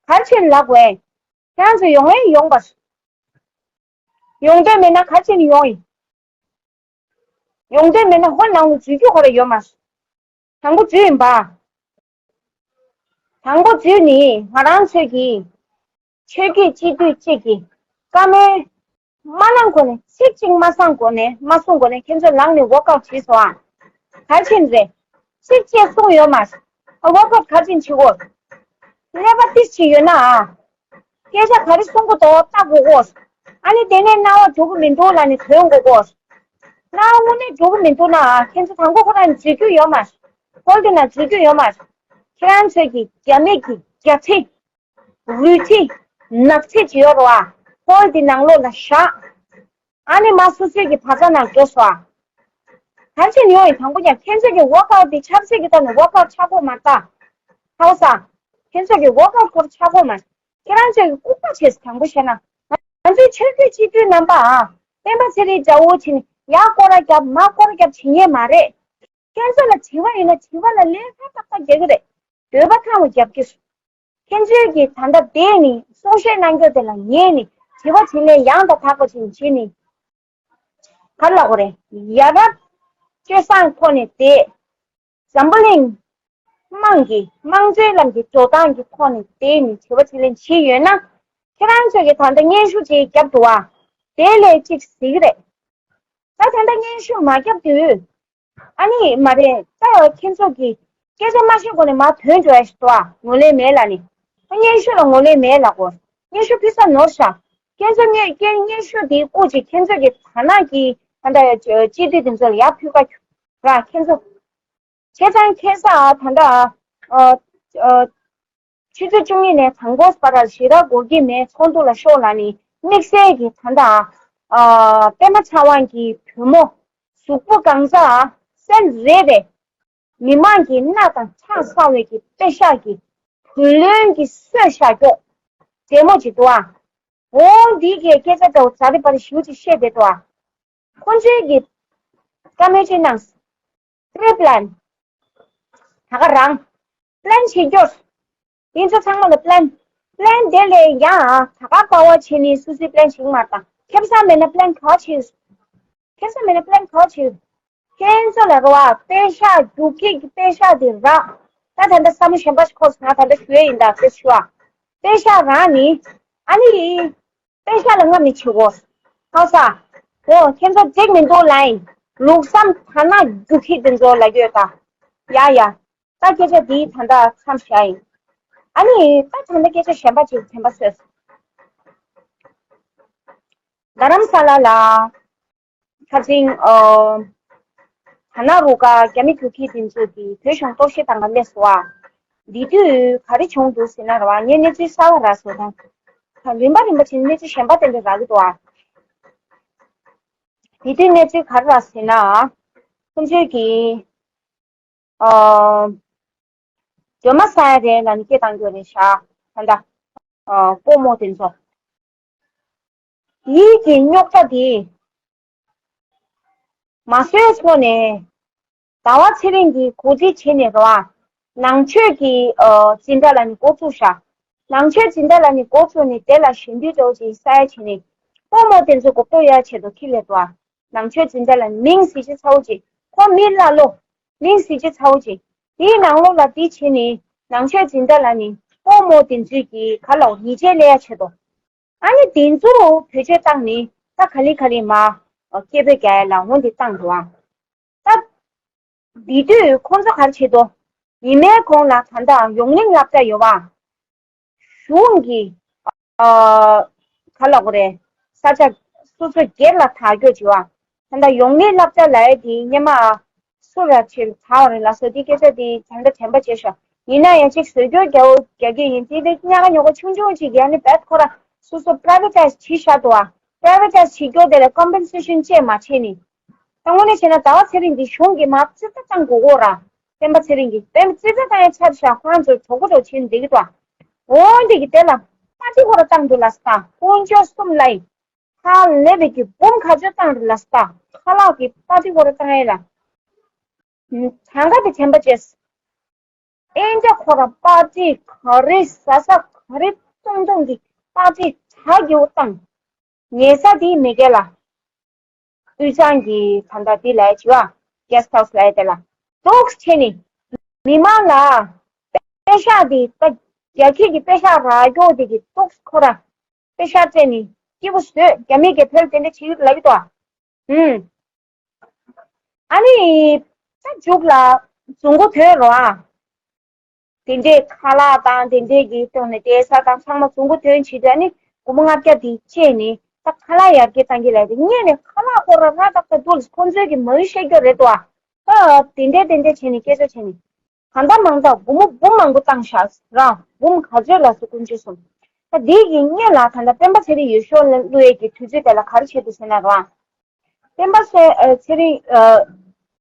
ག་རེ་བྱས་ནས་ལབ་དགོས། ཁྱེད་རང་ཚོ་ཡོང་ཡིན་ཡོང་པ། ཡོང་འདོད་མེད་ན་ག་རེ་བྱས་ནས་ཡོང་ཡིན། ཡོང་འདོད་མེད་ན་ཧོ་ནང་ལ་འཛུལ་རྒྱུ་ཁོ་ར་ཡོད་མ་རེད། དང་པོ་འཛུལ་ཡིན་པ། དང་པོ་འཛུལ་ནི་ང་རང་ཚོས་ཀྱི་ཆོས་བརྒྱུད་སྤྱི་འཐུས་གཅིག་གི་བཀའ་མོལ་མ་གནང་གོང་ནས། ཚིག་གཅིག་མ་གསུང་གོང་ནས། མ་གསུང་གོང་ནས་ཁྱེད་ཚོ་ལངས་ནས་walk out་བྱས་སོང་ཨ། ག་རེ་བྱས་ནས་རེད། ཚིག་གཅིག་གསུངས་ཡོད་མ་རེད། walk out་ག་རེ་བྱས་ནས་བྱེད་དགོས། ཀླད་པ་ཏིས་ཅིག་ཡོད་ན་ཨ། སྐད་ཆ་ག་རེ་གསུང་གི་འདུག་ལྟ་དགོས་གོ། ཨ་ནི་དེ་ནས་རྣ་བ་འགྲོ་གི་མི་འདུག་ལབ་ནས་ཐོན་དགོས་གོ། རྣ་བ་དངོས་གནས་འགྲོ་གི་མི་འདུག་ན་ཨ། ཁྱེད་ཚོ་དང་པོ་ཁོ་རང་འཛུལ་རྒྱུ་ཡོད་མ་རེད། ཧོལ་དེ་ན་འཛུལ་རྒྱུ་ཡོད་མ་རེད། ཁྱེད་རང་ཚོས་ཀྱི་རྒྱ་མི་གི་རྒྱ་ཚེ། རུས་ཚེ། ནག་ཚེ་ཅིག་ཡོད་རེད་བ། ཧོལ་དེ་ནང་ལོགས་ལ་བཞག་ཨ་ནི་མ་སོ་སོའི་གི་བག་ཚ་ནང་འགྲོ་སོང་ཨ། ག་ཕྱིན་ཡོང་ཡིན། དང་པོ་ཀྱང་ཁྱེད་ཚོས་ཀྱི་walk out་དེ་ཆབ་སྲིད་ཀྱི་ཐོག་ནས་walk out་ཆགས་ཀྱི་མ་རེད་ད། ཧའོ་ས། ཁྱེད་ཚོས་ཀྱི་walk out་སྐོར་ཆགས་ཀྱི་མ་རེད། ཁྱེད་རང་ཚོས་ཀྱི་ལྐུགས་པ་བྱས་སོང་། དང་པོ་བཤད་ན། ང་ཚོའི་ཆོས་བརྒྱུད་སྤྱི་འཐུས་རྣམ་པ་ཨ། སྤེན་པ་ཚེ་རིང་འདྲ་བོ་བྱས་ནས་ཡར་སྐོར་ར་རྒྱབ་མར་སྐོར་ར་རྒྱབ་བྱེད་མཁན་མ་རེད། ཁྱེད་ཚོ་ལ་དྲི་བ་ཡིན་ན་དྲི་བ་ལ་ལན་ཧ་ཏག་ཏག་རྒྱག་གི་རེད། འདོད་པ་ཐང་བ་རྒྱབ་ཀྱི་རེད། ཁྱེད་ཚོས་ཀྱིས་ད་ལྟ་བསྡད་ནས་གསུང་བཤད་གནང་རྒྱུ་དེ་ལ་ཉན་ནས་དྲི་བ་དྲིས་ལན་ཡང་དང་དག་པ་ཅིག་བྱས་ནས། ག་རེ་ལབ་དགོས་རེད། ཡ་རབས་སྤྱོད་བཟང་ཐོག་ནས་བསྡད། འཛམ་བུ་གླིང་དམངས་ཀྱི་དམངས་གཙོའི་ལམ་གྱི་འགྲོ་སྟངས་ཀྱི་ཐོག་ནས་བསྡད་ནས་དྲི་བ་དྲིས་ལན་བྱས་ཡོད་ན། ཁྱེད་རང་ཚོས་ཀྱིས་ད་ལྟ་སྙན་ཞུ་ཅིག་བརྒྱབ་འདུག་བ། དེ་ལས་ཅིག་གཟིགས་རེད། ད་ད་ལྟ་སྙན་ཞུ་མ་བརྒྱབ་དུས། ཨ་ནི་མ་རེད། ད་ཁྱེད་ཚོ་གིས་སྐད་ཆ་མ་བཤད་གོང་ནས་མར་ཐོན་འགྲོ་ཡ་ཞིག་འདུག་ཨ། ངོས་ལེན་མེད་ལབ་ནི། ཨ་སྙན་ཞུ་ལ་ངོས་ལེན་མེད་ལབ་གོ། སྙན་ཞུ་ཕུལ་ས་ནོར་ཤག་ཁྱེད་ཚོ་སྙན་སྙན་སྙན་ཞུ་དེའི་སྐོར་ཅིག་ཁྱེད་ཚོ་གི་དར་ནག་གི་ད་ལྟ་སྤྱི་འཐུས་དེ་ཚོ་ལ་ཡར་ཕུལ་ག་ར་ཁྱེད་ཚོ། བྱས་ཙང་ཁ་སང་ད་ལྟ་ཨ་ཨ་ཆུ་ཚོད་བཅུ་གཉིས་ནས་དང་པོ་བར་ཞེ་དྲག་འགོར་གྱི་མེད། ཚོགས་འདུ་ལ་ཤོག་ལབ་ནི་དམིགས་བསལ་གྱི་ད་ལྟ་ཨ་པད་མ་ཚེ་དབང་གི་བུ་མོ་གཟུགས་པོ་གང་ས་སེན་རེ་རེ། མི་མང་གི་སྣ་དང་ཁྲག་ཟ་བའི་གི་པེ་ཤག་གི་བུ་ལོན་གྱི་གསོས་བཞག་ཀྱོག་བདེ་མོ་ཅིག་འདུག་ཨ། འོ་འདི་གའི་སྐད་ཆ་འདྲ་བོ་ཛ་རི་པ་རི་ཞེ་པོ་ཅིག་བཤད་བསྡད་འདུག་ཨ། ཁོ་ཚོས་ཀྱི་བཀའ་མོལ་ཅིག་གནང་། pre plan. ད་ག་རང་plan་བྱེད་རྒྱུ། དེ་ཚོ་ཚང་མ་ལ་plan། plan་དེ་ལས་ཡང་ད་ག་པ་བ་བྱེད་ནི་སུ་སུའི་plan་བྱེད་མ་དང་ཁེ་བཟང་མེད་ན་plan་ག་བྱེད། ཁེ་བཟང་མེད་ན་plan་ག་བྱེད། ཁྱེད་ཚོ་ལ་རོ་ཨ་པེ་ཤག་རྒྱུག་ཁྱི་གི་པེ་ཤག་དེ་རག་ད་ད་ལྟ་བསམ་བློ་གཞན་པ་ཞིག་འཁོར་སོང་ང་ད་ལྟ་ཞུ་ཡ་ཡིན་ད་ཁྱེད་ཞུ་ཨ། པེ་ཤག་རག་ནི་ཨ་ནི། པེ་ཤག་ལ་རྔམ་མི་བྱེད་གོ། ཧ་ས། འོ་ཁྱེད་ཚོ་འགྲིག་མི་འདུག་ལ་ཡིན། ལུགས་བསམ་ཐ་ན་རྒྱུག་ཁྱི་དེ་ཚོ་ལ་ཡོད་ད། ཡ་ཡ། ད་སྐད་ཆ་འདི་ད་ལྟ་མཚམས་བཞག་ཡིན། ཨ་ནི་ད་ད་ལྟ་སྐད་ཆ་གཞན་པ་ཅིག་དྲན་པ་སོས། རྡ་རམ་ས་ལ་ལ། ཁ་ཅིང་། ཨ། ད་ན་རུ་ཀ་རྒྱ་མི་རྒྱུག་ཁྱི་དེ་ཚོ་གིས་བོད་གཞུང་གཏོར་བཤིག་བཏང་ག་སླེབས་སོང་ཨ། འདི་དུས་ག་རེ་བྱུང་འདུག་ཟེར་ན་ར་བ་ངས་གནས་ཚུལ་གསར་པ་རག་སོང་ད། རིམ་པ་རིམ་པ་བྱས་གནས་ཚུལ་གཞན་པ་དེ་འདྲ་རག་གི་འདུག་ཨ། འདི་དུས་གནས་ཚུལ་ག་རེ་རག་ཟེར་ན། ཁོང་ཚོས་ཀྱིས། ཨ། སྒྲོལ་མ་ས་ཡ་རེད་ལ་ནི་སྐད་བཏང་རྒྱུ་རེད་ཤག་ད་ལྟ། ཨ། སྤོ་རྨོ་དེ་ཚོ། ཡིད་ཀྱི་རྙོག་དྲ་དེ། མ་བཟོད་སོང་ནས། ཟླ་བ་ཚེ་རིང་གིས་གོ་སྒྲིག་བྱས་ནས་རོ་ཨ། ནང་ཆོས་ཀྱི་ཨ། འཛིན་གྲྭ་ལ་ནི་འགོ་བཙུགས་ཤག་ནང་ཆོས་འཛིན་གྲྭ་ལ་ནི་འགོ་བཙུགས་ནས་དེ་ལ་ཞེ་འདོད་འདྲ་བོ་ཅིག་ས་ཡ་བྱས་ནས། སྤོ་རྨོ་དེ་ཚོ་མགོ་སྐོར་ཡ་ཆེད་དུ་ཁྱི་ལས་འགྲོ་ཨ། ནང་ཆོས་འཛིན་གྲྭ་ལ་ནི་མིང་གཟི་བརྗིད་ཚ་བོ་ཅིག་ཁོ་མི་ཀླ་ཀློ། མིང་གཟི་བརྗིད་ཚ་བོ་ཅིག་དེའི་ནང་ལོགས་ལ་དེ་བྱས་ནས་ནང་ཆོས་འཛིན་གྲྭ་ལ་ནི་སྤོ་རྨོ་དེ་ཚོས་ཀྱི་ག་ལ་ཉེས་ཆད་ལས་ཡ་ཆེད་དུ། ཨ་ནི་དེ་ཚོ་བེད་སྤྱོད་བཏང་ནི་ད་ག་ལེ་ག་ལེ་མ། སྐད་འབོད་རྒྱག་ཡ་ལ་འོང་དེ་བཏང་འདུག་ཨ། ད། འདི་དུས་ཁོང་ཚོ་ག་རེ་བྱེད་དོ། ཉི་མའི་གོང་ལ་ད་ལྟ་ཡོངས་གླིང་སློབ་གྲྭ་ཡོད་པ། གཞུང་གི་ཨ། ག་ལབ་དགོས་རེད། ས་ཆ་སོ་སོ་སྒེར་ལ་དར་སྐྱོད་བྱེད་པ། ད་ལྟ་ཡོངས་གླིང་སློབ་གྲྭ་ལབ་ཡ་དེ་སྔོན་མ་སུ་ར་ཆེར་དར་བ་རེད་ལ་སོ་དེ་སྐད་ཆ་དེ་ད་ལྟ་དྲན་པ་བརྗེད་ཤག་ཡིན་ན་ཡང་ཅིག་བཟོ་བཅོས་རྒྱག་རྒྱག་གི་ཡིན་དེ་དེ་ཉག་ག་ཉོག་ག་ཆུང་ཆུང་ཅིག་ཡ་ནི་བེད་ཁོ་ར་སོ་སོ་པ་ར་ཝེ་ཊའི་ཛི་བྱས་བཞག་འདུག་ཨ། པ་ར་ཝེ་ཊའི་ཛི་བྱེད་རྒྱུ་དེ་ལ་ཀོམ་པེན་སེ་ཤན་ཅིག་མ་བྱས་ནི། ད་དངོས་གནས་བྱས་ན་ཟླ་བ་ཚེ་རིང་འདི་གཞུང་གིས་མར་རྩིས་རྩ་བཏང་དགོས་ཀྱི་རེད། སྤེན་པ་ཚེ་རིང་གིས་སྤེན་པ་རྩིས་རྩ་བཏང་ཡ་ཆ་བཞག་ཁོ་རང་ཚོ་གྲོགས་པོ་གྲོགས་བྱེད་འདི་གི་ཏོ། འོན་ཏེ་གི་དེ་ལ་པར་ཊི་ཁོ་ར་བཏང་འདུག་ལ་ས། དཀོན་མཆོག་གསུམ་ལ་ཡིན། ཧ་ལས་པའི་གི་འབུམ་ག་ཚོད་བཏང་རེད་ལ་ས། ཁ་ལག་གི་པར་ཊི་ཁོ་ར་བཏང་ཡ་ལ། གང་ག་དེ་དྲན་པ་བརྗེད། ཨེ་འདྲ་ཁོ་ར་པར་ཊི་ག་རེ་ཟ་ས་ག་རེ་བཏུང་བཏུང་གི་པར་ཊི་གྲ་རྒྱས་པོ་བཏང་། ཉལ་ས་དེ་མེ་རྒྱལ་ལ། དབུས་གཙང་གི་ད་ལྟ་འདི་ལ་ཡ་བྱི་བ་གེ་སི་ཊི་ཧའུ་སི་ལ་ཡ་དེ་ལ་ཏོག་ཙམ་བྱས་ནས་མི་མང་ལ་པེ་ཤག་འདི་ད་རྒྱ་ཁྱི་གི་པེ་ཤག་རག་རྒྱུ་དེ་གི་ཏོག་ཙམ་ཁོ་ར་པེ་ཤག་སྤྲད་ནས་སྐྱིད་པོ་བཟོས། རྒྱ་མི་གི་བོད་དེ་འདྲ་བྱེད་ཀྱི་ལབ་ཀྱི་འདུག་ཨ། ཨུམ། ཨ་ནི་ད་མཇུག་ལ་བཟུང་གོ་དོན་རོ་ཨ། དེ་འདྲའི་ཁ་ལག་དང་དེ་འདྲའི་གི་སྟེང་ནས་བསྡད་ས་དང་ཚང་མ་བཟུང་གོ་དོན་བྱེད་དུས་ཨ་ནི་སྒོར་མོ་ལྔ་བརྒྱ་དེ་བཅད་ནས་ད་ཁ་ལག་ཡར་རྒྱས་བཏང་གི་ལབ་དེ་སྔོན་ནས་ཁ་ལག་སྐོར་ལ་ར་ཏག་ཏག་འདུག་ཁོང་ཚོའི་གི་མ་འོས་བཤད་རྒྱུ་རེད་དོ་ཨ། ད་དེ་འདྲའི་དེ་འདྲའི་བྱས་ནས་སྐད་ཆ་བྱས་ནས་གང་ལྟར་མང་ལྟར་སྒོར་མོ་འབུམ་མང་པོ་བཏང་ཤག་ར། འབུམ་ག་ཚོད་ལ་སོ་དཀོན་མཆོག་གསུམ། ད་དེ་གི་སྔོན་ལ་ད་ལྟ་སྤེན་པ་ཚེ་རིང་འོས་ཤོག་བླུག་ཡས་ཀྱི་དུས་ཚོད་དེ་ལ་ག་རེ་བྱས་འདུག་ཟེར་ན་ར། སྤེན་པ་ཚེ་ཨ་ཚེ་རིང་ཨ་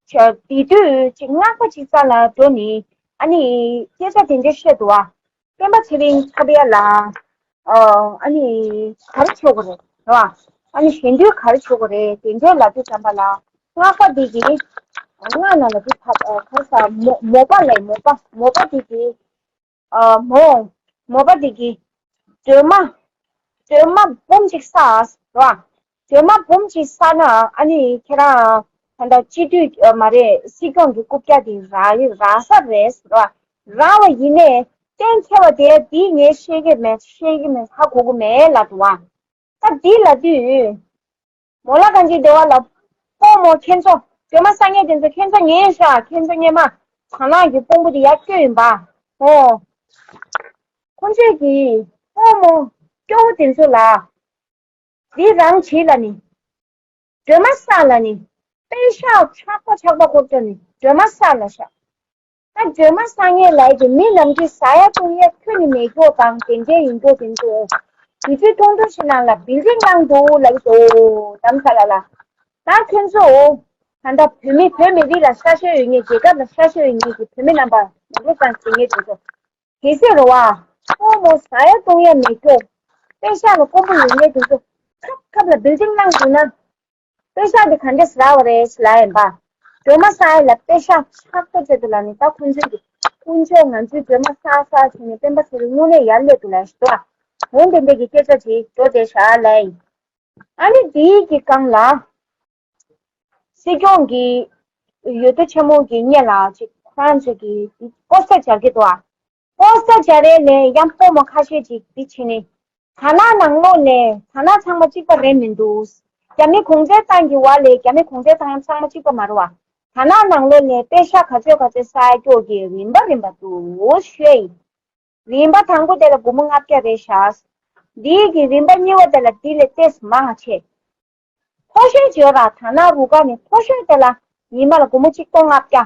ཆ་དེ་དུས་ཅིག་སྔགས་པ་ཅིག་རྩ་ལ་འགྲོ་ནི་ཨ་ནི་སྐད་ཆ་དེ་འདྲ་བཤད་འདུག་བ། སྤེན་པ་ཚེ་རིང་ཚ་བའི་ལ་ཨ་ཨ་ནི་ག་རེ་བྱེད་དགོས་རེད་རེད་བ། ཨ་ནི་གཞན་དོན་ག་རེ་བྱེད་དགོས་རེད་དེ་འདྲ་ལབ་དུས་ཙམ་པ་ལ་སྔགས་པ་འདི་གིས་སྔགས་ནང་ལ་འདི་ཕབ་ཨ་ག་རེ་ཟ་མོ་མོ་པ་ལས་མོ་པ་མོ་པ་འདི་གིས། ཨ་མོ། མོ་པ་དེ་གིས། སྒྲོལ་མ། སྒྲོལ་མ་འབུམ་གཅིག་བསགས་རོ། སྒྲོལ་མ་འབུམ་གཅིག་བསགས་ན་ཨ་ནི་ཁྱེད་རང་། ད་ལྟ་སྤྱི་འཐུས་ཨ་མ་རེད་སྲིད་སྐྱོང་གི་རྐུབ་བཀྱག་དེ་རག་རག་ས་རེད་རོ། རག་པ་ཡིན་ནའི་གཏན་འཁེལ་བ་དེ་དེ་ངས་ཤེས་ཀྱི་མེད་ཤེས་ཀྱི་མེད་ཧ་གོ་གི་མེད་ལབ་འདུག་བ། ད་འདི་ལབ་དུས། མོ་ལ་གང་ཅིའི་སྡེ་བ་ལ། སྤོ་རྨོ་ཁྱེད་ཚོ། སྒྲོལ་མ་སངས་རྒྱས་དེ་ཚོ་ཁྱེད་ཚོ་ཉན་ཤག་ཁྱེད་ཚོ་སྔོན་མ། དར་ནག་གི་དཔོན་པོ་དེ་ཡར་བསྐྱོད་ཡིན་པ། ཨོ། ཁོང་ཚོས་ཀྱིས། སྤོ་རྨོ། སྐྱོ་བོ་དེ་ཚོ་ལ། འདི་རང་བྱེད་ལ་ནི། སྒྲོལ་མ་བསགས་ལ་ནི། པེ་ཤག་ཆག་པ་ཆག་པ་འཁོར་ཚོ་ནི། སྒྲོལ་མ་བསགས་ལ་ཤག་ད་སྒྲོལ་མ་སངས་རྒྱས་ལབ་ཀྱི་མི་ནམ་རྒྱུན་ཟ་ཡ་བཏུང་ཡ་ཁྱོན་ནས་མེད་མཁན་དང་དེ་འདྲའི་ཡིན་མཁན་དེ་ཚོ། དུས་ཚོད་ཐུང་ཐུང་ཞིག་ནང་ལ་བིལ་ཌིང་བླངས་འདུག་ལབ་ཀྱི་འདུག་དམ་ས་ལ་ལ། ད་ཁྱེད་ཚོ། ད་ལྟ་བོད་མི་བོད་མི་རིགས་ལ་ཤ་ཤེད་ཡོད་མཁན་རྒྱལ་ཁབ་ལ་ཤ་ཤེད་ཡོད་མཁན་གྱི་བོད་མི་རྣམ་པ་ངོ་སྤྲོད་ཙམ་བྱེད་མཁན་དེ་ཚོ། གལ་སྲིད་རེད་བ། སྤོ་རྨོ་ཟ་ཡ་བཏུང་ཡ་མེད་མཁན། པེ་ཤག་ལ་དཀོན་པོ་ཡོད་མཁན་དེ་ཚོ། ཁབ་ཁབ་ལ་བིལ་ཌིང་བླངས་འདུག་ན། པེ་ཤག་དེ་ག་འདྲས་རག་པ་རེད་ལབ་ཡིན་པ། སྒྲོལ་མ་སངས་ལ་པེ་ཤག་ཕྲག་ཏོ་བྱེད་དུ་ལ་ནི་ད་ཁོང་ཚོས་ཀྱི་དཀོན་མཆོག་ང་ཚོའི་སྒྲོལ་མ་སངས་སངས་བྱས་ནས་སྤེན་པ་ཚེ་རིང་དངོས་གནས་ཡར་སླེབས་འདུག་ལ་ཞུ་དོ། འོན་ཏེ་འདི་གི་སྐད་ཆ་ཅིག་འགྲོ་བསྡད་ཤག་ལ་ཡིན། ཨ་ནི་དེའི་གི་སྒང་ལ། སྲིད་སྐྱོང་གི་འོས་བསྡུ་ཆེན་མོ་གི་སྔོན་ལ་ཅིག་ཁོ་རང་ཚོས་ཀྱི་ལྐོག་ཟ་རྒྱག་གི་འདུག་ཨ། ལྐོག་ཟ་རྒྱག་རེས་ནས་ཡང་སྤོ་མོ་ཁ་ཤས་ཅིག་འདི་བྱས་ནས། དར་ནག་ནང་ལོགས་ནས་དར་ནག་ཚང་མ་གཅིག་པ་རེད་མི་འདུག་རྒྱ་མི་གུང་ཁྲན་ཏང་གི་བར་ལས་རྒྱ་མི་གུང་ཁྲན་ཏང་ཡང་ཚང་མ་གཅིག་པ་མ་རེད་བ། དར་ནག་ནང་ལོགས་ནས་པེ་ཤག་ག་ཚོད་ག་ཚོད་ཟ་རྒྱུ་གི་རིམ་པ་རིམ་པ་འདུག་ཞུ་ཡ་ཡིན། རིམ་པ་དང་པོ་དེ་ལ་སྒོར་མོ་ལྔ་བརྒྱ་རེད་ཤག་འདིའི་གི་རིམ་པ་གཉིས་པ་དེ་ལ་འདི་ལས་ཏོག་ཙམ་མང་ཆེ། མཐོ་ཤོས་ཅིག་ཡོད་ར། དར་ནག་རུ་ཁག་ནས་མཐོ་ཤོས་དེ་ལ་ཉི་མ་ལ་སྒོར་མོ་གཅིག་སྟོང་ལྔ་བརྒྱ།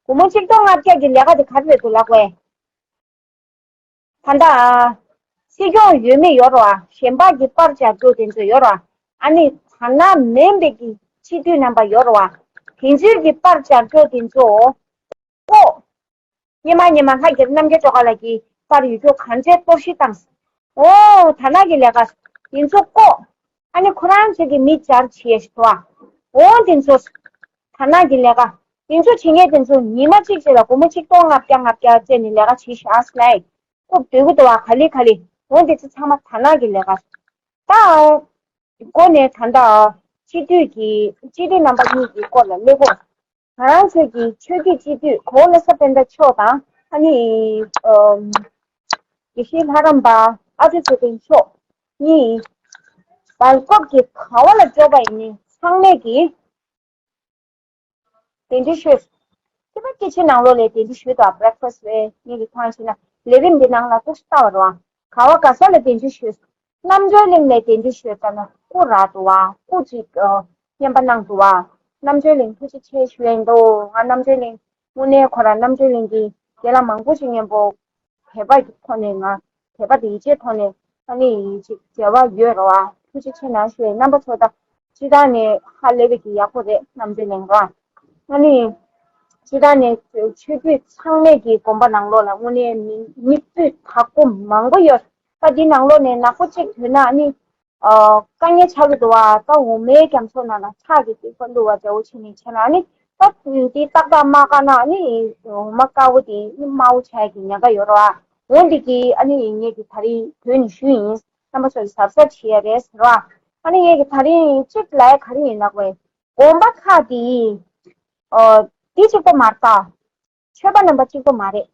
སྒོར་མོ་གཅིག་སྟོང་ལྔ་བརྒྱ་གི་ལས་ཀ་དེ་ག་རེ་རེད་འདུག་ལབ་དགོས། ད་ལྟ། སྲིད་སྐྱོང་འོས་མི་ཡོད་ར། གཞན་པ་གི་པར་བཅག་རྒྱུ་དེ་ཚོ་ཡོད་ར། ཨ་ནི་དར་ནག་མིན་པའི་གི་སྤྱི་འཐུས་རྣམ་པ་ཡོད་ར། དེ་ཚོའི་གི་པར་བཅག་རྒྱུ་དེ་ཚོ། ཨོ། སྙེ་མ་སྙེ་མ་ལྷ་རྒྱལ་རྣམ་རྒྱལ་ཅོ་ག་ལ་གི་པར་ཡོད་རྒྱུ་གང་ཚེ་གཏོར་བཤིག་བཏང་། ཨོ། དར་ནག་གི་ལས་ཀ་དེ་ཚོ་ཀོ། ཨ་ནི་ཁོ་རང་ཚོས་ཀྱི་མི་སྦྱར་བྱེད་ཤི་བ། ཨོ་དེ་ཚོ། དར་ནག་གི་ལས་ཀ་དེ་ཚོ་བྱེད་མཁན་དེ་ཚོ་ཉི་མ་གཅིག་ཅིག་ལ་སྒོར་མོ་གཅིག་སྟོང་ལྔ་བརྒྱ་ལྔ་བརྒྱ་བཙལ་ནས་ལས་ཀ་བྱེད་ཤག་ལ། ཁོ་སྡོད་གི་འདུག་བ་ག་ལེ་ག་ལེ། ཨོ་དེ་ཚོ་ཚང་མ་དར་ནག་གི་ལས་ཀ་ད། འགོ་ནས་ད་ལྟ་སྤྱི་འཐུས་ཀྱི་སྤྱི་འཐུས་རྣམ་པ་གཉིས་ཀྱི་སྐོར་ལ་སླེབས་གོ། ང་རང་ཚོའི་གི་ཆོས་བརྒྱུད་སྤྱི་འཐུས་གོང་ལ་ས་པཎ་ཆེན་མཆོག་དང་ཨ་ནི་ཨམ། དགེ་བཤེས་ལྷ་རམས་པ་ཨ་ཏི་ཚེ་བརྟན་མཆོག་གཉིས་སྦེལ་ཀོབ་ཀྱི་ག་བ་ལ་འབྱོར་བ་ཡིན་ནི་ཚང་མས་ཀྱི་གདན་འདྲེན་ཞུས། ཁྱེད་པ་སྐད་ཆའི་ནང་ལོགས་ལས་གདན་འདྲེན་ཞུས་དང་བྷི་རེག་ཕ་སི་ཊི་ལས་ངེད་ཀྱི་ཐང་ཕྱིན་ན་ལས་རིམ་འདི་ནང་ལ་ཏོག་ཙམ་ལྟ་བ་རོགས། ག་བ་ག་ས་ལ་གདན་འདྲེན་ཞུས། རྣམ་གྲོལ་གླིང་ལ་གདན་འདྲེན་ཞུས་ཙ་ན་སྐུ་རག་འདུག་བ། སྐུ་ཅིག་ཨ། བསྙེན་པ་གནང་འདུག་བ། རྣམ་གྲོལ་གླིང་ཐུགས་རྗེ་ཆེ་ཞུ་ཡིན་འདུག་ང་རྣམ་གྲོལ་གླིང་དངོས་གནས་ཁོ་རང་རྣམ་གྲོལ་གླིང་གི་དགེ་ལགས་མང་པོ་ཞིག་མཉམ་པོ་དད་པ་གི་ཐོག་ནས་ང་དད་པ་དང་ཡིད་ཆེས་ཐོག་ནས་ཨ་ནི་ཅིག་འབྲེལ་བ་ཡོད་རེད་བ། ཐུགས་རྗེ་ཆེ་གནང་ཞུ་ཡིན། རྣམ་པ་ཚོ་ད། སྤྱི་བཏང་ནས་ཧ་ལས་པའི་གི་ཡག་པོ་རེད། རྣམ་གྲོལ་གླིང་ར། ཨ་ནི། སྤྱི་བཏང་ནས་ཆོས་བརྒྱུད་ཚང་མས་ཀྱི་དགོན་པ་ནང་ལོགས་ལ་དངོས་གནས་མི་མི་སྤུས་དག་པོ་མང་པོ་ཡོད། ད་འདི་ནང་ལོགས་ནས་ནག་པོ་གཅིག་ཐོན་ན་ཨ་ནི། ཨ། དཀའ་ངལ་ཆགས་ཀྱི་འདུག་བ། ད་འོ་མའི་རྒྱ་མཚོ་ནང་ལ་ཁྲག་གི་ཏིག་པ་བླུགས་པ་འདྲ་བོ་བྱས་ནས་བྱས་ན་ཨ་ནི། ད་འདི་ཏག་ཏག་མ་བཀག་ན་ཨ་ནི། འོ་མ་དཀར་པོ་དེ་དམར་པོ་ཆགས་ཀྱི་ཉེན་ཁ་ཡོད་རེད་བ། འོ་འདི་གི་ཨ་ནི་ངས་ཀྱི་ད་རིང་བོད་ནས་ཞུས་ཡིན། རྣམ་པ་ཚོ་གི་གཟབ་གཟབ་བྱེད་ཡ་རེད་ཟེར་བ། ཨ་ནི་ངས་ཀྱི་ད་རིང་གཅིག་ལ་ཡ་ག་རེ་ཡིན་ལབ་པས། དགོན་པ་ཁག་དེ། ཨོ། དེ་གཅིག་པོ་མ་རེད་ད། ཆོས་པ་རྣམ་པ་གཅིག་པོ་མ་རེད།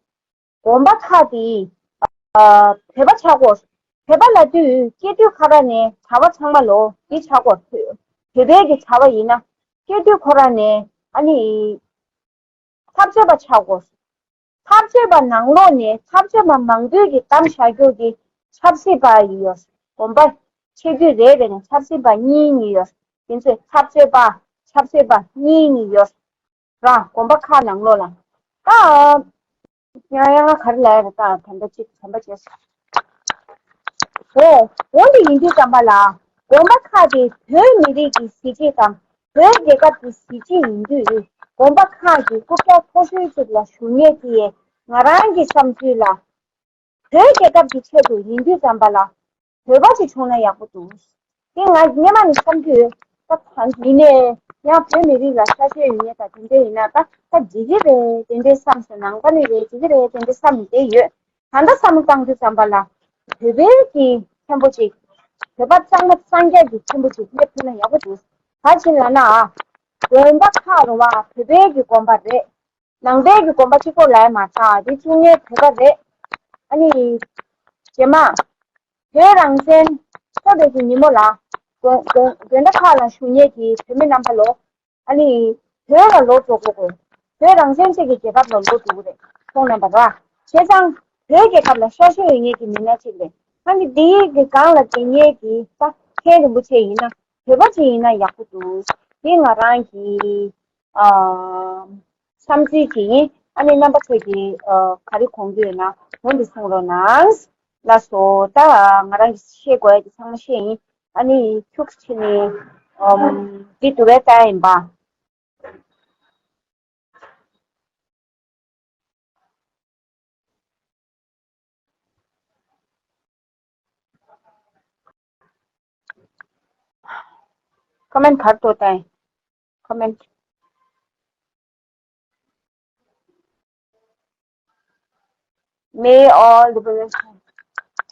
དགོན་པ་ཁག་དེ། ཨ། བོད་པ་ཆགས་དགོས། བོད་པ་ལབ་དུས་སྐྱེ་དུས་ཁ་ར་ནས་གྲྭ་པ་ཚང་མ་ལོ་དེ་ཆགས་དགོས། བོད་པའི་གི་གྲྭ་པ་ཡིན་ན། སྐྱེ་དུས་ཁོ་ར་ནས་ཨ་ནི། འཐབ་རྩོད་པ་ཆགས་དགོས། འཐབ་རྩོད་པ་ནང་ལོགས་ནས་འཐབ་རྩོད་པ་མང་པོས་ཀྱི་གཏམ་བཞག་རྒྱུ་གི་ཆབ་སྲིད་པ་ཡི་ཡོད། དགོན་པ་ཆེ་རྒྱུ་རེ་རེ་ནས་ཆབ་སྲིད་པ་གཉིས་གཉིས་ཡོད། དེ་ཚོས་འཐབ་རྩོད་པ་ཆབ་སྲིད་པ་གཉིས་གཉིས་ཡོད། རང་དགོན་པ་ཁག་ནང་ལོགས་ལ། ད། ཡང་ཡང་ག་རེ་ལབ་ཡ་རེད་ད་དམ་པ་གཅིག་དམ་པ་བྱས། འོ། འོ་འདི་ཡིན་དུས་ཙམ་པ་ལ། དགོན་པ་ཁག་དེ་བོད་མི་རིགས་ཀྱི་གཟི་བརྗིད་དང་བོད་རྒྱལ་ཁབ་ཀྱི་གཟི་བརྗིད་ཡིན་དུས། དགོན་པ་ཁག་གི་རྐུབ་བཀྱག་མཐོ་ཤོས་ཤིག་ལ་བཞུགས་མཁན་དེ་ཡས་ང་རང་གི་བསམ་ཚུལ་ལ། བོད་རྒྱལ་ཁབ་ཀྱི་ཆེད་དུ་ཡིན་དུས་ཙམ་པ་ལ། བོད་པ་ཞིག་བྱུང་ན་ཡག་པོ་འདུག་དེ་ང་སྔོན་མ་ནས་བསམ་གྱི་ཡོད། ད་ད་ཡིན་ནའི་ཡང་བོད་མི་རིགས་ལ་ཤ་ཤེད་ཡོད་མཁན་དང་དེ་འདྲ་ཡིན་ན་ད་ད་འགྲིག་གི་རེད་དེ་འདྲའི་བསམ་སོང་། ནང་པ་ནས་རེད་འགྲིག་གི་རེད་དེ་འདྲའི་བསམ་ནས་བསྡད་ཡོད། ད་ལྟ་བསམ་བློ་བཏང་དུས་ཙམ་པ་ལ་བོད་པའི་གི་མཁན་པོ་ཅིག་བོད་པ་གཙང་མ་གཙང་རྐྱང་གི་མཁན་པོ་ཅིག་སླེབས་ཐུབ་ན་ཡག་པོ་འདུག་ག་རེ་ལབ་ན། དགོན་པ་ཁག་རེད་བ། བོད་པའི་གི་དགོན་པ་རེད། ནང་པའི་གི་དགོན་པ་གཅིག་པོ་ལ་ཡ་མ་ཚང་དེ་བཙུགས་མཁན་བོད་པ་རེད། ཨ་ནི། རྗེས་མ། བོད་རང་བཙན་ཐོབ་པའི་གི་ཉིན་མོ་ལ། དགོན་དགོན་དགོན་སྡེ་ཁག་ལ་བཞུགས་མཁན་གི་བོད་མི་རྣམ་པ་ལོ། ཨ་ནི། བོད་ལ་ལོ་འགྲོ་དགོས་གོ། བོད་རང་བཙན་ཅན་གྱི་རྒྱལ་ཁབ་ལ་ལོ་འགྲོ་གི་རེད། ཁོང་རྣམ་པ་ར། བྱས་ཙང་། བོད་རྒྱལ་ཁབ་ལ་ཤ་ཤེད་ཡོད་མཁན་གྱི་མི་སྣ་གཅིག་རེད། ཨ་ནི་འདིའི་གི་སྒང་ལ་བསྡད་མཁན་གྱི་ད་མཁན་རིན་པོ་ཆེ་ཡིན་ན་བོད་པ་ཅིག་ཡིན་ན་ཡག་པོ་འདུག་འདི་ང་རང་གི། ཨ། བསམ་ཚུལ་ཅིག་ཡིན། ཨ་ནི་རྣམ་པ་ཚོས་ཀྱིས་ཨ། ག་རེ་དགོངས་ཀྱི་ཡོད་ན་འོ་འདི་གསུང་རོགས་གནང་། ལགས་སོ། ད་ང་རང་གིས་བཤད་དགོས་ཡ་དེ་ཚང་མ་བཤད་ཡིན། ཨ་ནི་ཁྱུག་ཕྱིན་ནས་ཨམ། འདི་དུ་བའི་ལྟ་ཡ་ཡིན་པ། ཁོ་མེན་གར་ཏོ་ཏའི། ཁོ་མེན། May all the blessings.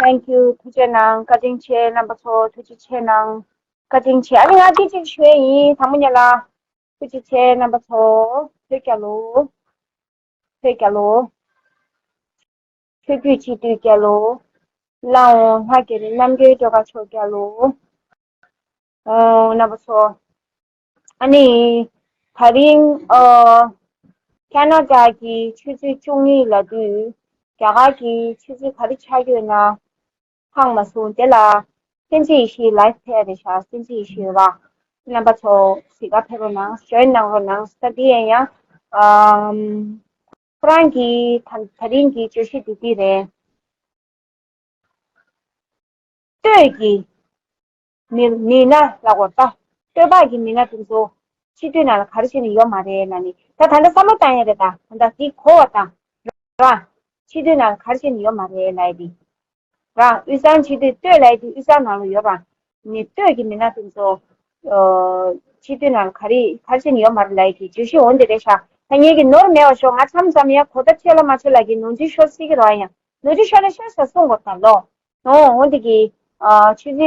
Thank you. ཐུགས་རྗེ་གནང་། བཀའ་དྲིན་ཆེ། རྣམ་པ་ཚོ་ཐུགས་རྗེ་ཆེ་གནང་། བཀའ་དྲིན་ཆེ། ཨ་ནི་ང་སྐད་ཅིག་ཞུ་ཡས་ཡིན། དང་པོ་ཉིད་ལ་ཐུགས་རྗེ་ཆེ། རྣམ་པ་ཚོ་བོད་རྒྱལ་ལོ། བོད་རྒྱལ་ལོ། ཆོས་བརྒྱུད་སྤྱི་འཐུས་རྒྱལ་ལོ། ལྷ་དབང་ལྷ་རྒྱལ་རིན་རྣམ་རྒྱལ་སྒྲོལ་དཀར་མཆོག་རྒྱལ་ལོ། ཨོ་རྣམ་པ་ཚོ། ཨ་ནི། ད་རིང་ཨ། ཁ་ན་ཌ་གི་ཆུ་ཚོད་བཅུ་གཉིས་ལ་དུས། རྒྱ་གར་གྱི་ཆུ་ཚོད་ག་རེ་ཆགས་ཡོད་ན། ཧང་མ་སོང་། དེ་ལ་སེམས་ཅན་ཡེ་ཤེས་ལའིབ་ཕེབས་རེད་ཤག་སེམས་ཅན་ཡེ་ཤེས་ཡོད་པ། རྣམ་པ་ཚོ་གཟིགས་ག་ཕེབས་རོགས་གནང་། ཇོའིན་གནང་རོགས་གནང་། ད་འདི་ཡན་ཡང་ཨམ། ཁོ་རང་གི་ད་ད་རིང་གི་བརྗོད་གཞི་འདི་འདི་རེད། སྟོད་ཀྱི་མི་མི་སྣ་ལ་གོ་ད། སྟོད་ཕག་གི་མི་སྣ་དེ་ཚོ་སྤྱི་འཐུས་ནང་ལ་ག་རེ་བྱས་ནས་ཡོད་མ་རེད་ལབ་ནས། ད་ད་ལྟ་བསམ་བློ་བཏང་ཡ་རེད། ད་ད་ལྟ་འདི་གོ་བ་དང་། ར། སྤྱི་འཐུས་ནང་ལ་ག་རེ་བྱས་ནས་ཡོད་མ་རེད་ལབ་ཡ་དེ། ར། དབུས་གཙང་སྤྱི་འཐུས་སྟོད་ལབ་ཡ་དེ་དབུས་གཙང་ནང་ལ་ཡོད་ར། ནི་སྟོད་ཀྱི་མི་སྣ་དེ་ཚོ། ཨོ། སྤྱི་འཐུས་ནང་ལ་ག་རེ་ག་རེ་བྱས་ནས་ཡོད་མ་རེད་ལབ་ཡ་གི་བརྗོད་གཞི་འོ་འདི་རེད་ཤག་ད་ངེད་ཀྱི་ནོར་མེད་པ་ཤོག་ང་མཚམས་མཚམས་ཡ་གོ་ད་ཆོད་ལ་མ་ཆོད་ལ་གི་ནོར་འཁྲུལ་ཤོར་སྲིད་ཀྱི་རེད་ཡ། ནོར་འཁྲུལ་ཤོར་ན་ཤོར་ཤག་གསུང་དགོས་ད་ལོ། ཨོ་འོ་འདི་གི། ཨ། ཆུ་ཚོད་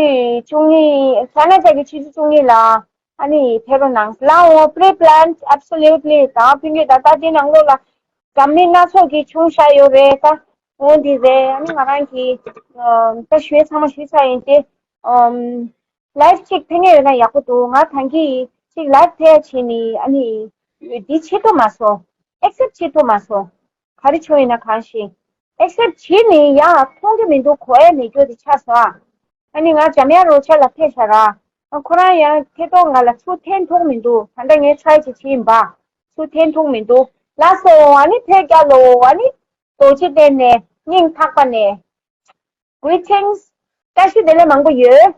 བཅུ་གཉིས། ཁ་ན་ཌ་གི་ཆུ་ཚོད་བཅུ་གཉིས་ལ་ཨ་ནི་ཕེབས་རོགས་གནང་། ལ་འོ་pre-planned absolutely ད་ཕུན་གྱི་ད་ལྟ་འདི་ནང་ལོགས་ལ་འཛམ་གླིང་སྣ་ཚོགས་ཀྱི་བྱུང་བཞག་ཡོད་རེད་ད། འོ་འདི་རེད། ཨ་ནི་ང་རང་གི་ཨ། ད་ཞུ་ཡས་ཚང་མ་ཞུས་ཚར་ཡིན་ཏེ། ཨམ། ལའིབ་ཅིག་ཕེབས་མཁན་ཡོད་ན་ཡག་པོ་འདུག་ང་ད་གིན་ཅིག་ལའིབ་ཕེབས་བྱས་ནས་ཨ་ནི་འདི་བྱེད་ཐུབ་མ་སོང་། ཨེག་སེབ་བྱེད་ཐུབ་མ་སོང་། ག་རེ་བྱུང་ཡིན་ན་གང་ཤེས། ཨེག་སེབ་བྱས་ནས་ཡང་མཐོང་གི་མི་འདུག་གོ་ཡ་མེད་རྒྱུ་དེ་ཆགས་སོང་ཨ། ཨ་ནི་ང་འཇམ་དབྱངས་རོལ་ཆ་ལ་ཕེབས་ཤག་ར། ཨ་ཁོ་རང་ཡང་ཐད་གཏོང་ང་ལ་ཚུར་འཐེན་ཐུབ་མི་འདུག་ད་ལྟ་ངས་ཊ་རའི་ཅིག་བྱས་ཡིན་པ། ཚུར་འཐེན་ཐུབ་མི་འདུག་ལགས་སོ། ཨ་ནི་བོད་རྒྱལ་ལོ། ཨ་ནི་རྡོ་རྗེ་གདན་ནས་སྙིང་ཐག་པ་ནས། Greetings. བཀྲ་ཤིས་བདེ་ལེགས་མང་པོ་ཡོད།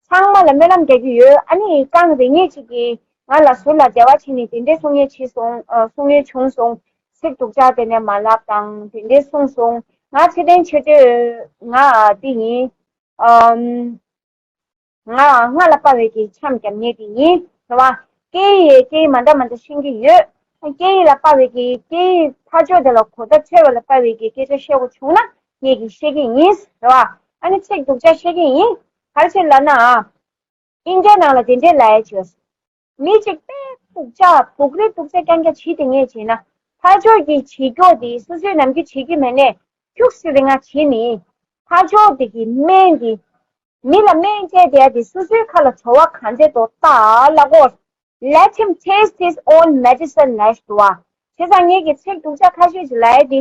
ཚང་མ་ལ་སྨོན་ལམ་རྒྱག་གི་ཡོད། ཨ་ནི་རྐང་རེ་གཉིས་ཅིག་གིས་ང་ལ་ཟུར་ལ་འབྲེལ་བ་བྱས་ནས་དེ་འདྲའི་གསུང་ཡས་བྱས་སོང་། ཨ། གསུང་ཡས་བྱུང་སོང་། ཚིག་སྡུག་ཅག་དེ་ནས་མ་ལབ་དང་དེ་འདྲའི་གསུངས་སོང་། ང་ཚེ་བརྟན་ཆོས་སྒྲོན་ང་འདི་ཡིན། ཨམ། ང་སྔགས་ལ་དཔའ་བའི་གི་འཆམ་རྒྱབ་མཁན་དེ་ཡིན། རེད་བ། སྐད་ཡིག་སྐད་ཡིག་མ་འདྲ་མ་འདྲ་ཤེས་ཀྱི་ཡོད། སྐད་ཡིག་ལ་དཔའ་བའི་གི་སྐད་ཡིག་ཕར་ཕྱོགས་དེ་ལ་གོ་བརྡ་འཕྲོད་པ་ལ་དཔའ་བའི་གི་སྐད་ཆ་བཤད་དགོས་བྱུང་ན་ངས་ཀྱིས་བཤད་ཀྱི་ཡིན། རེད་བ། ཨ་ནི་ཚིག་སྡུག་ཅག་བཤད་ཀྱི་ཡིན། ག་རེ་བྱས་ལབ་ན། ཨིན་ཌི་ཡ་ནང་ལ་དེ་འདྲས་ལབ་ཡ་བྱོས། མི་གཅིག་དཔེ་སྡུག་ཅག་སྡུག་རེ་སྡུག་ཚད་རྐྱང་རྐྱང་བྱེད་དེ་ངས་བྱས་ན། ཕར་ཕྱོགས་ཀྱི་བྱེད་ཀྱོག་དེ་སོ་སོའི་ནམ་རྒྱུན་བྱེད་ཀྱི་མེད་ནས་ཁྱུག་སེ་རེ་ང་བྱེད་ནི། ཕར་ཕྱོགས་དེ་གི་སྨན་དེ། མི་ལ་སྨན་བཅད་དེ་ཡ་དེ་སོ་སོའི་ཁ་ལ་བྲོ་བ་གང་བྱེད་དོ་ལྟ་ལ་གོ། Let him taste his own medicine ལབ་ཞིག་འདུག་བ། བྱས་ཙང་ངེད་ཀྱི་ཚིག་སྡུག་ཅག་ཁ་ཤས་ཤིག་ལབ་ཡ་དེ།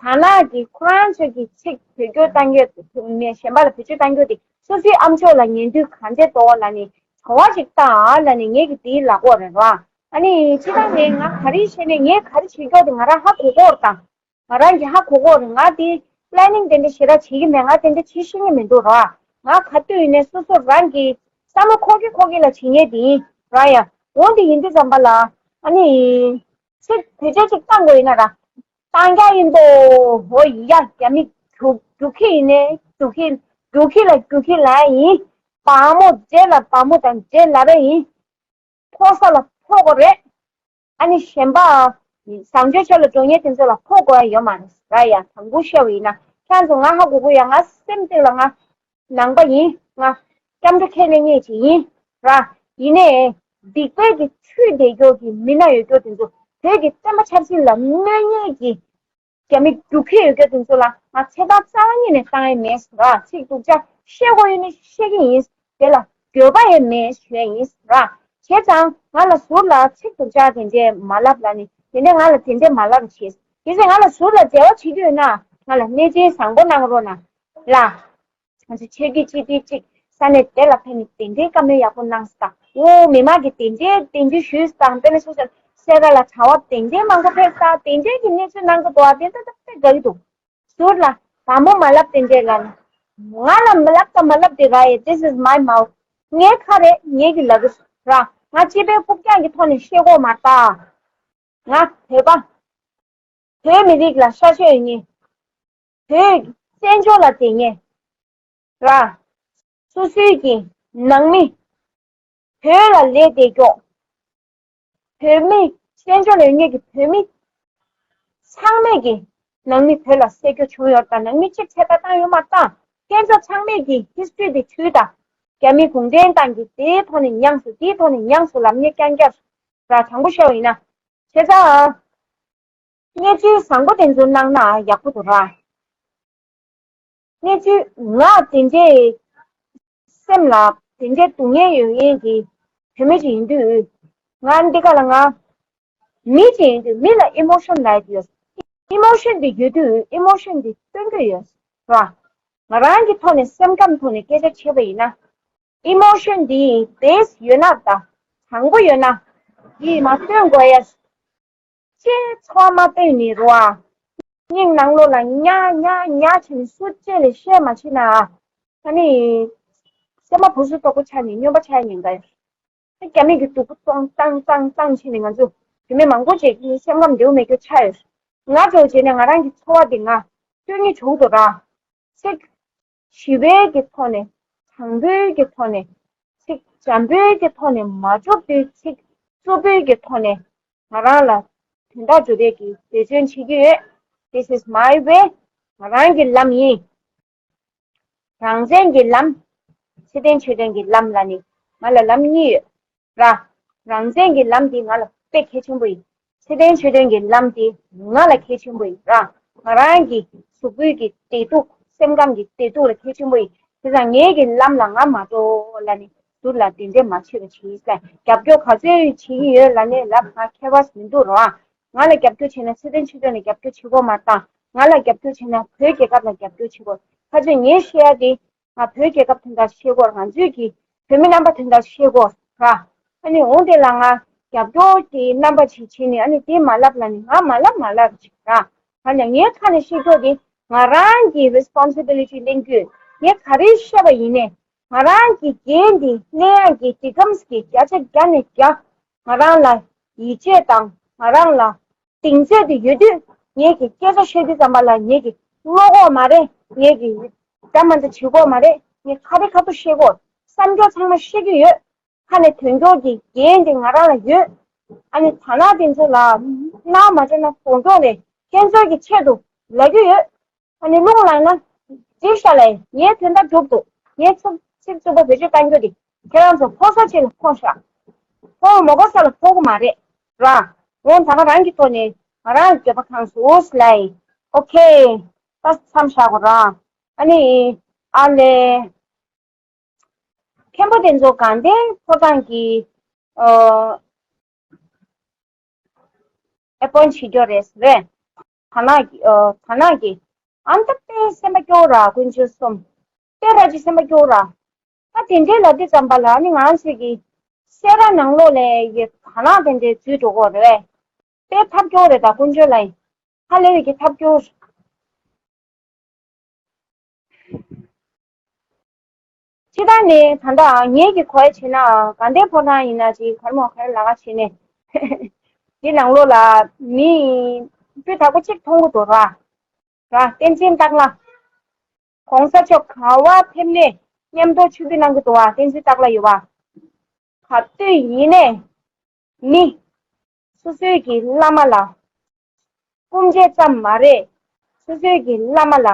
ཐ་ན་གི་ཁོ་རང་ཚོས་ཀྱི་ཚིག་བེད་སྤྱོད་གཏང་རྒྱུ་མི་གཞན་པ་ལ་བེད་སྤྱོད་གཏང་རྒྱུ་དེ་སོ་སོའི་ཨམ་ཅོག་ལ་ཉན་དུས་གང་བྱེད་དོ་ལབ་ནས་བྲོ་བ་ཞིག་བཏང་ཨ་ལབ་ནས་ངེད་ཀྱི་དེའི་ལག་འོག་རེད་རོ། ཨ་ནི་ཅི་ལྟར་ངས་ང་ག་རེ་བྱས་ནས་ངས་ག་རེ་བྱེད་རྒྱུ་དེ་ང་རང་ཧ་གོ་གོ་རེད་དང་། ང་རང་གི་ཧ་གོ་གོ་རེད། ང་དེ་པི་ལེ་ནིང་དེ་འདྲ་ཞེ་དྲག་བྱེད་ཀྱི་མེད། ང་དེ་འདྲ་བྱེད་ཤེས་ཀྱི་མི་འདུག་རོ། ང་ག་དུས་ཡིན་ནའི་སོ་སོ་རང་གི་བསམ་བློ་འཁོར་གི་འཁོར་གི་ལ་བྱེད་མཁན་དེ་ཡིན་རོ་ཡ། འོ་དེ་ཡིན་དུས་ཙམ་པ་ལ་ཨ་ནི། ཚིག་བེད་སྤྱོད་ཅིག་བཏང་དགོས་ཡིན་ན་ར། བཏང་རྒྱ་ཡིན་པོ། འོ་ཡ། རྒྱ་མི་རྒྱུག་རྒྱུག་ཁྱི་ཡིན་ནའི་རྒྱུག་ཁྱི། རྒྱུག་ཁྱི་ལ་རྒྱུག་ཁྱི་ལབ་ཡ་ཡིན། བ་མོ་རྗེ་ལ་བ་མོ་དང་རྗེ་ལབ་པ་ཡིན། ཕོ་ས་ལ་ཕོ་དགོས་རེད། ཨ་ནི་གཞན་པ། བཟང་སྤྱོད་ཕྱོགས་ལ་འགྲོ་མཁན་དེ་ཚོ་ལ་ཕོ་དགོས་ཡ་ཡོད་མ་རེད་ར་ཡ། དང་པོ་བཤད་པ་ཡིན་ན་ཁྱེད་ཚོ་ང་ཧ་གོ་གོ་ཡ། ང་སེམས་གཏིང་ལ་ང་ནང་པ་ཡིན། ང་སྐྱབས་འགྲོ་ཁས་ལེན་མཁན་ཅིག་ཡིན་ར། ཡིན་ནའི་སྡིག་པའི་གི་ཆུ་འདེད་རྒྱུ་གི་མི་སྣ་ཡོད་རྒྱུ་དེ་ཚོ་བོད་ཀྱི་བསྟན་པ་ཆབ་སྲིད་ལ་གནོད་མཁན་གྱི་རྒྱ་མི་རྒྱུག་ཁྱི་ཡོད་རྒྱུ་དེ་ཚོ་ལ་ང་ཚེ་ཐར་རྩ་བ་ཉིད་ནས་བཏང་ཡས་མེད་ཟེར་ར། ཚིག་སྡུག་ཅག་བཤད་དགོས་ཡོད་ན་བཤད་ཀྱི་ཡིན། དེ་ལ་འགྱོད་པ་ཡས་མེད་ཞུ་ཡས་ཡིན་ཟེར་ར། བྱས་ཙང་ང་ལ་ཟུར་ལ་ཚིག་སྡུག་ཅག་དེ་འདྲས་མ་ལབ་ལབ་ནི་དེ་འདྲས་ང་ལ་དེ་འདྲས་མ་ལབ་བྱས། དེ་ཚེ་ང་ལ་ཟུར་ལ་འབྲེལ་བ་བྱེད་རྒྱུ་ཡོད་ན་ང་ལ་གནས་ཆེན་བཟང་པོ་གནང་རོགས་གནང་ལ། ང་ཚོ་ཆོས་བརྒྱུད་སྤྱི་འཐུས་གཅིག་ས་གནས་དེ་ལ་ཕེབས་ནས་དེ་འདྲའི་བཀའ་མོལ་ཡག་པོ་གནང་སྟངས། འོ་མི་མང་གིས་དེ་འདྲའི་དེ་འདྲའི་ཞུས་སྟངས། དཔེར་ན་ཆ་བཞག་སེ་ར་ལ་གྲྭ་བ་དེ་འདྲའི་མང་པོ་ཕེབས་སྟངས། དེ་འདྲའི་གི་གནས་ཚུལ་གནང་གི་འདུག་ཨ། དེ་ལྟ་ད་དཔེ་དགའ་གི་འདུག་ཟུར་ལ་དང་པོ་མ་ལབ་དེ་འདྲའི་ལ་ནི། ང་ལ་མ་ལབ་དང་མ་ལབ་དེ་ར་ཡེ། This is my mouth. ངའི་ཁ་རེད། ངེད་ཀྱི་ལབ་གི་ར། ང་སྤྱི་པའི་རྐུབ་བཀྱག་གི་ཐོག་ནས་བཤད་གོ་མ་ལྟ། ང་བོད་པ། བོད་མི་རིགས་ལ་ཤ་ཤོད་ཡོད་མཁན། བོད་བཙན་བྱོལ་ལ་བསྡད་མཁན་ར། སོ་སོའི་གི་ནང་མི། བོད་ལ་ལས་བསྡད་ཀྱོག་བོད་མི། བཙན་བྱོལ་ལ་ཡོད་མཁན་གྱི་བོད་མི་ཚང་མས་གི་ ནང་མི་བོད་ལ་བསད་རྒྱུ་བྱུང་ཡོད་དང་ནང་མི་གཅིག་ཚད་པ་བཏང་ཡོད་མ་བཏང་། ཁྱེད་ཚོ་ཚང་མས་ཀྱི་ཧིས་ཊོ་རི་དེ་ཆུས་དང་། རྒྱ་མི་གུང་ཁྲན་ཏང་གིས་དེའི་ཐོག་ནས་མྱངས་སོང་དེའི་ཐོག་ནས་མྱངས་སོང་ལབ་ནས་རྐྱང་རྐྱང་ར་དྲང་པོ་བཤད་པ་ཡིན་ན། བྱས་ཙང་། གནས་ཚུལ་བཟང་པོ་དེ་ཚོ་གནང་ན་ཡག་པོ་འདུག་ར། གནས་ཚུལ་ང་དེ་འདྲའི་སེམས་ལ་དེ་འདྲའི་སྡུག་བསྔལ་ཡོད་མཁན་གྱི་བུད་མེད་ཅིག་ཡིན་དུས། ང་འདི་ག་ལ་ང་མི་ཅིག་ཡིན་དུས་མི་ལ་ཨི་མོ་ཤོན་ལབ་ཡག་ཡོད། ཨི་མོ་ཤོན་དེ་ཡོད་དུས་ཨི་མོ་ཤོན་དེ་སྟོན་གྱི་ཡོད་ར། ང་རང་གི་ཐོག་ནས་སེམས་ཁམས་ཐོག་ནས་སྐད་ཆ་བྱས་པ་ཡིན་ན། ཨི་མོ་ཤོན་འདི་བེ་སི་ཡོད་ན་དང་དྲང་པོ་ཡོད་ན་འདི་མ་སྟོན་དགོས་ཡ། ཅེས་ཚོར་བ་མ་སྟོན་ནི་རུ་བ། སྙིང་ནང་ལོགས་ལ་ཉག་ཉག་ཉག་བྱས་ནས་སུ་ཅེས་ལས་བཤད་མ་བྱེད་ན། ཨ་ནི། སེམས་པ་བུ་སུ་དོག་པོ་ཆགས་ནས་སྨྱོན་པ་ཆགས་ཉེན་ཁ་ཡོད། རྒྱ་མི་གི་སྡུག་པོ་གཏོང་བཏང་བཏང་བཏང་བྱས་ནས་ང་ཚོ་བུད་མེད་མང་པོ་ཅིག་གི་སེམས་ཁམས་འདྲ་བོ་མེད་རྒྱུ་ཆགས་ཡོད། ང་ཚོ་བྱས་ནས་ང་རང་གི་ཚོར་བ་དེ་ང་སྟོན་ནི་བྱུང་འདུག་ར། ཚིག་ཞི་བའི་གི་ཐོག་ནས། དྲང་པོའི་གི་ཐོག་ནས། ཚིག་འཇམ་པོའི་གི་ཐོག་ནས་མ་འཇོག་དུས་ཚིག་རྩུབ་པོའི་གི་ཐོག་ནས་ང་རང་ལ་དོན་དག་འཇོག་པའི་གི་འབད་བརྩོན་བྱེད་ཀྱི་ཡོད། This is my way. ང་རང་གི་ལམ་ཡིན། རང་བཙན་གྱི་ལམ། ཚེ་བརྟན་ཆོས་སྒྲོན་གྱི་ལམ་ལ་ནི་ང་ལ་ལམ་གཉིས་ཡོད། ར། རང་བཙན་གྱི་ལམ་འདི་ང་ལ་དཔེ་གལ་ཆེན་པོ་ཡིན། ཚེ་བརྟན་ཆོས་སྒྲོན་གྱི་ལམ་འདི་ང་ལ་གལ་ཆེན་པོ་ཡིན་ར། ང་རང་གི་གཟུགས་པོའི་གི་བདེ་སྡུག་སེམས་ཁམས་ཀྱི་བདེ་སྡུག་ལ་གལ་ཆེན་པོ་ཡིན། དེ་ཙང་ངའི་གི་ལམ་ལ་ང་མ་འགྲོ་ལ་ནི་ཟུར་ལ་དེ་འདྲས་མ་བྱེད་པ་བྱེད་ཟེར། རྒྱབ་སྐྱོར་ག་ཚོད་བྱེད་ཀྱི་ཡོད་ལ་ནི་ལབ་ང་ཁྱད་པར་མི་འདུག་ར། ང་ལ་རྒྱབ་སྐྱོར་བྱེད་ན་ཚེ་བརྟན་ཆོས་སྒྲོན་ལ་རྒྱབ་སྐྱོར་བྱེད་དགོས་མ་གཏོགས་ང་ལ་རྒྱབ་སྐྱོར་བྱེད་ན་བོད་རྒྱལ་ཁབ་ལ་རྒྱབ་སྐྱོར་བྱེད་དགོས། ཁ་ཚོད་ངས་བཤད་ཡ་དེ། ང་བོད་རྒྱལ་ཁབ་དོན་དག་བཤད་སྐོར་ང་ཚོའི་གི་བོད་མི་རྣམ་པ་དོན་དག་བཤད་སྐོར་ར། ཨ་ནི་འོང་དེ་ལ་ང་རྒྱབ་སྐྱོར་གྱི་རྣམ་པ་ཅིག་བྱས་ནས་ཨ་ནི་དེ་མ་ལབ་ལ་ནི་ང་མ་ལབ་མ་ལབ་ཅིག་ར། ཨ་ནི་ངའི་ཁ་ནས་བཤད་རྒྱུ་དེ་ང་རང་གི་responsibility་ལེན་རྒྱུ་ངས་ག་རེ་བཤད་པ་ཡིན་ནས་ང་རང་གི་འགན་དེ་ལེན་ཡག་གི་སྒྲིག་ཁམས་ཀྱི་བརྒྱ་ཆ་བརྒྱ་ནས་བརྒྱ་ང་རང་ལ་ཡིད་ཆེས་དང་ང་རང་ལ། གདེང་ཚོད་དེ་ཡོད་དུས་ངེད་ཀྱི་སྐད་ཆ་བཤད་དུས་ཙམ་པ་ལ་ངེད་ཀྱི་བློ་ཁོག་མ་རེད། ངེད་ཀྱི་འདྲ་མ་འདྲ་བྱེད་ཁོག་མ་རེད། ངས་ཁ་རེ་ཁ་ཐུག་བཤད་ཁོག་བསམ་སྐྱོ་ཚང་མ་བཤད་ཀྱི་ཡོད། ཁ་ནས་ཐོན་སྐྱོ་གི་འགན་དེ་ང་རང་ལ་ཡོད། ཨ་ནི་ཐ་ན་དེ་ཚོ་ལ་སྣང་མ་བྱས་ན་གོང་ཐོག་ནས་ཁྱེད་ཚོ་གི་ཆེད་དུ་ལབ་ཀྱི་ཡོད། ཨ་ནི་རླུང་ལངས་ན་འཇིགས་ཤག་ལས་ངའི་དོན་དག་འགྲུབ་འདུག་ངའི་ཚིག་ཚིག་རྩུབ་པོ་བེད་སྤྱོད་གཏང་རྒྱུ་དེ་ཁྱེད་རང་ཚོ་ཕོ་གསར་ཆེད་ལ་ཕོག་ཤག་ཕོ་མོ་ག་ས་ལ་ཕོག་གི་མ་རེད་ར། འོང་ད་ག་རང་གི་ཐོག་ནས་ང་རང་འགྱོད་པ་ཁང་སུ་ལས། ཨོ་ཁེ། ད་མཚམས་བཞག་གོ་ར། ཨ་ནི་ཨ་ལེ། མཁན་པོ་དེ་ཚོ་དགའ་ལྡན་ཕོ་བྲང་གི་ཨ་ཨེ་པོན་བྱེད་རྒྱུ་རེད་ཟེར་བས། ཐ་ན་གི་ཨ་ཐ་ན་གི་ཨམ་ད་དཔེ་སེམས་པ་སྐྱོ་ར་དཀོན་མཆོག་གསུམ། དཔེ་ར་ཅིག་སེམས་པ་སྐྱོ་ར། ད་དེ་འདྲའི་ལབ་དུས་ཙམ་པ་ལ་ནི་ང་ཚོས་ཀྱི་སེ་ར་ནང་ལོགས་ལས་ཀྱི་ཐ་ན་དེ་འདྲའི་འཛུལ་འགྲོ་གི་རེད། དཔེ་ཐབས་སྐྱོ་རེད་ད་དཀོན་མཆོག་ལ་ཡིན། ཧ་ལས་པའི་གི་ཐབས་སྐྱོ། སྤྱིར་བཏང་ནས་ད་ལྟ་ངེད་ཀྱི་གོ་ཡ་བྱས་ན་དགའ་ལྡན་ཕོ་བྲང་ཡིན་ན་ཅིག་གར་མོ་གར་ལ་ཁ་བྱས་ནས་འདི་ནང་ལོགས་ལ་མི་སྤུས་དག་པོ་གཅིག་མཐོང་གི་འདུག་ར། ར་བསྟན་འཛིན་སྟག་ལྷ། གོང་ས་མཆོག་ག་བ་ཕེབས་ནས་མཉམ་དུ་ཆིབས་བསྒྱུར་གནང་གི་འདུག་བ་བསྟན་འཛིན་སྟག་ལྷ་ཡོད་བ། ག་དུས་ཡིན་ནས་མི་སོ་སོའི་གི་བླ་མ་ལ་སྐུ་མཆེད་ཙམ་མ་རེད། སོ་སོའི་གི་བླ་མ་ལ་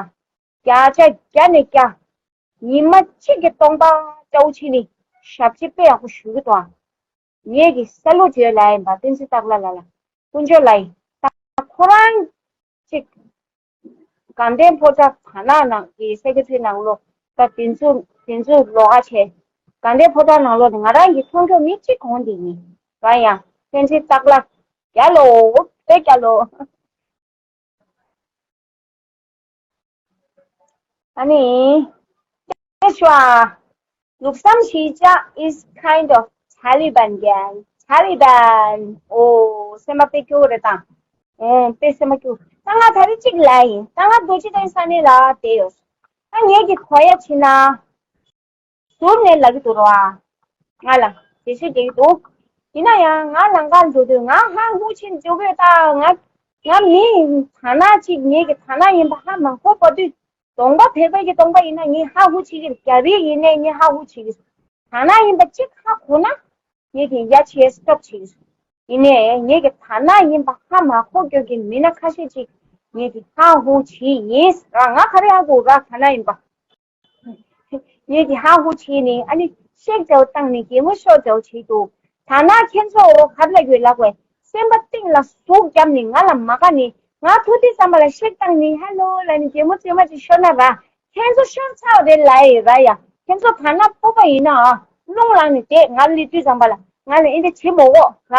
བརྒྱ་ཆ་བརྒྱ་ནས་བརྒྱ། ཉི་མ་གཅིག་གི་སྟོང་པ་ཅའོ་ཆི་ནི་ཞབས་ཕྱི་དཔེ་ཡག་པོ་ཞུ་གི་འདུག་ཨ། ངེད་ཀྱི་ས་ལུ་བརྗོད་ལ་ཡིན་པ་བསྟན་འཛིན་སྟག་ལྷ་ལ་ལ་དཀོན་མཆོག་ལ་ཡིན་ད་ཁོ་རང་ཅིག་དགའ་ལྡན་ཕོ་བྲང་དར་ནག་ནང་གི་སེ་ཀེ་ཊི་རི་ནང་ལོ་ད་དེ་ཚོ་དེ་ཚོ་ལོགས་ཀ་བྱས། དགའ་ལྡན་ཕོ་བྲང་ནང་ལོགས་ནས་ང་རང་གི་མཐོང་རྒྱུ་མི་གཅིག་གོང་དེ་ཡིན་ར་ཡང་བསྟན་འཛིན་སྟག་ལྷ་རྒྱ་ལོ་དཔེ་རྒྱ་ལོ། ཨ་ནི། ཏེ་ཤུའ། ལུགས་བསམ་གཞིས་ཆགས་is kind of Taliban gang. Taliban. ཨོ། སེམས་པ་དཔེ་སྐྱོ་རེད་དང་། ཨོ། དཔེ་སེམས་པ་སྐྱོ། ད་ང་ད་རེས་གཅིག་ལ་ཡིན། ད་ང་རྡོ་རྗེ་གདན་ས་གནས་ལ་བསྡད་ཡོད། ད་ངེད་ཀྱི་གོ་ཡ་ཕྱིན་ན། ཟུར་ནས་ལབ་ཀྱི་འདུག་རོ་ཨ། ང་ལ་འགྲེལ་བཤད་རྒྱག་གི་འདུག་ཡིན་ན་ཡང་ང་ལམ་ཁར་འགྲོ་དུས་ང་ཧ་ཧུ་ཕྱིན་འཇུག་གི་ད་ང་ང་མི་ཐ་ན་གཅིག་ངེད་ཀྱི་ཐ་ན་ཡིན་པ་ཧ་མ་གོ་བ་དུས་གདོང་པ་བོད་པ་གི་གདོང་པ་ཡིན་ན་ངས་ཧ་ཧུ་བྱེད་ཀྱི་རྒྱ་རིགས་ཡིན་ནའི་ངས་ཧ་ཧུ་བྱེད་ཀྱི་ཐ་ན་ཡིན་པ་གཅིག་ཧ་གོ་ན་ངེད་ཀྱི་ཡ་ཆེ་སྟོབས་ཆེ་ཡིན་ནའི་ངེད་ཀྱི་ཐ་ན་ཡིན་པ་ཧ་མ་གོ་རྒྱུ་གི་མི་སྣ་ཁ་ཤས་ཅིག་ ངེད་ཀྱི་ཧ་ཧུ་བྱེད་ཡིན་ར། ང་ག་རེ་ཧ་གོ་ར་ག་ན་ཡིན་པ། ངེད་ཀྱི་ཧ་ཧུ་བྱེད་ནི་ཨ་ནི་ཤེག་བྱའོ་བཏང་ནི་གད་མོ་ཤོར་བྱའོ་བྱེད་འདུག་ཐ་ན་ཁྱེད་ཚོ་ག་རེ་ལ་ཡོད་ལགས་བས། སེམས་པ་གཏིང་ལ་ཟུག་བརྒྱབ་ནི་ང་ལ་མ་དགའ་ནི། ང་ཐུག་དུས་ཙམ་པ་ལ་ཤེག་བཏང་ནི་ཧ་ལོ་ལ་ནི་གད་མོ་བཙེམ་མ་ཅིག་ཤོར་ན་ར། ཁྱེད་ཚོ་ཤོར་ཚར་རེད་ལ་ཡི་ར་ཡ། ཁྱེད་ཚོ་ཐ་ན་སྤོབས་པ་ཡིན་ན་ཨ། རླུང་ལངས་ནི་དེ་ང་ལ་སླེབས་དུས་ཙམ་པ་ལ་ང་ལ་ཨེ་འདྲ་བྱེད་མོ་གོ་ར།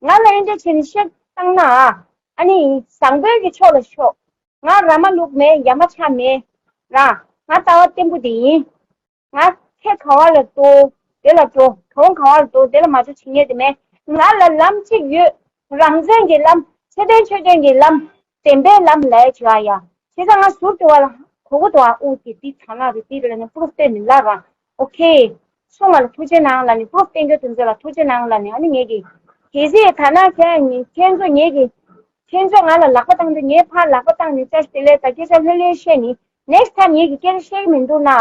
ང་ལ་ཨེ་འདྲ་བྱེད་ནི་ཤེག་བཏང་ན་ཨ། ཨ་ནི་བཟང་པོའི་གི་ཕྱོགས་ལ་ཤོག་ང་ར་མ་ལུག་མེད། ཡ་མ་ཆ་མེད་ར། ང་ལྟ་བ་བརྟན་པོ་དེ་ཡིན། ང་ཁེ་ག་བ་ལ་ལྟོ་དེ་ལ་འགྲོ། གྲོང་ག་བ་ལ་ལྟོ་དེ་ལ་མ་འགྲོ་བྱེད་ངེས་དེ་མེད། ང་ལ་ལམ་གཅིག་ཡོད། རང་བཙན་གྱི་ལམ། ཚེ་བརྟན་ཆོས་བརྟན་གྱི་ལམ། བདེན་པའི་ལམ་ལས་བྱ་ཡ། བྱས་ཙང་ང་ཟུར་དུ་བ་ལ་གོ་གོ་དུ་བ་ཨུ་དེ་དེ་དྲ་ན་རེ་དེ་རེ་ལ་ནི་པུ་རུབ་སྟོན་ནི་ལ་ར། ཨོ་ཁེ། སོང་བ་ལ་ཐུགས་རྗེ་གནང་ལ་ནི་པུ་རུབ་སྟོན་རྒྱུ་དེ་ཚོ་ལ་ཐུགས་རྗེ་གནང་ལ་ནི། ཨ་ནི་ངེད་ཀྱི་གལ་སྲིད་ཐ་ན་ཁྱེད་ཉིད་ཁྱེད་ཚོ་ངེད་ཀྱི་ཁྱེད་ཚོ་ང་ལ་ལག་པ་བཏང་དུས་ངའི་ཕར་ལག་པ་བཏང་ནས་བཀྲ་ཤིས་བདེ་ལེགས་དང་སྐད་ཆ་ལྷོད་ལྷོད་བཤད་ནི། ནེགསི་ཊའིམ་ངེད་ཀྱི་སྐད་ཆ་བཤད་ཀྱི་མི་འདུག་ན།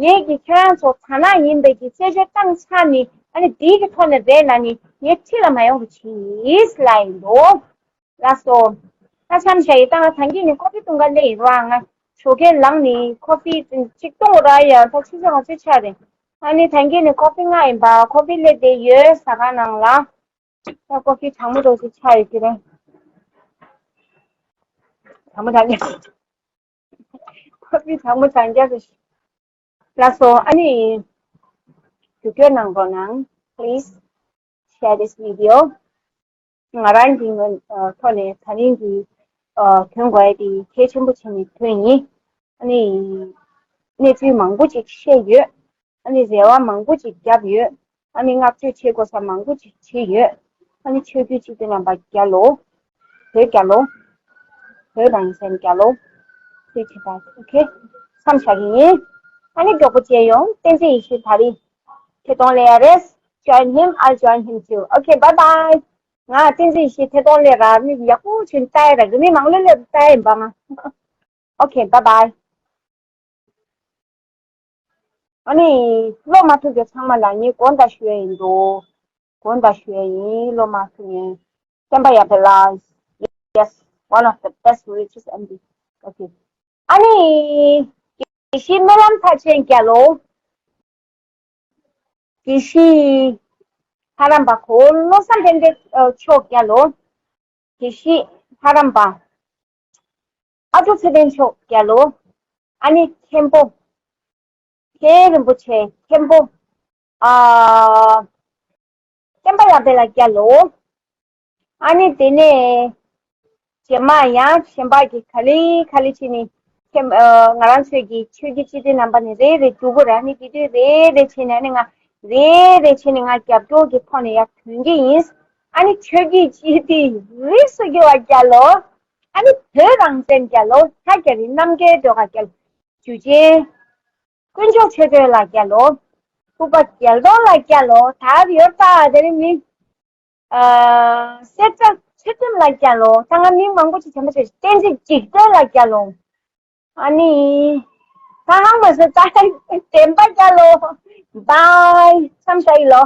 ངེད་ཀྱི་ཁྱེད་རང་ཚོ་ཐ་ན་ཡིན་པའི་གི་རྩད་གཅོད་བཏང་ཚར་ནི། ཨ་ནི་དེའི་གི་ཐོག་ནས་རེད་ལ་ནི་ངའི་འཁྲིས་ལ་མ་ཡོང་རོགས་གྱིས་ལ་ཡིན་འདུག་ལགས་སོ། ད་འཆམ་བྱ་ཡི་ད་ང་ད་གིན་ནི་ཀོ་ཕི་བཏུང་ག་སླེབས་ཡིན་རོགས། ང་ཞོགས་ཀས་ལངས་ནི་ཀོ་ཕི་གཅིག་བཏུང་ར་ཡ། ད་ཆུ་ཚོད་ང་ཚོའི་ཆ་རེད། ཨ་ནི་ད་གིན་ནི་ཀོ་ཕི་ལྔ་ཡིན་པ། ཀོ་ཕི་སླེབས་བསྡད་ཡོད་ཟ་ཁང་ནང་ལ། ད་ཀོ་ཕི་གྲང་མོ་འདྲ་ཅིག་ཆགས་ཡོད་ཀྱི་རེད། གྲང་མོ་གྲང་རྒྱག་ཀོ་ཕི་གྲང་མོ་གྲང་རྒྱག་ཟེར། ལགས་སོ། ཨ་ནི་རྒྱུགས་སྐྱོར་གནང་རོགས་གནང་། Please share this video. ང་རང་གི་ངོས་ཐོག་ནས་ད་རིང་གི་ཐོན་དགོས་ཡ་དེ་གལ་ཆེན་པོ་བྱས་ནས་ཐོན་ཡིན། ཨ་ནི་གནས་ཚུལ་མང་པོ་ཅིག་བཤད་ཡོད། ཨ་ནི་རེ་བ་མང་པོ་ཅིག་བརྒྱབ་ཡོད། ཨ་ནི་བསྔགས་བརྗོད་བྱེད་དགོས་ས་མང་པོ་ཅིག་བྱས་ཡོད། ཨ་ནི་ཆོས་བརྒྱུད་སྤྱི་འཐུས་རྣམ་པ་རྒྱལ་ལོ། བོད་རྒྱལ་ལོ། བོད་རང་བཙན་རྒྱལ་ལོ། ཚུལ་ཁྲིམས་དང་། ཨོ་ཁེ། མཚམས་བཞག་གི་ཡིན། ཨ་ནི་མགྱོགས་པོ་མཇལ་ཡོང་། བསྟན་འཛིན་ཡེ་ཤེས་ད་རེས་ཐད་གཏོང་ལས་ཡ་རེད། Join him, I'll join him too. Okay, bye bye. ང་བསྟན་འཛིན་ཡེ་ཤེས་ཐད་གཏོང་ལས་ར་མི་ཡག་པོ་བྱུང་ལྟ་ཡ་ར་གི་མི་མང་ལོས་ལོས་ལྟ་ཡ་ཡིན་པ་ང་། Okay, bye bye. ཨ་ནི་ལོ་མ་ཐུག་རྒྱུ་ཚང་མ་ལ་ངས་དགོངས་དག་ཞུ་ཡ་ཡིན་འདུག་དགོངས་དག་ཞུ་ཡ་ཡིན། ལོ་མ་ཐུག་ངས་བསྟན་པ་ཡར་འཕེལ་ལ། Yes, one of the best religious M D. Okay. ཨ་ནི་དགེ་བཤེས་སྨོན་ལམ་མཐར་ཕྱིན་རྒྱལ་ལོ། དགེ་བཤེས་ལྷ་རམས་པ་གོ་བློ་བཟང་ཕན་བདེ་མཆོག་རྒྱལ་ལོ། དགེ་བཤེས་ལྷ་རམས་པ་ཨ་ཀྲུག་ཚེ་བརྟན་མཆོག་རྒྱལ་ལོ། ཨ་ནི་མཁན་པོ། མཁན་རིན་པོ་ཆེ་མཁན་པོ། ཨ། བསྟན་པ་ཡར་འཕེལ་ལ་རྒྱལ་ལོ། ཨ་ནི་དེ་ནས་རྗེས་མ་ཡང་གཞན་པ་གི་ག་ལེ་ག་ལེ་བྱས་ནས་མཁན། ཨ། ང་རང་ཚོའི་གི་ཆོས་ཀྱི་སྤྱི་འཐུས་རྣམ་པ་ནས་རེ་རེ་འཇུག་གི་རེད། ཨ་ནི་དེ་དུས་རེ་རེ་བྱས་ནས་ཨ་ནི་ང་རེ་རེ་བྱས་ནས་ང་རྒྱབ་སྐྱོར་གི་ཐོག་ནས་ཡར་ཐོན་གྱི་ཡིན། ཨ་ནི་ཆོས་ཀྱི་སྤྱི་འཐུས་རིགས་སུ་གྱུར་པ་རྒྱལ་ལོ། ཨ་ནི་བོད་རང་བཙན་རྒྱལ་ལོ། ལྷ་རྒྱ་རི་རྣམ་རྒྱལ་སྒྲོལ་དཀར་རྒྱལ་ལོ། ཇུ་ཆེན། དཀོན་མཆོག་ཆོས་སྒྲོན་ལགས་རྒྱལ་ལོ། ཕུར་པ་རྒྱལ་མཐོང་ལགས་རྒྱལ་ལོ། ད་ཡོད་ད་དེ་རིང་མི། ཨ། གསེར་རྟ་ཚུལ་ཁྲིམས་ལགས་རྒྱལ་ལོ། ད་ང་མིང་མང་པོ་ཅིག་བྱས་མ་བྱས། བསྟན་འཛིན་འཇིག་རྟེན་ལགས་རྒྱལ་ལོ། ཨ་ནི། ད་ཧང་མ་སོ་ད་བདེན་པ་རྒྱལ་ལོ། བཱའི། མཚམས་བཞག་ཡིན་ལོ།